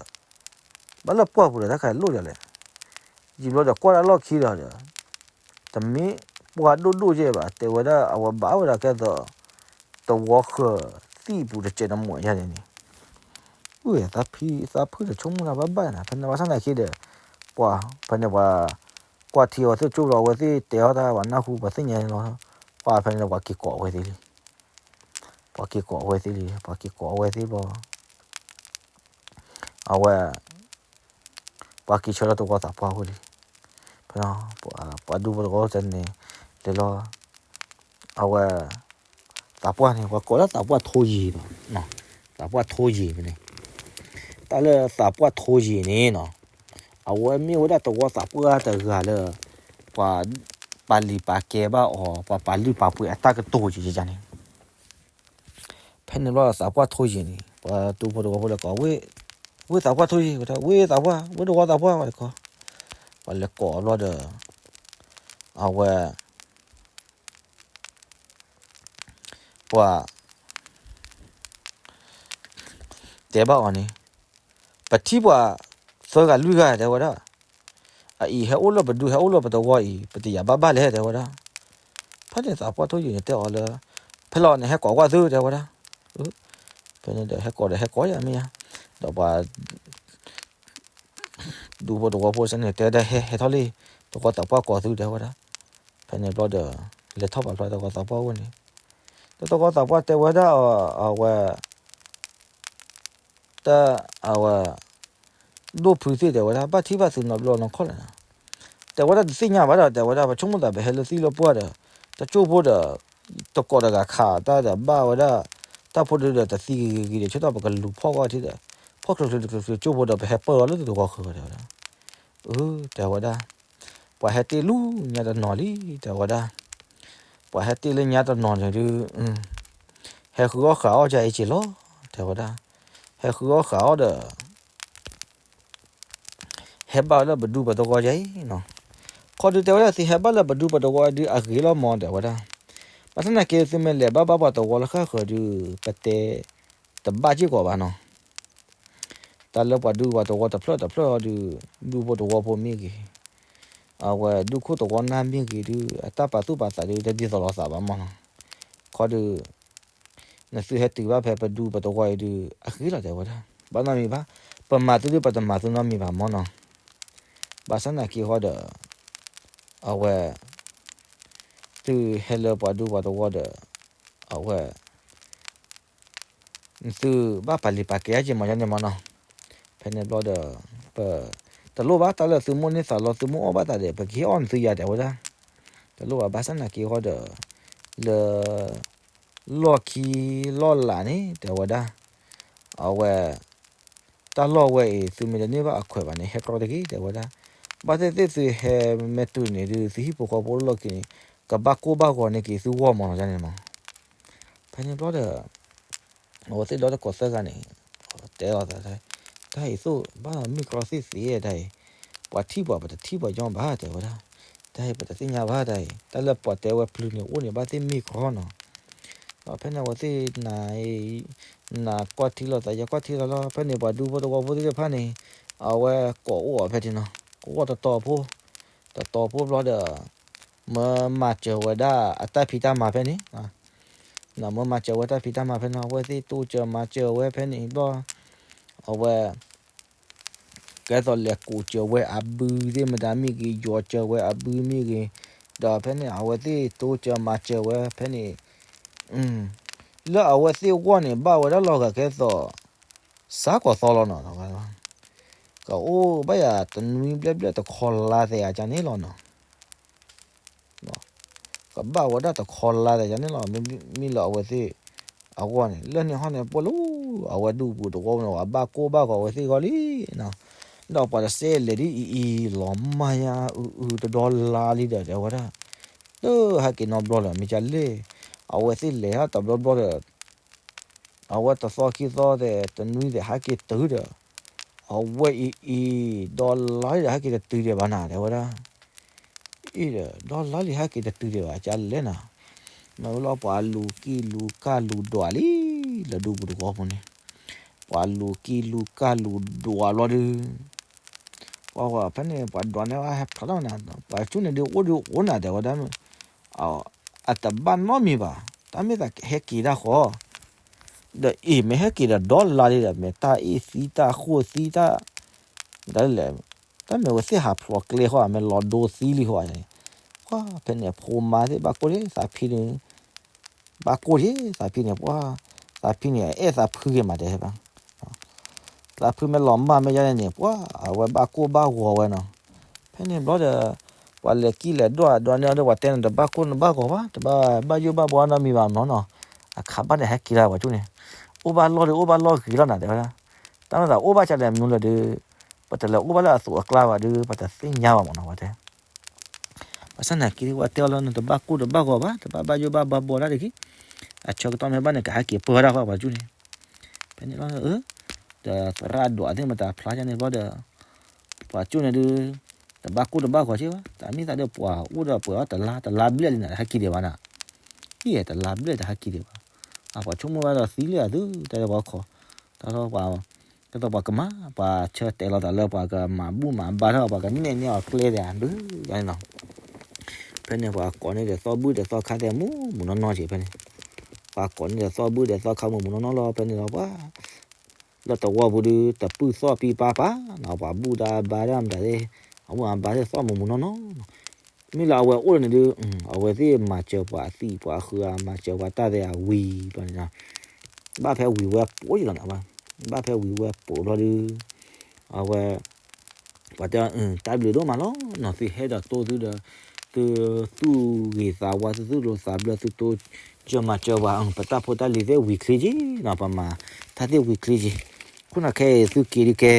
ဘၣ်လၢပှၢ်ပူၤဒီးတၢ်ခါလိၣ်ယၤလဲၣ်, ယံာ်ဘျီဒီးကွၢ်ဒၣ်လီၢ်ခံဒီးဒီး တမ့ၢ်ပှၢ်ဒိၣ်ဒိၣ်ယဲၢ်ဘၣ်, တဲဝဲဒၣ်အဝဲဘၣ်ဝဲဒၣ်ကဲသိး တဝီဃၢၤသံၣ်ပူၤတစဲးတမီၢ်ယါန့ၣ်န့ၣ်, အသးဖံသးဖုဒီးဆိကမိၣ်တၢ်ဘၣ်ဘၣ်နၤ, ဖဲန့ၣ်ဘၣ်ဆၣ်သနာ်က့ဒီး, ပှၤဖဲန့ၣ်ပှၤ, ကွၢ်ထံအဝဲသ့ၣ်ကၠိလီၤအဝဲသ့ၣ်တဲအီၤတၢ်ပှၤနၢ်ဟူပှၤသ့ၣ်ညါန့ၣ်လီၤ, ပှၤဖဲန့ၣ်ပှၤက့ၤကိးဝဲသ့ၣ်လံ, ပှၤက့ၤကိးဝဲသ့ၣ်လံ, ပှၤက့ၤကိးဝဲသ့ၣ်ဘျီ အဝဲ, ပှၤက့ၤဆၢလၢတဝီသးပှၢ်အအိၣ်လံ, ဖဲ, ပှၤဒူဖိတဝီတန့ၣ်, လဲၤလီၤ, အဝဲ, သးပှၢ်န့ၣ် ပှၤကိးလၢသးပှၢ်ထိယံၤဘၣ်, သးပှၢ်ထိယံၤဖဲန့ၣ်, တၢ်လၢသးပှၢ်ထိယံၤန့ၣ်နီၤ, အဝဲမ့ၢ်ဝဲဒၣ်တဝီသးပှၢ်တဂၤလၢ, ပှၤ, ပာ်လုၢ်ပာ်ကဲဘၣ်အီၤ ပှၤပာ်လုၢ်ပာ်ပှ့ၤအတၢ်ကတိၤယံၤယံၤန့ၣ် ဖဲန့ၣ်ဘျီသးပှၢ်ထိယံၤန့ၣ် ပှၤဒူဖိတဝီဖိလဲၤကိးဝ့ၢ်, ဝ့ၢ်သးပှၢ်ထိယံၤ, ဝ့ၢ်သးပှၢ်, ဝ့ၢ်တဝီသးပှၢ်ဝဲတခီ, ပှၤလဲၤကိးဘျီဒီး, အဝဲ, ပှၤ, တဲဘၣ်အီၤန့ၣ်, ပထံၣ်ပှၤ, သၢဂၤလွံၢ်ဂၤတဲဝဲဒၣ် အအံၤဟဲအိၣ်လၢပဒူဟဲအိၣ်လၢပတဝီအံၤ ပတယာ်ဘၣ်ဘၣ်လဲၣ်တဲဝဲဒၣ်, ဖဲန့ၣ်သးပှၢ်ထိယံၤန့ၣ်တဲအီၤလၢ, ဖဲလီၤန့ၣ်ဟဲကိးကွၢ်သုတဲဝဲဒၣ်, ဖဲန့ၣ်ဒီးဟဲကိးဒီးဟဲကိးယၤမ့ၢ်ယါ, ဒီးပှၤ, ဒူဖိတဝီဖိစ့ၢ်န့ၣ် တဲဒၣ်ဟဲဟဲထီၣ်လံ, တဝီသးပှၢ်ကိးသုတဲဝဲဒၣ်, ဖဲန့ၣ်ဘျီဒီး, လဲၤထီၣ်ပာ်ဖျါတဝီသးပှၢ်ဝဲန့ၣ်, ဒီးတဝီသးပှၢ်တဲဝဲဒၣ်အီၤအဝဲ တၢ်အဝဲ, ဒိၣ်ဖုသ့ၣ်တဲဝဲဒၣ် ဘၣ်ထံၣ်ဘၣ်သုနီတဘျီနီတခီၣ်လဲၣ်, တဲဝဲဒၣ်တသ့ၣ်ညါဘၣ်ဒီး တဲဝဲဒၣ် ပဆိကမိၣ်သးပဟဲလၢသံလၢပှၢ်ဒီး, တကၠိဖိဒီး, တကိးတဂၤခးတၢ်ဒီးဘၣ်ဝဲဒၣ်, တၢ်ဖိဒုဒီးတသံဂ့ၤဂ့ၤဂ့ၤဒီး ဆၢထီၣ်ပကလူၤဖီၣ်ဂီၢ်ထံဒီး, ဖီၣ်ချၢချၢတချၢချၢကၠိဖိဒီး ပဟဲပၢၢ်လီၤလၢတဝီဃၢၤတဲဝဲဒၣ်, အၢ တဲဝဲဒၣ် ပှၤဟဲတ့ၢ်လူညါတနီၤလံ တဲဝဲဒၣ်, ပှၤဟဲတ့ၢ်လၢညါတနီၤန့ၣ်ဒုး, ဟဲဃုအီၣ်ဃာ်အီၣ်ကၢအံၤက့ၤလီၤ, တဲဝဲဒၣ်, ဟဲဃုအီၣ်ဃာ်အီၣ်ဒီး, ဟဲဘၣ်ဝဲလၢပဒူပတဝီယါအံၤနီၤ, ခီဒုးတဲဝဲဒၣ် သုဟဲဘၣ်လၢပဒူပတဝီဒုးအဂ့ၤလီၤမး တဲဝဲဒၣ်, ဘၣ်ဆၣ်သနာ်က့ သုမ့ၢ်လဲၤဘၣ်ဘၣ်ပှၤတဝီလၢဃၣ်ဃၢၤဒုး, ပတဲ, တဘၣ်စ့ၢ်ကီးဘၣ်နီၤ တၢ်လၢပှၤဒူပှၤတဝီတဖျၢၣ်တဖျၢၣ်အီၤဒုး, ဒူဖိတဝီဖိမ့ၢ်ဂ့ၤ, အဝဲဒူခိၣ်တဝီနၢ်မ့ၢ်ဂ့ၤဒုး အတၢ်ပာ်သူၣ်ပာ်သးဒုး တဒ်သိးလိာ်သးဘၣ်မးနီၤ, ခီဒုး, နသုဟဲတုၤဘၣ်ဖဲပဒူပတဝီအံၤဒုး အဂ့ၤလီၤတဲဝဲဒၣ်, ဘၣ်နီတမံၤဘၣ်, ပမၤသုဒုးပတမၤသုနီတမံၤဘၣ်မးနီၤ, ဘၣ်ဆၣ်သနာ်က့ဃီဒီး, အဝဲ, သုဟဲလၢပှၤဒူပှၤတဝီဒီး, အဝဲ နသုဘၣ်ပာ်လုၢ်ပာ်ကဲအါက့ၤမးယါန့ၣ်မးနီၤ, ဖဲန့ၣ်ဘျီဒီး, ပ, တလိၣ်ဘၣ်တၢ်လၢသုမိၣ်န့ၢ်သးလီ သုမိၣ်အီၣ်ဘၣ်သးဒီး ပကဟ့ၣ်အီၣ်နသုယၤတဲဝဲဒၣ်, တလိၣ်ဘၣ် ဘၣ်ဆၣ်သနာ်က့ဃီဒီး, လၢ, လီၢ်ခံ, လီၢ်လးန့ၣ် တဲဝဲဒၣ်, အဝဲ တၢ်လီၢ်ဝဲအံၤ သုမ့ၢ်တန့ၢ်ဘၣ်အခွဲးဘၣ်န့ၣ် ဟဲကြီတဂ့ၤ တဲဝဲဒၣ်. ဘၣ်သ့ၣ်သ့ၣ်သုဟဲမ့ၢ်တုၤန့ၣ်ဒုး သုဟံၣ်ဖိဃီဖိလၢလီၢ်ခံန့ၣ် ကဘၣ်ကိၢ်ဘၣ်ဂီၤန့ၢ်က့ၤသုဂီၢ်မးနီၤန့ၣ်မး. ဖဲန့ၣ်ဘျီဒီး အဝဲသ့ၣ်ဒီတကိးသၢဂၤန့ၣ် တဲအီၤ တၢ်အံၤသိၣ်ဘၣ်မ့ၢ်ကြီသ့ၣ်သ့ၣ်တၢ်အံၤ ပှၤထံၣ်ပှၤပတထံၣ်ပှၤညီဘၣ်တဲဝဲဒၣ်. တၢ်အံၤပတသ့ၣ်ညါဘၣ်တၢ်အံၤ တၢ်လၢပှၤတဲဝဲပျုၤန့ၣ်အိၣ်န့ၣ် ဘၣ်သ့ၣ်မ့ၢ်ကြီနီၤ. ဒီးဖဲန့ၣ်အဝဲသ့ၣ်နၤ နၤကွၢ်ထံလီၤသး ယကွၢ်ထံလီၤလီၤ. ဖဲန့ၣ်ပှၤဒူဖိသဝီဖိသ့ၣ်တဖၣ်န့ၣ် အဝဲကိးအိၣ်အီၤဖဲန့ၣ်နီၤ. ကိးအိၣ်တတီၤဖိ, တတီၤဖိဘျီဒီး မၢမၤစၢၤဝဲဒၣ်အတၢ်ဖံးတၢ်မၤဖဲန့ၣ် မၢမၤစၢၤဝဲတၢ်ဖံးတၢ်မၤဖဲန့ၣ် အဝဲသ့ၣ်တိစၢၤမၤစၢၤဝဲဖဲန့ၣ်ဘျီ အဝဲ ကဲသိးလဲၤကိးစၢၤဝဲအဘုသ့ၣ်မတၤမ့ၢ်ဂ့ၤ ယီၤစၢၤဝဲအဘုမ့ၢ်ဂ့ၤ, ဒီးဖဲန့ၣ်အဝဲသ့ၣ်တိစၢၤမၤစၢၤဝဲဖဲန့ၣ် လၢအဝဲသ့ၣ်ဂီၢ်န့ၣ် ဘၣ်ဝဲဒၣ်လီၤဂာ်ကဲသိး စးကီးသီလီၤနီၤ. ကအိၣ်ဘၣ်ယၤတနွံဘျဲၣ်ဘျဲၣ်တခီလါသဲးအကန့ၣ်လီၤနီၤ. ကဘၣ်ဝဲဒၣ်တခီလါသဲးန့ၣ်လီၤ. မ့မ့ၢ်လၢအဝဲသ့ၣ်အဂီၢ်န့ၣ် လၢန့ၣ်ဟီန့ၣ် ပှၤလၢ အဝဲဒူပူၤတဝီန့ၣ် အဘၣ်ကိၢ်ဘၣ်ဂီၤအဝဲသ့ၣ်ဂီၢ်လံနီၤ. ဒီးပှၤတစဲးလဲၤဒ်အံၤအံၤ လီၤမၢ်ယါအုအုတဒီလါလံဒီး တဲဝဲဒၣ် လၢဟဲက့ၤနီတဘျီဒီး မ့ၢ်ကလဲၣ်, အဝဲသ့ၣ်လဲၤဟးတဘျီဘျီဒီး အဝဲတသီခံသီဒီး တနွံဒီး ဟဲက့ၤတုၤဒီး အဝဲအံၤအံၤ ဒီလါလံဒီး ဟဲက့ၤတတုၤဒံးဘၣ်နၤ တဲဝဲဒၣ်. အံၤဒီး ဒီလါလံ ဟဲက့ၤတတုၤဒံးဘၣ် ကလဲၣ်နၤ. မ့ၢ်ဝဲလီၤ ပှၤလူၤကံၢ်လူၤကၢ်လူၤဒွးလံ လၢဒူပူၤတဝီပူၤန့ၣ်, ပှၤလူၤကံၢ်လူၤကၢ်လူၤဒွးဘျီဒုး ပှၤဖဲန့ၣ် ပှၤဒွးန့ၢ်ဝဲဟဲဖျါထီၣ်နၤ, ပှၤကၠိန့ၣ်ဒုး အိၣ်ဒုးအိၣ်နၤ တဲဝဲဒၣ်, အတဘၣ်နီတမံၤဘၣ်, တၢ်မ့ၢ်သးဟဲက့ၤတၢ်ဃီ, ဒီးအံၤမ့ၢ်ဟဲက့ၤဒီး ဒီလါလံဒီး မ့ၢ်တၢ်အ့ၣ်သံတၢ်ဃိၣ်သံတၢ် ဒ်လဲၣ်, တၢ်မ့ၢ်ဝဲသ့ၣ်ဟးဖျိးကျဲဃီ မ့ၢ်လီၤဒိသံလံဃီ, ပှၤဖဲန့ၣ် ဖိမါသ့ၣ်ဘၣ်ကိၢ်ဒံး သးဖံန့ၣ်, ဘၣ်ကိၢ်ဒံး သးဖံန့ၣ် ပှၤ, သးဖံန့ၣ် အဲၣ်သးဖုဂ့ၤမး တဲဘၣ် သးဖုမ့ၢ်လီၤမၢ်မ့ၢ်ယါန့ၣ်န့ၣ် ပှၤအဝဲဘၣ်ကိၢ်ဘၣ်ဂီၤဝဲနီၤ. ဖဲန့ၣ်ဘျီဒီး ပှၤလဲၤကံၢ်လဲၤဒွး ဒွးန့ၢ်အီၤဒီး ပှၤတဲန့ၣ် တဘၣ်ကိၢ်နဘၣ်ဂီၤဘၣ် တဘၣ်ဘၣ်ယိၣ်ဘၣ်ဘှီနီတမံၤဘၣ်နီၤနီၤ, အခါဘၣ်န့ၣ်ဟဲက့ၤလၢပှၤကၠိန့ၣ်, အိၣ်ဘၣ်လီၢ်ဒီး အိၣ်ဘၣ်လီၢ်ဂ့ၤလီၤနၤ တဲဝဲဒၣ်, တၢ်မ့ၢ်သးအိၣ်ဘၣ်ကလဲၣ်မနုၤလဲၣ်ဒီး ပတလဲၤအိၣ်ဘၣ်လၢအသိးအကျါဘၣ်ဒီး ပတသ့ၣ်ညါဘၣ်မးနီၤ ပှၤတဲ ဘၣ်ဆၣ်သနာ်က့ ပှၤတဲအီၤလၢနတဘၣ်ကိၢ်တဘၣ်ဂီၤဘၣ် တဘၣ်ဘၣ်ယိၣ်ဘၣ်ဘှီဘှီတၢ်တဂ့ၤ, အဆၢကတီၢ်မ့ၢ်ဘၣ်န့ၣ် ကဟဲက့ၤပၢဝဲဒၣ်ဃီပှၤကၠိန့ၣ်, ဖဲန့ၣ်လီၤ, ဒီးသရၣ်ဒွးသ့ၣ်မတၤဖျါယါန့ၣ်ဘျီဒီး ပှၤကၠိန့ၣ်ဒုး တဘၣ်ကိၢ်တဘၣ်ဂီၤက့ဘၣ် တၢ်မ့ၢ်သးဒီးပှၤအိၣ်ဒီးပှဲၤအီၤ တလါ တလါဘျဲၣ်လံနၤ တဟဲက့ၤဒံးဘၣ်နၤ, အံၤတလါဘျဲၣ်တဟဲက့ၤဒံးဘၣ်, အပှၤဆိကမိၣ်ဘၣ်ဒီးသံလံအသု တၢ်လၢပှၤခီ, တၢ်လၢပှၤ ကဲသိးပှၤကမၤ ပှၤဆၢတဲာ်လီၤသးလၢပှၤကမၤဘူၣ်မၤဘါထီၣ် ပှၤကနဲၣ်န့ၢ်အီၤကျဲဒံးဒုးန့ၣ်လီၤ. ဖဲန့ၣ် ပှၤကိးန့ၢ်ဒီးသီၣ်ဘုၣ်ဒီးသီၣ်ခါသ့ၣ်မူးမူးနီၢ်နီၢ်က့ၤဖဲန့ၣ်, ပှၤကိးန့ၢ်ဒီးသီၣ်ဘုၣ်ဒီးသီၣ်ခါမူးမူးနီၢ်နီၢ်လီၤ ဖဲန့ၣ်လီၤပှၤ လၢတဝီပူၤဒုး တပုၢ်သီၣ်ပံပာ်ပာ်နီၤ ပှၤဘူၣ်တၢ်ဘါတၢ်မတၤသ့ၣ်, အဘူၣ်အဘါသ့ၣ်သီၣ်မူးမူးနီၢ်နီၢ်နီၤ, မ့ၢ်လၢအဝဲအိၣ်လၢန့ၣ်ဒုး အဝဲသ့ၣ်မၤစၢၤပှၤအသံၣ်ပှၤဃုာ် မၤစၢၤပှၤတၢ်သ့ၣ်အဝံၤဘျီန့ၣ်နီၤ, ဘၣ်ဖဲဝံၤဝဲပိာ်လီၤန့ၣ်, ဘၣ်ဖဲဝံၤဝဲပိာ်ဘျီဒုး အဝဲ ပှၤတဲ တၢ်ဘျုးဒိၣ်မးလီၤနီၤ သုဟဲဒီးတိၢ်သုဒီး သုသူၣ်ဂ့ၤသးဝါ သုသူၣ်လိၤသးဘျၢ သုတိၢ်စၢၤမၤစၢၤပှၤ ပတၢ်ဖိတၢ်လံၤသ့ၣ်ဝံၤချ့က့နီၤ ပမၤတၢ်သ့ၣ်ဝံၤချ့က့, ခိၣ်နၢ်ခဲအံၤသုက့ၤဒုးကဲ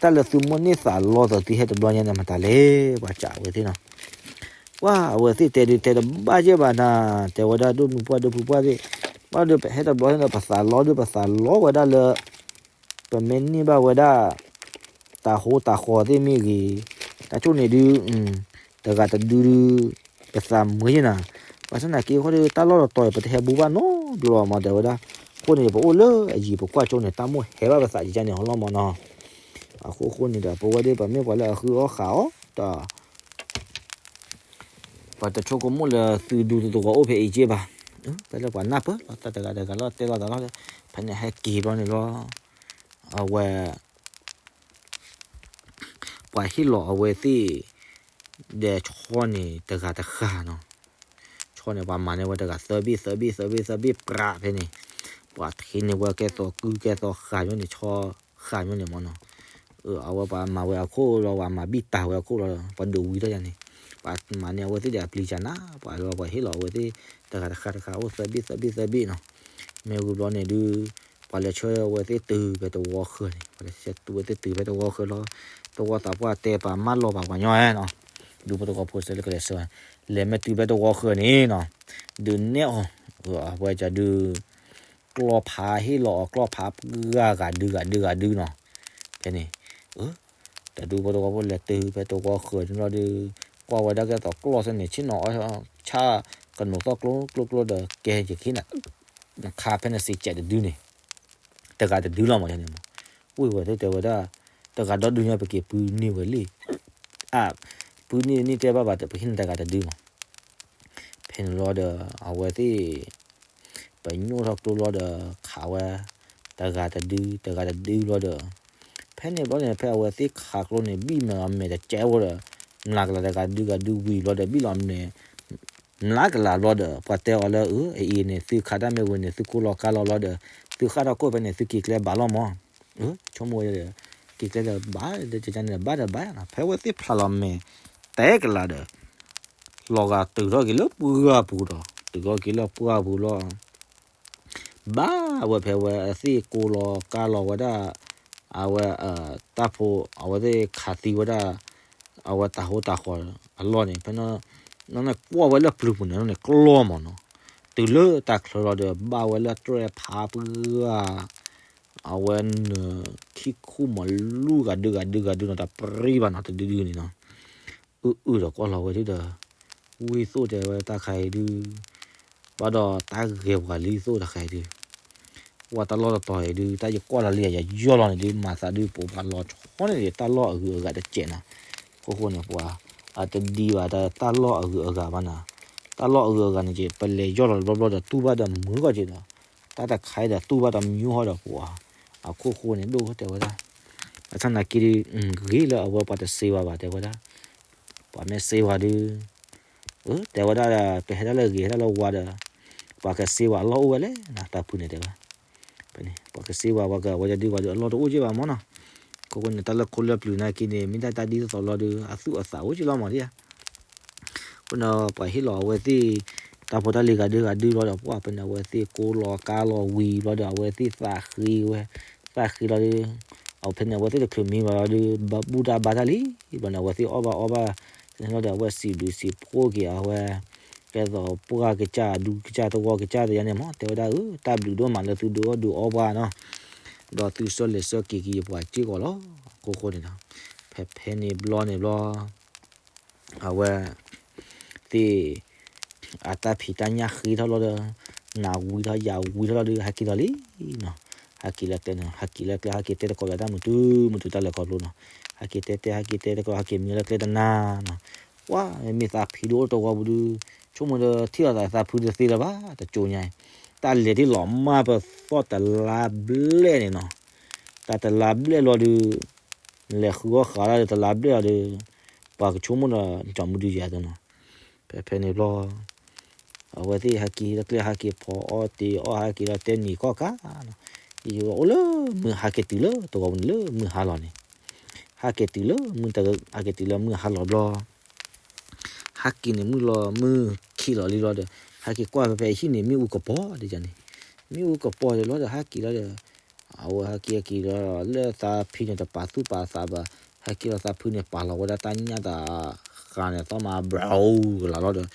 တၢ်လၢသုမိၣ်န့ၢ်သးလီသးသုဟဲတဘျီညါန့ၣ် မတၤလဲၣ် ပှၤစံးဝဲသ့ၣ်နီၤ, ပှၤအဝဲသ့ၣ်တဲဒုးတဲတဘၣ်ယဲၢ်ဘၣ်နၤ, တဲဝဲဒၣ်ဒိၣ်မုၢ်ပှၢ်ဒိၣ်ဖုပှၢ်သ့ၣ်, ဘၣ်ဒီးပဟဲတဘျီန့ၣ် ပသးလီဒုး ပသးလီဝဲဒၣ်လၢ ပမ့ၢ်န့ၢ်ဘၣ်ဝဲဒၣ် တၤဟိတၤဃီသ့ၣ်မ့ၢ်ဂ့ၤ, တၢ်ကၠိန့ၣ်ဒုး တဂၤတဒုဒုး ပသးမုာ်ယဲၢ်နၤ, ဘၣ်ဆၣ်သနာ်က့အဃိဒီး တၢ်လီၢ်တတီၤအံၤ ပတဟဲဘူးဘၣ်နီတဘျီမး တဲဝဲဒၣ်, အဃိန့ၣ် ပအိၣ်လၢအယံၤပကွၢ်ကၠိန့ၣ် တၢ်မိၣ်ဟဲဘၣ်ပသးကကန့ၣ်ဟီလီၤမးနီၤ, အဃိဃိန့ၣ်ဒီး ပဝဲဒၣ်ပမ့ၢ်ပှၤလၢအဃုအီၣ်ဃုအီဒီး ပှၤတဆိကမိၣ်လၢသုဒူသတဂီၤအိၣ်ဖဲအံၤက့ဘၣ်, ဖဲလၢပှၤနၢ်ပၢၢ်လီၤ တၢ်တဂၤတဂၤလီၤ တဲလီၤသးလီၤ, ဖဲန့ၣ်ဟဲက့ၤဘျီန့ၣ်လီၤ, အဝဲ ပှၤဟ့ၣ်လီၤအဝဲသ့ၣ် ဒီးဆီန့ၣ်တဂၤတဃၣ်နီၤ, ဆီန့ၣ် ပှၤမၤန့ၢ်ဝဲတဂၤသၢဘ့ၣ် သၢဘ့ၣ် သၢဘ့ၣ် သၢဘ့ၣ် ပြးဖဲန့ၣ်, ပှၤထံၣ်န့ၢ်ဝဲကဲသိးကုၢ်ကဲသိးဃာ်ညိန့ၣ် ဆီဃာ်ညိန့ၣ်မးနီၤ, အဝဲပှၤမၤဝဲအခိၣ်လီၤ ပှၤမၤဘံၣ်တၢ်ဝဲအခိၣ်လီၤ ပှၤဒုးဝံၤထီၣ်ယါန့ၣ်, ပှၤမၤန့ၢ်အဝဲသ့ၣ်ဒီးအပျံၤကနၤ ပှၤလၢပှၤဟ့ၣ်လီၤအဝဲသ့ၣ် တဂၤတဃၣ်တဃၣ်အိၣ်သၢဘ့ၣ် သၢဘ့ၣ် သၢဘ့ၣ်နီၤ, မ့ၢ်ဝံၤဘျီန့ၣ်ဒုး ပှၤလဲၤဆှၢဝဲသ့ၣ်တုၤဖဲတဝီဃၢၤန့ၣ် ပှၤလဲၤဆှၢဝဲသ့ၣ်တုၤဖဲတဝီဃၢၤလီၤ, တဝီသးပှၢ်တဲပှၤမၢလီၤပှၤပှၤညီနီၤ, ဒူဖိတဝီဖိစဲလၢကလဲၤဆှၢ, လဲၤမ့ၢ်တုၤဖဲတဝီဃၢၤန့ၣ်နီၤ, ဒုးနဲၣ်အီၤ, အဝဲဒၣ်ဒုး ကျီၢ်ဖးဟ့ၣ်လီၤအီၤကျီၢ်ဖးပှၢ်ဂၤဒုဂၤဒုဂၤဒုနီၤ, ဖဲန့ၣ် တဒူဖိတဝီဖိလဲၤတုၤဖဲတဝီဃၢၤန့ၣ်လီၤဒုး, ကွၢ်ဝဲဒၣ်ကဲသိးကျီၢ်သ့ၣ်န့ၣ် ဆ့ၣ်နီၤအီၤ ဆၣ်ကနိးသီၣ်ကျိကျိကျိဒီး ကဲယခံနၤ, နခါဖဲန့ၣ်စံးကဲးတဒုန့ၣ်, တဂၤတဒုလီၤမးန့ၣ်မး, ဝံၤဝဲသ့ၣ်တဲဝဲဒၣ်, တဂၤဒီဒုညါပက့ၤပုၢ်န့ၢ်ဝဲလံ, အ, ပုၢ်န့ၢ်န့ၢ်တဲဘၣ်ဘၣ် ပဟ့ၣ်နၤတဂၤတဒုမး ဖဲန့ၣ်လီၤဒီး အဝဲသ့ၣ် ပညိၣ်ထီၣ်ကျိလီၤဒီး ခးဝဲ တဂၤတဒု တဂၤတဒုလီၤဒီး ဖဲန့ၣ်ဘျီန့ၣ် ဖဲအဝဲသ့ၣ်ခးကျိန့ၣ် ဘံၣ်မ့ၢ်အမဲာ်တကဲဝဲဒီး မျးကလၤတဂၤဒုဂၤဒုဝံၤလီၤဒီး ဘံၣ်လီၤအမဲာ် မျးကလၤဘျီဒီး ပှၤတဲအီၤလၢ အအံၤန့ၣ် သုခးတၢ်မ့ၢ်ဝံၤန့ၣ် သုကိၢ်လီၤကါလီၤဘျီဒီး သုဃၣ်ထီၣ်ခိၣ်ဖဲန့ၣ် သုက့ၤကျဲဘၣ်လီၤမး ဆိကမိၣ်ဝဲဒီး က့ၤကျဲဒီးဘၣ် လၢကန့ၣ်ဘၣ်ဒီးဘၣ်နီၤ ဖဲဝဲသ့ၣ်ဖျါလီၤမဲာ် တဲကလၤဒီး လီၤဂာ်တုၤထီၣ်က့ၤလၢပှၢ်ပူၤဒီး တုၤထီၣ်က့ၤလၢပှၢ်ပူၤလီၤ ဘၣ်ဝဲဖဲဝဲအသ့ၣ်ကိၢ်လီၤကါလီၤဝဲဒၣ် အဝဲ တၢ်ဖိ အဝဲသ့ၣ်ခးသံဝဲဒၣ် အဝဲတၤဟိတၤဃီၤအလီၢ်န့ၣ် ဖဲန့ၣ် ကွီၢ်ဝဲလၢပျုၤပူၤန့ၣ်န့ၣ် ကျီမးနီၤ, တုၤလၢတၢ်ချၢလီၤဒီး ဘၣ်ဝဲလၢတြဲၤဖးပှၢ် အဝဲနၢၤခံခိၣ်မၤလူၢ်ဂၤဒုဂၤဒုဂၤဒုနီၤ တၢ်ပြံဘၣ်နီၤ တဒုဒုန့ၣ်နီၤ, အုၣ်အုၣ်ဒီးကွၢ်လီၤဝဲဒုဒီး ဝံသိၣ်တဲဝဲတၢ်ခါအံၤဒု ဘၣ်ဒီးတၢ်ဂဲၤပှၤလံသိၣ်တခါအံၤဒု ပှၤတၢ်လီၢ်တတီၤအံၤဒု တၢ်ယကွၢ်လီၤလံယယီၢ်လီၤန့ၣ်ဒု မၤသးဒု ပှၤလီၤဆီန့ၣ် တၢ်လီၢ်အဂုၤအဂၤတစဲးနီၤ, အခိၣ်ဃိန့ၣ် ပှၤ အတဒံးဘၣ်တၢ်လီၢ်အဂုၤအဂၤဘၣ်နီၤ, တၢ်လီၢ်အဂုၤအဂၤန့ၣ်က့ ပလဲၤယီၢ်လီၤတဘျီဘျီဒီး တူၢ်ဘၣ်ဒီးမုာ်ဂီၢ်က့နီၤ, တၢ်တခါအံၤဒီးတူၢ်ဘၣ်ဒီးမုာ်ဟီဒီးပှၤ အခိၣ်ဃိန့ၣ် ဒိၣ်တဲဝဲဒၣ် အဆၣ်နာ်က့ဒု ဂ့ၤလၢအဝဲပှၤတစ့ဝါဘၣ်တဲဝဲဒၣ်, ပှၤမ့ၢ်စ့ဝါဒု တဲဝဲဒၣ်ဒီး ပဟဲဒၣ်လၢဂ့ၤ ဟဲဒၣ်လၢဝါဒီး ပှၤကစ့ဝါအလီၢ်အိၣ်ဝဲလဲၣ်နီၤ တၢ်ဖုန့ၣ်တဲဝဲ, ဖဲန့ၣ် ပှၤကစ့ဝါ ပှၤကဝဲဒၣ်ဒု ပှၤဒုအလီၢ်တအိၣ်က့ဘၣ်မ့ၢ်နီၤ, ခိၣ်ဃိန့ၣ် တၢ်လၢခိလၢပျုၤနာ်က့န့ၣ် မ့ၢ်တၢ်တၢ်ဒ်သိးသိးလီၤဒု အသူၣ်အသးအိၣ်က့လီၤမးဒ်ဧါ အဃိန့ၣ် ပှၤဟ့ၣ်လီၤအဝဲသ့ၣ် တၢ်ဖိတၢ်လံၤဂၤဒုဂၤဒုလီၤဒီး ပှၤဖဲန့ၣ် အဝဲသ့ၣ်ကိးလီၤကါလီၤဝံၤဘျီဒီး အဝဲသ့ၣ်သးဃ့ဝဲ, သးဃ့လီၤဒီး အဖဲန့ၣ် အဝဲသ့ၣ်တချုးမံဘၣ်လီၤဒီး ဘၣ်ဘူၣ်တၢ်ဘါတၢ်လံ, ဘျီန့ၣ် အဝဲသ့ၣ်အီၣ်ဘၣ်အီဘၣ်, လီၤဒီး အဝဲစံးဘျုးစံးဖှိၣ်က့ၤအဝဲ ကဲသိးပှၢ်ကစၢ်ဒူကစၢ်သဝီကစၢ်တယါန့ၣ်မး တဲဝဲဒၣ်ဧၢ, တၢ်ဘျုးဒိၣ်မးလၢသုဒုးအီၣ်ဒုးအီပှၤနီၤ, ဒီးသုဆၢလဲၤဆၢက့ၤက့ၤယပှၤစ့ၢ်ကီးလီၤ, အခိၣ်ဃိန့ၣ်ဒီး ဖဲဖဲန့ၣ်ဘျီန့ၣ်ဘျီ အဝဲသ့ၣ် အတၢ်ဖံးတၢ်ညၣ်ဃ့ထီၣ်လီၤဒီး နၤဝံထီၣ်ယၤဝံထီၣ်လီၤဒီး ဟဲက့ၤလီၤလံနီၤ, ဟဲက့ၤလၢကျဲန့ၣ် ဟဲက့ၤလၢကျဲ ဟဲက့ၤတဲသကိးဒီးတၢ်မုာ်တုၤမုာ်တုၤတၢ်လဲၤခီဖျိနီၤ, ဟဲက့ၤတဲတဲ ဟဲက့ၤတဲသကိး ဟဲက့ၤမံလၢကျဲတနၤနီၤ, ပှၤမ့ၢ်သးဖံဒုးအိၣ်တဝီပူၤဒု ဆိကမိၣ်ဒီးထံၣ်လိာ်သးသးဖုတသ့လၢၤဘၣ် တကၠိညါအံၤ, တၢ်လဲၤထံၣ်လီၤမၢ်ပသီၣ်တလါဘျဲၣ်န့ၣ်နီၤ, တၢ်တလါဘျဲၣ်လီၤဒုး လဲၤဃုအီၣ်ဃာ်လီၤဒီးတလါဘျဲၣ်လီၤဒီး ပှၤကဆိကမိၣ်ဒီး ကၠီမုၢ်ဒုယၤတနီၤ, ဖဲဖဲန့ၣ်ဘျီ အဝဲသ့ၣ်ဟဲက့ၤလၢကျဲ ဟဲက့ၤဖီအီၣ်တ့ၤအီၣ် ဟဲက့ၤလီၤတဲနံၤခီၣ်ခါနီၤ, အိၣ်လၢမုၢ်ဟါက့ၤတုၤလၢတဝီပူၤန့ၣ် လၢမုၢ်ဟါလီၤန့ၣ်, ဟဲက့ၤတုၤလၢမုၢ် ဟဲက့ၤတုၤလၢမုၢ်ဟါလီၤဘျီ ဟဲက့ၤန့ၣ်မုၢ်လီၤ မုၢ်ခံးလီၤလံလီၤဒီး ဟဲက့ၤကွၢ်ဖဲဖဲဟံၣ်န့ၣ် မ့ၣ်အူကပီၤဒ်န့ၣ်, မ့ၣ်အူကပီၤဒ်လီၤဒီး ဟဲက့ၤလီၤဒီး အဝဲဟဲက့ၤဟဲက့ၤလီၤ လၢသးဖံန့ၣ်တပာ်သူၣ်ပာ်သးဘၣ်, ဟဲက့ၤလီၤသးဖုန့ၣ် ပာ်လီၤဝဲဒၣ်တၢ်ညၣ်တၢ်ဃါန့ၣ် သီၣ်မၤဘြၤအူကလၤလီၤဒီး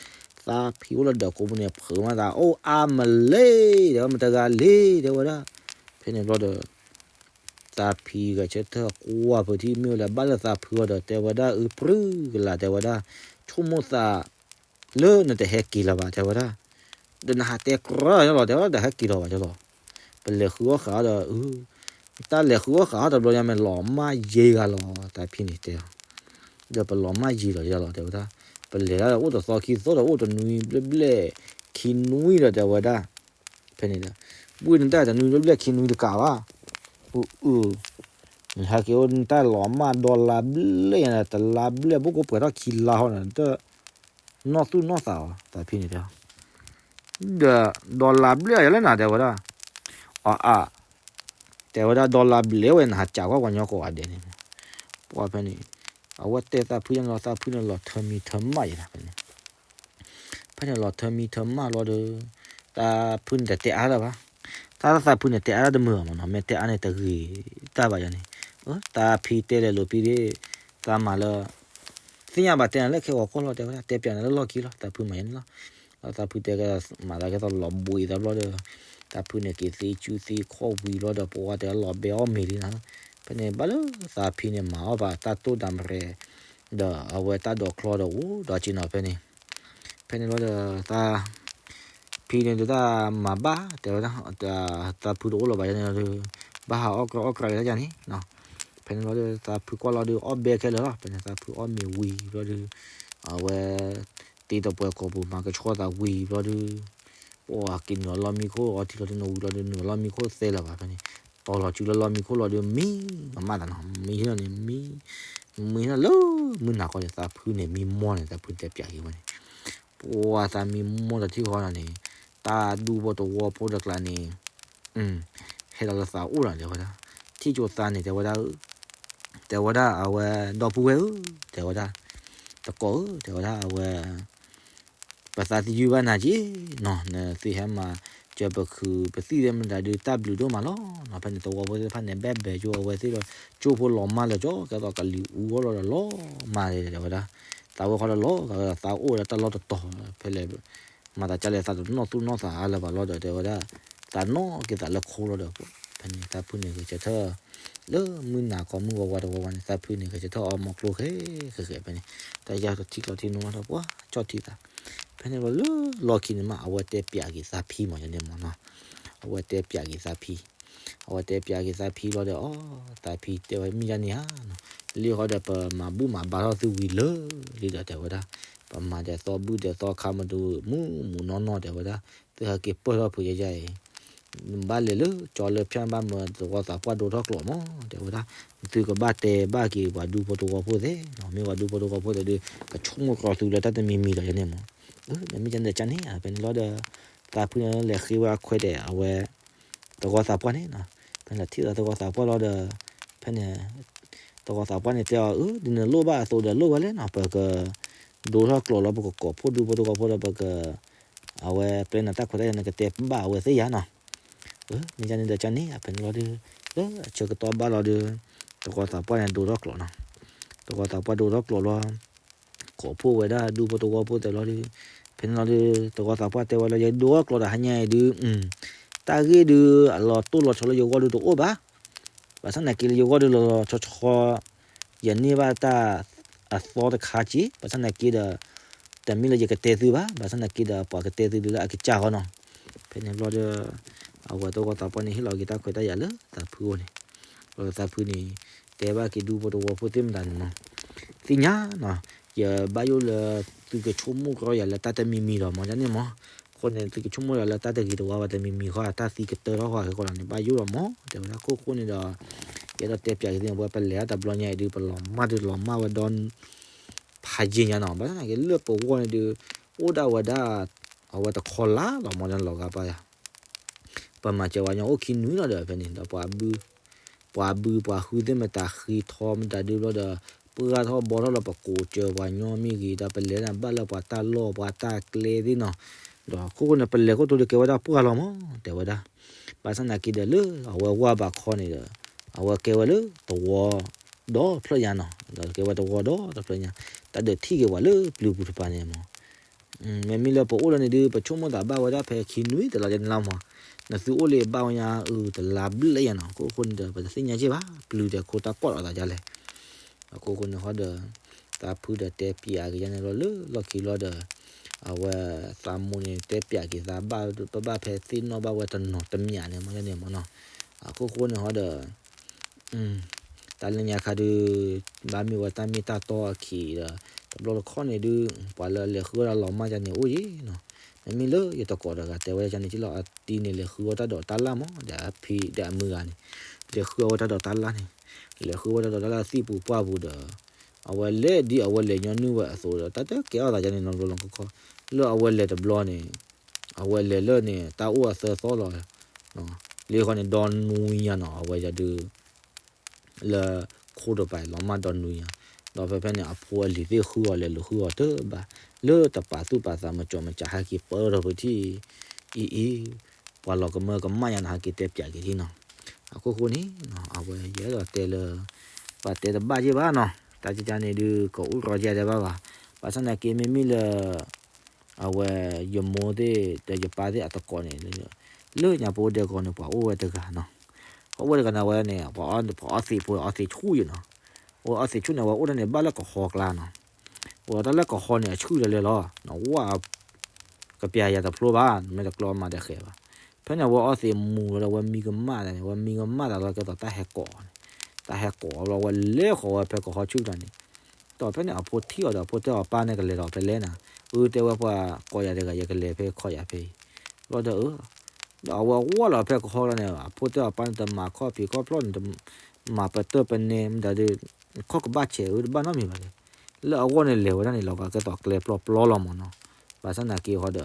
သးဖံအိၣ်လၢဒၢးကိးပူၤန့ၣ် ဖုးမၤသး အိၣ်အါမလဲၣ် တဲဝဲ မတဂၤလဲၣ် တဲဝဲဒၣ်, ဖဲန့ၣ်ဘျီဒီး သးဖံဂဲၤဆၢထၢၣ်ကွၢ်ဖုးထံၣ်မ့ၢ်ဝဲလၢဘၣ်လၢသးဖုအီၤဒီး တဲဝဲဒၣ်အုပြူၢ်ကလၤ တဲဝဲဒၣ်, ဆိကမိၣ်သး လၢနတဟဲက့ၤလၢၤဘၣ် တဲဝဲဒၣ်, ဒီးနဟးတဲကြၢးလီၤ တဲဝဲဒၣ် တဟဲက့ၤလီၤဘၣ် တဲလီၤ, ပလဲၤဃုအီၣ်ဃာ်အီၤဒီး တၢ်လဲၤဃုအီၣ်ဃာ်အီၤတဘျီညါမ့ၢ်လီၤမၢ်ယံၤဂၤလီၤ သးဖံန့ၣ်တဲလီၤ, ဒီးပလီၤမၢ်ယံၤလီၤ တဲလီၤ တဲဝဲဒၣ်, ပလဲၤဒၣ်အိၣ်တသီခံသီဒီးအိၣ်တနွံဘျဲၣ်ဘျဲၣ်ခံနွံဒီး တဲဝဲဒၣ် ဖဲန့ၣ်ဒီး ဝံနတၢ်တနွံဘျဲၣ်ခံနွံတကးဘၣ်, အု အု နဟဲက့ၤအိၣ်နတၢ်လီၤမၢ်ဒီလါဘျဲၣ်ညါ တလါဘျဲၣ် ဘိၣ်ကိးပှဲၤထီၣ်ခံလါဟီန့ၣ် တနီၣ်သူၣ်နီၣ်သးအီၤ သးဖံန့ၣ်တဲ, ဒီး ဒီလါဘျဲၣ်အီၤလၢနၤ တဲဝဲဒၣ်, အအါ တဲဝဲဒၣ် ဒီလါဘျဲၣ်ဝဲ နဟးကးကွၢ်ပှၤကညီကိးဂၤဒဲးန့ၣ်, ပှၤဖဲန့ၣ် အဝဲတဲသးဖုညါလီၤ သးဖုန့ၣ်လီၤထၢမံထၢမၣ်ယဲၢ်နၤဖဲန့ၣ် ဖဲန့ၣ်လီၤထၢမံထၢမၣ်လီၤဒီး သးဖုန့ၣ်တတဲအါလၢၤဘၣ်, တၢ်သးဖုန့ၣ်တဲအါတၢ်တမုာ်ဘၣ်မးနီၤ မ့ၢ်တဲအါန့ၣ်တဂ့ၤတၢ်ဘၣ်ယၤန့ၣ်, သးဖံတဲလဲၤလိာ်ဖံဒ့ၣ်, သးမၤလၢ သ့ၣ်ညါဘၣ်တဲနၤလၢခဲဂီၤကီၢ်လီၤ တဲဝဲဒၣ် တဲပျးနၤလၢလီၢ်ခံလီၤ သးဖုမၤယဲၢ်န့ၣ်လီၤ, ဒီးသးဖုတဲကဲ မၤသးကဲသိးလီၤဘှံးသးဘျီဒီး သးဖုန့ၣ်က့ၤသ့စုသ့ခီၣ်ဝံၤဘျီဒီး ပဝါတဲလီၤဘဲအီၣ်မ့ၤလံနၤ, ဖဲန့ၣ်ဘၣ်လၢသးဖံန့ၣ်မၤအီၣ်ဘၣ်တၢ်တိၢ်တၢ်မရဲ ဒီးအဝဲတၢ်ဒိးချီဒီးအိၣ်ဒီးက့ၤနီၤဖဲန့ၣ်, ဖဲန့ၣ်လီၤဒီးသး ဖံန့ၣ်ဒုးတၢ်မၤဘၣ် တဲဝဲဒၣ်, သးဖုတအိၣ်လၢၤဘၣ်ယၤန့ၣ်ဒီး ဘၣ်ဟးအီၣ်ကြၢးအီၣ်ကြၢးက့ၤတၢ်ယၤန့ၣ်, ဖဲန့ၣ်လီၤဒီး သးဖုကွၢ်လီၤဒီး အီၣ်ဘဲခဲလၢာ်လီၤ, ဖဲန့ၣ်သးဖုအီၣ်မ့ၤဝံၤဘျီဒီး အဝဲ တ့တပှဲၤကိာ်ပူၤ မၤကဆှီသးဝံၤဘျီဒီး ပှၤက့ၤနုာ်လီၢ်မံခိၣ်အီထံလီၤဒီး နဝံၤလီၤဒီး နုာ်လီၢ်မံခိၣ်သဲလၢၤဘၣ်ဖဲန့ၣ်, တီၤလီၤစုလၢလီၢ်မံခိၣ်လီၤဒီး မံကမၣ်သးနီၤ, မံဟံၣ်လီၤန့ၣ် မံ မံဟံၣ်လီၤလၢမုၢ်နၤဃီန့ၣ် သးဖုန့ၣ် မံမီၢ်န့ၣ် သးဖုတဲပျးက့ၤဝဲန့ၣ်, ပှၤသးမံမီၢ်တထံၣ်ဃီန့ၣ် တၢ်ဒူဖိတဝီဖိတကျါန့ၣ် ဟဲလီၤလၢသးအိၣ်လီၤ တဲဝဲဒၣ်, ထံၣ်ကၠိသးန့ၣ် တဲဝဲဒၣ်, တဲဝဲဒၣ်အဝဲ ဒီပုၢ်ဝဲၢ်ဧၢ, တဲဝဲဒၣ်, တကိးဧၢ, တဲဝဲဒၣ်အဝဲ ပသးသယုၢ်ဘၣ်နၤက့ၤနီၤ, နသုဟဲမၤစၢၤပခုး ပသံၣ်သ့ၣ်မတၤဒုး တၢ်ဘျုးဒိၣ်မးလီၤနီၤ, ဖဲန့ၣ်သဝီဖိသ့ၣ်တဖၣ်န့ၣ် ဘဲၣ်ဘဲၣ်ကၠိအဝဲသ့ၣ်ဒီး ကၠိဖိလီၤမၢ်လၢာ်ကၠီ ကဲသိးကလံၤအူအီၣ်လီၤဒီးလီၤမၢ် တဲဝဲဒၣ်, သးဝဲဃီဒီးလီၤဂာ်ဝဲဒီး သးအိၣ်ဝဲဒၣ်တၢ်လီၢ်တတီၤ ဖဲလဲၣ် မၤသးဒ်လဲၣ် သးတနီၣ်သူၣ်နီၣ်သးအါလၢၤဘၣ်လီၤဒီး တဲဝဲဒၣ် သးနီၣ်က့ၤသးလၢခိလီၤဒီး ဖဲန့ၣ် သးဖုန့ၣ်ဂဲၤဆၢထၢၣ် လၢမုၢ်နၤခီမုၢ်ဝါဝါတဝီဝါန့ၣ် သးဖုန့ၣ် ဂဲၤဆၢထၢၣ်အီမိၢ်ကျိဃဲဃဲဃဲဖဲန့ၣ် တၢ်ယါထီၣ်ထံကျိထံနိဒီး ပှၤကၠီၣ်ထံသး ဖဲန့ၣ်ဘျီလၢလီၢ်ခံန့ၣ်မး အဝဲတဲပျးက့ၤသးဖံမး ယန့ၣ်မးနီၤ အဝဲတဲပျးက့ၤသးဖံ အဝဲတဲပျးက့ၤသးဖံလီၤဒီး အီ သးဖံတဲဝဲမ့ၢ်ယါန့ၣ်ဧါနီၤ လံဃီဒီး ပမၤဘူၣ်မၤဘါထီၣ်သုဝံၤလၢာ်လံဒီး တဲဝဲဒၣ် ပမၤဒဲးသီဘူၣ်ဒဲးသီခါမဒုး မုၢ်မုၢ်နီၢ်နီၢ် တဲဝဲဒၣ် သုဟဲက့ၤပၢၢ်ထီၣ်ဖုးယဲယဲအံၤ ဘၣ်လဲၤလၢကၠီလၢဖၠၣ်ဘၣ်မၢ သဝီသးပှၢ်ဒိထီၣ်ကျိးမး တဲဝဲဒၣ် သုကဘၣ်တဲဘၣ်က့ၤပှၤဒူဖိသဝီဖိသ့ၣ်နီၤ မ့ၢ်ပှၤဒူဖိသဝီဖိသ့ၣ်ဒီး ကဆိကမိၣ်ကျီသုလၢတၢ်တမံၤမံၤဒီးယန့ၣ်မး မ့မ့ၢ်ယန့ၣ်ဒီးကန့ၣ် ဖဲန့ၣ်လီၤဒီး သးဖုန့ၣ်လဲၤဃ့ဝဲအခွဲးဒီး အဝဲ သဝီသးပှၢ်န့ၣ်နီၤ ဖဲန့ၣ်ထံၣ်သးသဝီသးပှၢ်လီၤဒီး ဖဲန့ၣ် သဝီသးပှၢ်န့ၣ်တဲအီၤ အၢ ဒ်နလိၣ်ဘၣ်အသိးဒီးလိၣ်ဝဲလဲၣ်နီၤ ပက ဒိထီၣ်ကျိးလီၤ ပကကိးဖှိၣ်ဒူဖိသဝီဖိဒီး ပက အဝဲပျဲနၤတၢ်ခွဲးတၢ်ယာ်န့ၣ် ကတဲဘၣ်အဝဲသ့ၣ်ယါနီၤ မ့ၢ်ဒ်န့ၣ်ဒီးကန့ၣ် ဖဲန့ၣ်လီၤဒီး လၢအဆၢကတီၢ်ဘၣ်လီၤဒီး သဝီသးပှၢ်န့ၣ်ဒိထီၣ်ကျိးနီၤ သဝီသးပှၢ်ဒိထီၣ်ကျိးလီၤ ကိးဖှိၣ်ဝဲဒၣ်ဒူဖိသဝီဖိသ့ၣ်လီၤဒီး ဖဲန့ၣ်လီၤဒီး သဝီသးပှၢ်တဲဝဲလၢ ယဒိထီၣ်ကျိးဒီးဟါညါအံၤဒုး တၢ်ဂ့ၢ်ဒုး အလီၤတိၢ်လီၤဆီလၢယဂီၢ်ဒုးတအိၣ်ဘၣ် ဘၣ်ဆၣ်သနာ်က့လၢယဂီၢ်ဒုးလီၤလီၤဆီဆီ ယန့ၢ်ဘၣ်တၢ်အသီတခါက့ ဘၣ်ဆၣ်သနာ်က့ဒီး တမ့ၢ်လၢယကတဲသုဘၣ် ဘၣ်ဆၣ်သနာ်က့ဒီး ပှၤကတဲသုဒုးလၢအကစၢ်ဃီနီၤ ဖဲန့ၣ်ဘျီဒီး အဝဲသဝီသးပှၢ်န့ၣ်ဟ့ၣ်လီၤက့ၤတၢ်ခွဲးတၢ်ယာ်လၢသးဖုအိၣ်န့ၣ် သးဖုန့ၣ် တဲဘၣ်က့ၤဒူဖိသဝီဖိသ့ၣ်မတၤန့ၣ်မး သ့ၣ်ညါနီၤ ယဘၣ်ယိၣ်လၢ သုကဆိကမိၣ်ကျီယၤလၢတၢ်တမံၤမံၤဒီးမး ယန့ၣ်မး အဃိန့ၣ် သုကဆိကမိၣ်ယၤလၢတၢ်တဂ့ၤတဝါဘၣ်တမံၤမံၤဃီ တၢ်သံကတၢထီၣ်ဃီအဃိလီၤန့ၣ် ဘၣ်ယိၣ်လီၤမး တဲဝဲဒၣ်ခိၣ်ဃိန့ၣ်ဒီး ယအဲၣ်ဒိးတဲပျးက့ၤသုန့ၣ် ပဝဲပလဲၤတဘျီညါအံၤဒုး ပလီၤမၢ်ဒုးလီၤမၢ်ဝဲဒီး ဖးယံၤညါနီၤ ဘၣ်ဆၣ်သနာ်က့လၢပဂီၢ်န့ၣ်ဒုး အိၣ်ဒၣ်ဝဲဒၣ် အဝဲတခီလါလီၤမး လီၤဂာ်ပၢ်ယၤ ပမၤစၢၤဝဲညီအိၣ်ခံနွံလီၤဒီး ဖဲန့ၣ်ဒီးပှၤဘု ပှၤဘုပှၤဟုသ့ၣ်မတၤဃ့ထီမတၤဒုးဘျီဒီး ပှၢ်ထီၣ်ဘီထီၣ်လီၤ ပကိးစၢၤပှၤညီမ့ၢ်ဂ့ၤ ဒီးပလဲၤန့ၣ်ဘၣ်လၢပှၤတၢ်လီၢ်ပှၤတၢ်ကျဲသ့ၣ်နီၤ ဒီးခိၣ်ဃိန့ၣ် ပလဲၤခိၣ်တိၤဒုးကဲဝဲဒၣ်ပှၢ်လီၤမး တဲဝဲဒၣ် ဘၣ်ဆၣ်သနာ်က့ဒီးလၢအဝဲဝါဘးခီန့ၣ်ဒီး အဝဲကဲဝဲလၢသဝီဒီဖျၢၣ်ညါနီၤ ဒီးကဲဝဲသဝီဒီတဖျၢၣ်ညါ တၢ်ဒုးထံၣ်က့ၤပှၤလၢပျုၤပူၤတပၤန့ၣ်မး မ့မ့ၢ်လၢပအိၣ်လီၤန့ၣ်ဒုး ပဆိကမိၣ်သးဘၣ်ဝဲဒၣ်ဖဲခံနွံတလါယန့ၣ်လီၤမး နသုအိၣ်လၢဘၣ်ဝဲညါအုးတလါဘျဲၣ်ညါနီၤ ခိၣ်ဃိန့ၣ်ဒီး ပတသ့ၣ်ညါက့ၢ်ဘၣ် ပျုၤဒီးခိတၢ်ကွၢ်လီၤသးဒ်လဲၣ် အခိၣ်ဃိန့ၣ်ဃီဒီး သးဖုဒီးတဲပျးက့ၤယါန့ၣ်လီၤလၢလီၢ်ခံလီၤဒီး အဝဲသးမိၢ်န့ၣ် တဲပျးက့ၤသးဘၣ်ပဘၣ်ဖဲသ့ၣ်နီၣ်ဘၣ်ဝဲတနီၤတမံၤန့ၣ်မး ယန့ၣ်မးနီၤ အခိၣ်ဃိန့ၣ်ဃီဒီး တၢ်လၢညါခါဒုး ဘၣ်မ့ၢ်ဝဲတၢ်မ့ၢ်တၢ်တီအခံးဒီး တဘျီတခီၣ်န့ၣ်ဒုး ပှၤလၢအလဲၤဃုအီၣ်တၢ်လီၤမၢ်ယါန့ၣ်အိၣ်ယံၤနီၤ မ့မ့ၢ်လၢယတကိးတဂၤတဲဝဲဒၣ်န့ၣ် ကလီၤအတံၤန့ၣ် လဲၤဃုအီၣ်တၢ်ဒိးတၢ်လၢ်မး ဒီးအဖံဒီးအမုၢ်ဂၤန့ၣ် လဲၤဃုအီၣ်ဝဲတၢ်ဒိးတၢ်လၢ်န့ၣ် လဲၤဃုဝဲတၢ်ဒိးတၢ်လၢ်သံၣ်ပူၤပှၢ်ပူၤဒီး အဝဲလဲၤဒ်အဝဲလဲၤညီနုၢ်ဝဲအသိးဒီး တၢ်တကဲအီၣ်သးယါန့ၣ်နီတဘျီလီၤခီခီ လၢအဝဲလဲၤတဘျီန့ၣ် အဝဲလဲၤလၢန့ၣ် တၢ်အိၣ်အသၢသီလီၤ လၢဃီန့ၣ် ဒီနွံညါနီၤ အဝဲယၤဒုး လၢခိတပၤလီၤမၢ်ဒီနွံညါ ဒီးဖဲဖဲန့ၣ် အဖိအလံၤသ့ၣ်ဃုအီၤလဲၤလိာ်ဃုအီၤတဘၣ် လၢတပာ်သူၣ်ပာ်သးမၤကၠီမၤကၠးဟဲက့ၤပၢထီၣ်ဖုထံၣ် အံၤအံၤ ပှၤလီၤကမၢကမၣ်ညါန့ၣ် ဟဲက့ၤတဲပျးက့ၤထံနီၤ အခိၣ်ဃိန့ၣ် အဝဲယအဲၣ်ဒိးတဲလၢ ပှၤတဲတဘၣ်က့ၢ်ဘၣ်နီၤ တၢ်ကကန့ၣ်ဒုး ကအိၣ်ရီကဲတဲဘၣ်ဘၣ် ဘၣ်ဆၣ်သနာ်က့မ့မ့ၢ်လၢ အဝဲ ယမိၢ်သ့ၣ်ဒီးယပၢ်သ့ၣ်အတကိးန့ၣ် လၢညါပအိၣ်ဒဲကီးန့ၣ် ပှၤအိၣ်ဝဲတဂၤနီၤ ပှၤအိၣ်ဝဲတဂၤန့ၣ် အဝဲန့ၣ် ပှၤအီသံးဖိအီသံးဆူၣ်ယဲနီၤ အီသံးဆူၣ်န့ၣ် အဝဲအိၣ်ဒၣ်န့ၣ် ဘၣ်လၢကဟီကျါနီၤ အဝဲတၢ်လၢကဟီန့ၣ် အဆူၣ်လၢလဲၣ်လီၤ နဝၣ် ကပျးယၤတဖျိဘၣ် နမ့ၢ်တကျီမၤတဃဲးဘၣ် ဖဲန့ၣ် အဝဲအီသံးမူၤလီၤဒီး အဝဲမံကမၣ်တၢ်န့ၣ် အဝဲမံကမၣ်တၢ်လီၤ ကဲသိးတၢ်ဟဲကိးန့ၣ် တၢ်ဟဲကိးဘျီ အဝဲလဲၤဃီၤဝဲဖဲကဟီဆူၣ်တၢ်န့ၣ် ဒီးဖဲန့ၣ် အဖိထံၣ်အီၤဒီး အဖိတဲအီၤ ပၢ်န့ၣ်ကလဲၤဒီးဖဲလဲၣ်နၤ အၢ တဲဝဲပှၤကိးယၤတဂၤ ယကလဲၤဖဲခီယၤဖဲအံၤ ဘျီဒီးအၢ ဒီးအဝဲဝၢ်လီၤဖဲကဟီလီၤန့ၣ် အဖိတဲအီၤ ပၢ်န့ၣ် တမၤခီၣ်ဖံးခီၣ်ဖျီၣ်န့ၣ် တမၤပတၢၢ်ပနဲမတၤဒီး ခီၣ်ကဘၣ်ဆဲးအၢ တဘၣ်နီတမံၤဘၣ်ဒီး လၢအဂီၢ်န့ၣ်လဲၤဝဲဒၣ်န့ၣ် လီၤဂာ်ကဲသိးကျဲပျီပျီလီၤမးနီၤ ဘၣ်ဆၣ်သနာ်က့ဃီဒီး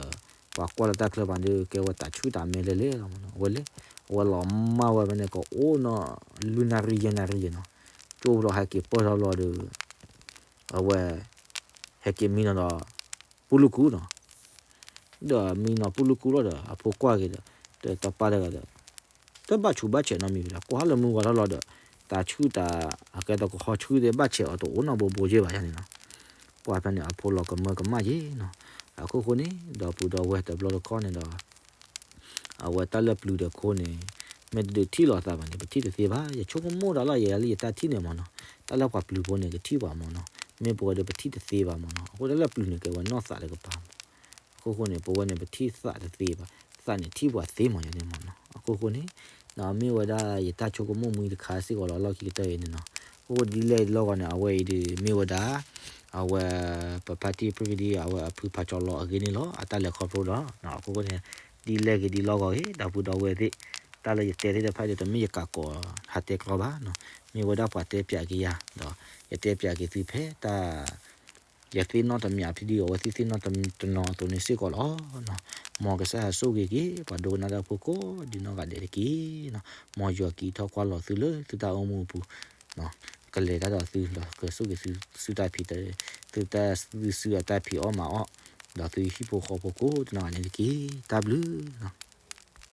ပှၤကွၢ်လၢတၢ်ချၢပှၤဒုး ကဲဝဲတၢ်ဆူၣ်တၢ်မဲလဲၤလဲၤလီၤမးနီၤ အဝဲလဲၤ အဝဲလီၤမၢ်ဝဲဖဲန့ၣ် ကအိၣ်နီၤ လွံၢ်နၣ်ရံၣ်ယဲၢ်နၣ်ရံၣ်ယဲၢ်နီၤ ကၠိဘျီဟဲက့ၤပၢၢ်ထီၣ်ဘျီဒီး အဝဲ ဟဲက့ၤမံနီၤဒီး ပူၤလူၢ်ကူနီၤ ဒီးမံနီၤပူၤလူၢ်ကူလီၤဒီး အဖိကွၢ်က့ၤဒီး တပၢ်တဂၤဒီး တဘၣ်ဆူးဘၣ်ဆဲးနီတမံၤဘၣ်ဒီး ကွၢ်ဟီၣ်လၢမုၢ်ဝါထီၣ်လီၤဒီး တၢ်ဆူၣ်တၢ် အကဲသိးကဟီဆူၣ်သ့ၣ် ဘၣ်ဆဲးအီၤတအိၣ်နီတဘိဘိက့ၢ်ဘၣ်ယါန့ၣ်နီၤ. ကွၢ်ဖဲန့ၣ် အဖိလီၤကမၢကမၣ်ယ့ၣ်နီၤ. အခိၣ်ဃိန့ၣ် ဒီပုၢ်ဒီဝဲၢ်တဘျီတခီၣ်န့ၣ်ဒီး အဝဲတၢ်လၢပျုၤဒီးခိၣ်န့ၣ် မ့ၢ်တဒုးထံၣ်လိာ်သးဘၣ်န့ၣ် ပထံၣ်တသ့ဘၣ်. ယဆိကမိၣ်ဒၣ်လီၤ ယဲလၢယတၢ်ထံၣ်န့ၣ်မ့ၢ်နီၤ, တၢ်လၢပှၤပျုၤဖိန့ၣ် ကထံၣ်ပှၤမ့ၢ်နီၤ, မ့ၢ်ပဝဲဒီးပထံၣ်တသ့ဘၣ်မ့ၢ်နီၤ. အဃိတၢ်လၢပျုၤန့ၣ် ကဲဝဲနီၢ်သးတကပၤမ့ၢ်. အခိၣ်ဃိန့ၣ် ပဝဲန့ၣ် ပထံၣ်သးတသ့ဘၣ်, သးန့ၣ်ထံၣ်ပှၤသ့မ့ၢ်ယဲန့ၣ်မ့ၢ်နီၤ. အခိၣ်ဃိန့ၣ် မ့ၢ်ဝဲဒၣ်ယတၢ်ဆိကမိၣ်မှံတခါစ့ၢ်ကီးလီၤ လီၢ်ခံကတၢၢ်အံၤန့ၣ်နီၤ. အဃိဒ်လဲၣ်ဒ်လီၢ်ဂီၤန့ၣ် အဝဲအံၤဒီး မ့ၢ်ဝဲဒၣ် အဝဲ ပဖါတံၢ်ပြံကဒံ အဝဲအဖုဖးကၠီလီၤအဂ့ၢ်န့ၣ်လီၤ. အတၢ်လဲၤခီဖျိဒီး အခိၣ်ဃိန့ၣ် ဒ်လဲၣ်ဂ့ၤဒ်လီၢ်ဂီၤဂ့ၤ ဒီပုၢ်ဒီဝဲၢ်သ့ၣ်, တၢ်လၢယတဲသ့ၣ်တဖၣ်ဒီး တမ့ၢ်ယကးကိးဟးတဲကျီဘၣ်နီၤ, မ့ၢ်ဝဲဒၣ်ပှၤတဲပၠးက့ၤယၤ, ဒီးယတဲပၠးက့ၤသုဖဲတၢ် ယသ့ၣ်နီၣ်တမံၤဖဲဒ်အဝဲသ့ၣ်သ့ၣ်နီၣ်တနီၤအသိးန့ၣ်စ့ၢ်ကီးလီၤ. မ်ကစၢ်ယွၤဆိၣ်ဂ့ၤက့ၤ ပှၤဒိကနၣ်တၢ်ဖိကိးဒ်နီၢ်ဂၤဒဲးတက့ၢ်. မ်ယွၤက့ၤထီၣ်ကွၢ်လီၤသုလၢသုတၢ်အိၣ်မူအပူၤ, ကလဲၤတၢ်ဒီးသု ဒီးကဆိၣ်ဂ့ၤသုစုတၢ်ဖံး, သုတၢ်သုစုအတၢ်ဖံးအီၣ်မၤအီၣ်, ဒီးသုဟံၣ်ဖိဃီဖိကိးဒ်နီၢ်ဂၤဒဲးန့ၣ်တက့ၢ်. တၢ်ဘျုး